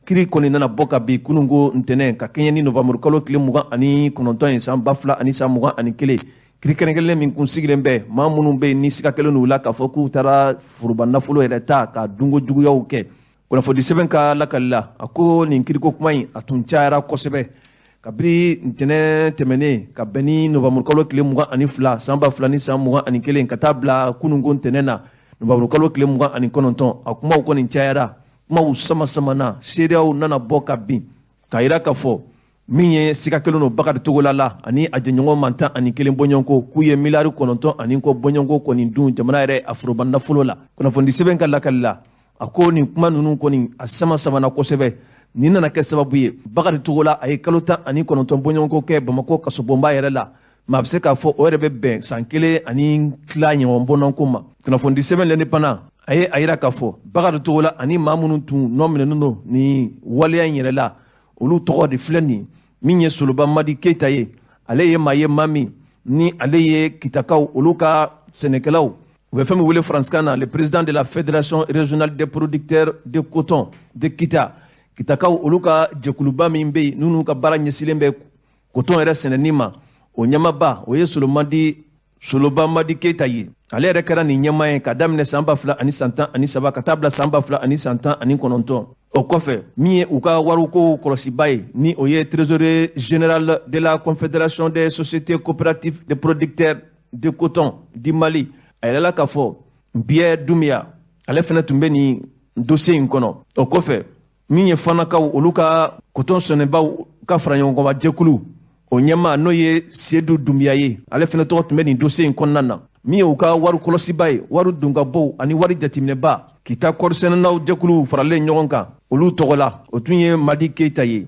Kiri kɔni nana bɔ ka bin kununko ntɛnɛn, ka kɛɲɛ ni novanburukalo tile 29 ye san 2021. Kiri kɛrɛnkɛrɛnnen min kun sigilen bɛ maa minnu bɛ yen ni siga kɛlen u la k'a fɔ k'u taara foroba nafolo yɛrɛ ta ka dunko juguyaw kɛ. Kunnafoni sɛbɛn ka lakali la, a ko nin kiriko kuma in, a tun cayara kosɛbɛ kabini ntɛnɛn tɛmɛnen, ka bɛn ni novanburukalo tile 22 san 2021, ka taa bila kununko ntɛnɛn na, novanburukalo tile 29. A kumaw kɔni cayara, kumaw sama samana, seereyaw nana bɔ ka bin k'a yira k'a fɔ min ye siga kelen don Bakari Togola la ani a jɛɲɔgɔn man 11 bɔɲɔgɔnko, k'u ye 9 miliyari ani kɔ bɔɲɔgɔnko kɔni dun jamana yɛrɛ a foroba nafolo la. Kunnafoni sɛbɛn ka lakali la, a ko nin kuma ninnu kɔni, a sama samana kosɛbɛ. Nin nana kɛ sababu ye, Bakari Togola a ye kalo 19 bɔɲɔgɔnko kɛ Bamakɔ kasobonba yɛrɛ la. Maa bɛ se k'a fɔ o yɛrɛ bɛ bɛn san kelen ani tila ɲɔgɔn bɔnɔnko ma. Kunnafoni sɛbɛn L'Indépendant a ye a yira k'a fɔ Bakari Togola ani maa minnu tun nɔ minɛnen don nin waleya in yɛrɛ la, olu tɔgɔ de filɛ nin. Min ye Soloba Madi Keyita ye, ale ye maa ye, maa min ni ale ye Kitakaw olu ka sɛnɛkɛlaw, u bɛ fɛn min wele faransikan na le président de la Fédération régionale des producteurs de coton de Kita. Kitakaw olu ka jɛkuluba min bɛ yen n'u ka baara ɲɛsilen bɛ coton yɛrɛ sɛnɛni ma, o ɲɛmaba o ye Soloba Madi Keyita ye. Ale yɛrɛ kɛra nin ɲɛmaa ye ka daminɛ san 2013 ka taa bila san 2019. O kɔfɛ, min ye u ka wariko kɔlɔsiba ye, ni o ye trésorier général de la Confédération des sociétés coopératives de producteurs de coton du Mali, a yɛrɛla k'a fɔ Biyɛ Dumiya, ale fɛnɛ tun bɛ nin dossier in kɔnɔ. O kɔfɛ, min ye Fanakaw olu ka coton sɛnɛbaw ka fara ɲɔgɔnkanba jɛkulu, o ɲɛmaa n'o ye Sedu Dunbiya ye, ale fɛnɛ tɔgɔ tun bɛ nin dossier in kɔnɔna na. Min ye u ka wari kɔlɔsiba ye, wari donkabow ani wari jateminɛba, Kita kɔrisɛnɛnaw jɛkulu faralen ɲɔgɔn kan olu tɔgɔ la, o tun ye Madi Keyita ye.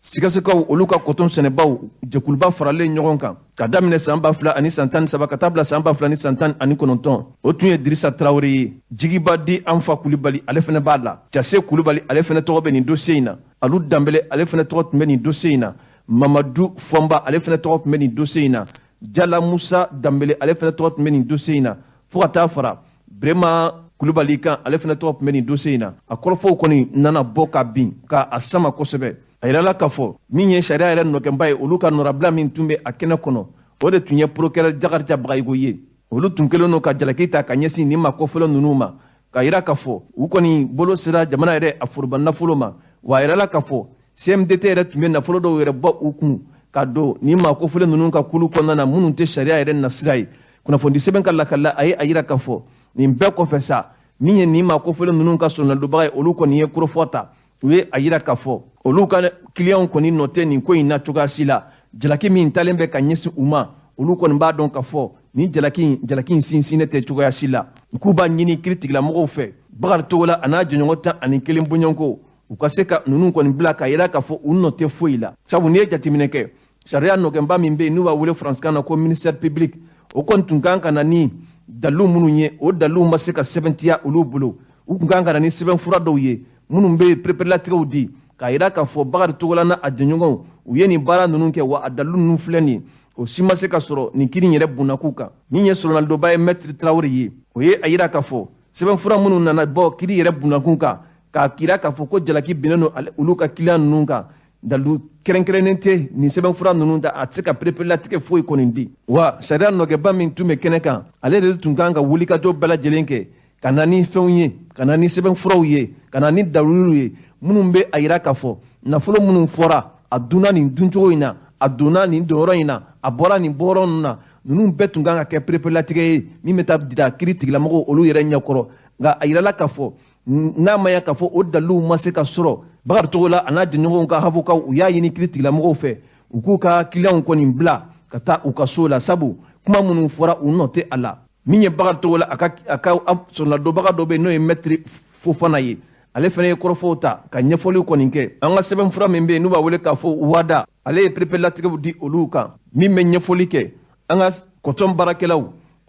Sikasokaw olu ka coton sɛnɛbaw jɛkuluba faralen ɲɔgɔn kan ka daminɛ san 2013 ka taa bila san 2019, o tun ye Dirisa Tarawele ye. Jigiba di an fa Kulibali, ale fɛnɛ b'a la. Jase Kulibali, ale fɛnɛ tɔgɔ bɛ nin dossier in na. Alu Danbele, ale fɛnɛ tɔgɔ tun bɛ nin dossier in na. Mamadu Fɔnba, ale fɛnɛ tɔgɔ tun bɛ nin dossier in na. Jala Musa Danbele, ale fɛnɛ tɔgɔ tun bɛ nin dossier in na, fo ka taa fara Birema Kulubali kan, ale fɛnɛ tɔgɔ tun bɛ nin dossier in na. A kɔrɔfɔw kɔni nana bɔ ka bin ka a sama kosɛbɛ. A yirala k'a fɔ min ye sariya yɛrɛ nɔgɛnba ye, olu ka nɔrabila min tun bɛ a kɛnɛ kɔnɔ, o de tun ye procureur Jakarija Bagayigo ye. Olu tun kɛlen don ka jalaki ta ka ɲɛsin nin maa kɔfɔlɔ ninnu ma, ka yira k'a fɔ u kɔni bolo sera jamana yɛrɛ a foroba nafolo ma. Wa a yirala k'a fɔ CMDT yɛrɛ tun bɛ nafolo dɔw yɛrɛ bɔ u kun ka don nin maa kofɔlen ninnu ka kulu kɔnɔna na, minnu tɛ sariya yɛrɛ nasira ye. Kunnafoni sɛbɛn ka lakalila, a ye a yira k'a fɔ nin bɛɛ kɔfɛ sa, min ye nin maa kofɔlen ninnu ka sɔrɔladonbaga ye, olu kɔni ye kɔrɔfɔ ta. U ye a yira k'a fɔ olu ka kiliyanw kɔni nɔ tɛ nin ko in na cogoya si la. Jalaki min talen bɛ ka ɲɛsin u ma, olu kɔni b'a dɔn k'a fɔ nin jalaki in sinsinnen tɛ cogoya si la. K'u b'a ɲini kiiritigɛlamɔgɔw fɛ, Bakari Togola a n'a jɛɲɔgɔn 11 bɔɲɔgɔnko, u ka se ka ninnu kɔni bila ka yira k'a fɔ u nɔ tɛ foyi la. Sabu n'i ye jateminɛ kɛ, sariya nɔgɛnba min bɛ yen n'u b'a wele faransikan na ko ministère public, o kɔni tun kan ka na ni dalilu minnu ye, o daliluw ma se ka sɛbɛntiya olu bolo. U tun kan ka na ni sɛbɛnfura dɔw ye minnu bɛ pereperelatigɛw di k'a yira k'a fɔ Bakari Togola n'a a jɛɲɔgɔnw, u ye nin baara ninnu kɛ, wa a dalilu ninnu filɛ nin ye. O si ma se ka sɔrɔ nin kiiri yɛrɛ bunakun kan. Min ye solonalidonba ye, maître Tarawele ye, o ye a yira k'a fɔ sɛbɛnfura minnu nana bɔ kiiri yɛrɛ bunakun kan k'a kira k'a fɔ ko jalaki binnen don olu ka kiliyan ninnu kan, Dalu kɛrɛnkɛrɛnnen tɛ nin sɛbɛnfura ninnu da, a tɛ se ka pereperelatigɛ foyi kɔni di. Wa sariya nɔgɛba min tun bɛ kɛnɛ kan, ale de tun kan ka wulikajɔ bɛɛ lajɛlen kɛ ka na ni fɛnw ye, ka na ni sɛbɛnfuraw ye, ka na ni daliluw ye minnu bɛ a yira k'a fɔ nafolo minnu fɔra, a dunna nin duncogo in na, a donna nin donyɔrɔ in na, a bɔra nin bɔyɔrɔ ninnu na. Ninnu bɛɛ tun kan ka kɛ pereperelatigɛ ye min bɛ taa dira kiiri tigilamɔgɔw olu yɛrɛ ɲɛkɔrɔ. Nka a yirala k'a fɔ n'a ma ya k'a fɔ o daliluw ma se ka sɔrɔ, Bakari Togola a n'a jɛɲɔgɔnw ka avokaw, u y'a ɲini kiiri tigilamɔgɔw fɛ u k'u ka kiliyanw kɔni bila ka taa u ka so la, sabu kuma minnu fɔra, u nɔ tɛ a la. Min ye Bakari Togola a ka sɔrɔladonbaga dɔ bɛ yen, n'o ye mɛtiri Fofana ye, ale fana ye kɔrɔfɔw ta ka ɲɛfɔliw kɔni kɛ. An ka sɛbɛnfura min bɛ yen n'u b'a wele k'a fɔ WADA, ale ye pereperelatigɛw di olu kan min bɛ ɲɛfɔli kɛ an ka kɔtɔn baarakɛlaw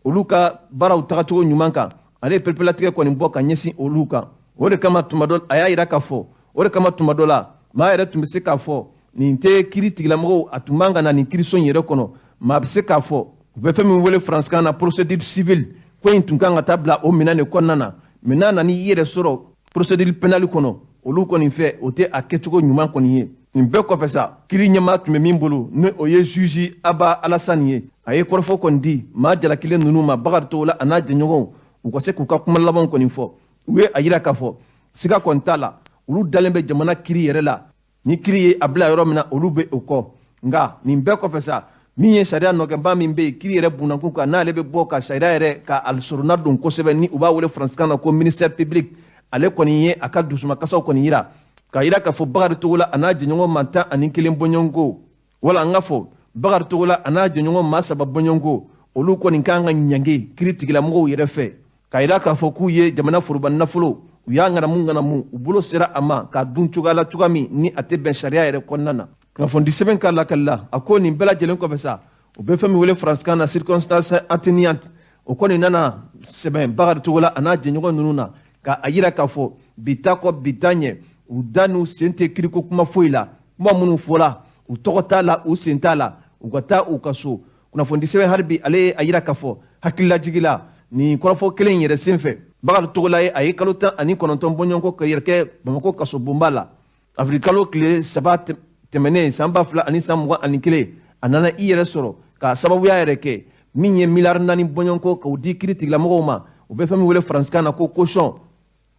olu ka baaraw tagacogo ɲuman kan. Ale ye pereperelatigɛ kɔni bɔ ka ɲɛsin olu kan. O de kama tuma dɔ a y'a yira k'a fɔ, o de kama tuma dɔ la maa yɛrɛ tun bɛ se k'a fɔ nin tɛ kiiri tigilamɔgɔw, a tun man ka na nin kiiriso in yɛrɛ kɔnɔ. Maa bɛ se k'a fɔ u bɛ fɛn min wele faransikan na procédure civile, ko in tun kan ka taa bila o minɛn de kɔnɔna na. Mais n'a nana i yɛrɛ sɔrɔ procédure pénale kɔnɔ, olu kɔni fɛ, o tɛ a kɛcogo ɲuman kɔni ye. Nin bɛɛ kɔfɛ sa, kiiri ɲɛmaa tun bɛ min bolo, ni o ye juge Aba Alasani ye, a ye kɔrɔfɔ kɔni di maa jalakilen ninnu ma, Bakari Togola a n'a jɛɲɔgɔnw, u ka se k'u ka kuma labanw kɔni fɔ. U ye a yira k'a fɔ siga kɔni t'a la, olu dalen bɛ jamana kiiri yɛrɛ la. Ni kiiri ye a bila yɔrɔ min na, olu bɛ o kɔ. Nka nin bɛɛ kɔfɛ sa, min ye sariya nɔgɛnba min bɛ yen kiiri yɛrɛ bunnakun kan, n'ale bɛ bɔ ka sariya yɛrɛ ka a sorona don kosɛbɛ, ni u b'a wele faransikan na ko ministère public, ale kɔni ye a ka dusumakasaw kɔni yira k'a yira k'a fɔ Bakari Togola a n'a jɛɲɔgɔn maa 11 bɔɲɔgɔnko, wala an ka fɔ Bakari Togola a n'a jɛɲɔgɔn maa saba bɔɲɔgɔnko, olu kɔni kan ka ɲangi kiiri tigilamɔgɔw yɛrɛ fɛ, k'a yira k'a fɔ k'u ye jamana foroba nafolo, u y'a ŋanamu ŋanamu, u bolo sera a ma k'a dun cogoya la, cogoya min ni a tɛ bɛn sariya yɛrɛ kɔnɔna na. Kunnafonidi sɛbɛn ka lakali la, a ko nin bɛɛ lajɛlen kɔfɛ sa, u bɛ fɛn min wele faransikan na circonstance atténuante, o kɔni nana sɛbɛn Bakari Togola a n'a jɛɲɔgɔn ninnu na, k'a yira k'a fɔ bi ta kɔ bi ta ɲɛ, u da n'u sen tɛ kiriko kuma foyi la. Kuma minnu fɔla, u tɔgɔ t'a la, u sen t'a la, u ka taa u ka so. Kunnafonidi sɛbɛn hali bi, ale ye a yira k'a fɔ hakililajigi la, nin kɔrɔfɔ kelen in yɛrɛ senfɛ, Bakari Togola ye, a ye kalo 19 bɔɲɔgɔnko ka yɛrɛ kɛ Bamakɔ kasobonba la. Avril kalo tile 3 tɛmɛnen san 2021, a nana i yɛrɛ sɔrɔ k'a sababuya yɛrɛ kɛ min ye miliyari 4 bɔɲɔgɔnko k'o di kiiri tigilamɔgɔw ma, u bɛ fɛn min wele faransikan na ko caution,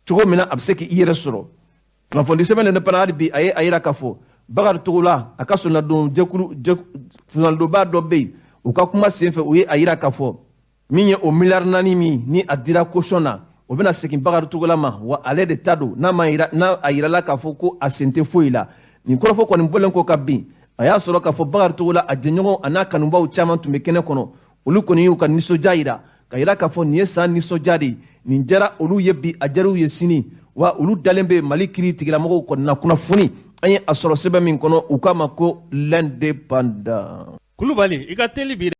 cogo min na a bɛ se k'i yɛrɛ sɔrɔ. Kunnafonidi sɛbɛn L'Indépendant hali bi, a ye a yira k'a fɔ Bakari Togola a ka sɔnadon jɛkulu sɔnadonba dɔ bɛ yen, u ka kuma senfɛ, u ye a yira k'a fɔ min ye o miliyari 4 min ni a dira caution na, o bɛna segin Bakari Togola ma, wa ale de ta don, n'a ma yira, n'a a yirala k'a fɔ ko a sen tɛ foyi la. Nin kɔrɔfɔ kɔni bɔlen kɔ ka bin, a y'a sɔrɔ k'a fɔ Bakari Togola a jɛɲɔgɔnw a n'a kanubaw caman tun bɛ kɛnɛ kɔnɔ. Olu kɔni y'u ka nisɔndiya yira, ka yira k'a fɔ nin ye san nisɔndiya de ye, nin diyara olu ye bi, a diyara u ye sini, wa olu dalen bɛ Mali kiiri tigilamɔgɔw kɔni na. Kunnafoni an ye a sɔrɔ sɛbɛn min kɔnɔ, u k'a ma ko L'Indépendant. Kulubali, i ka teli bi.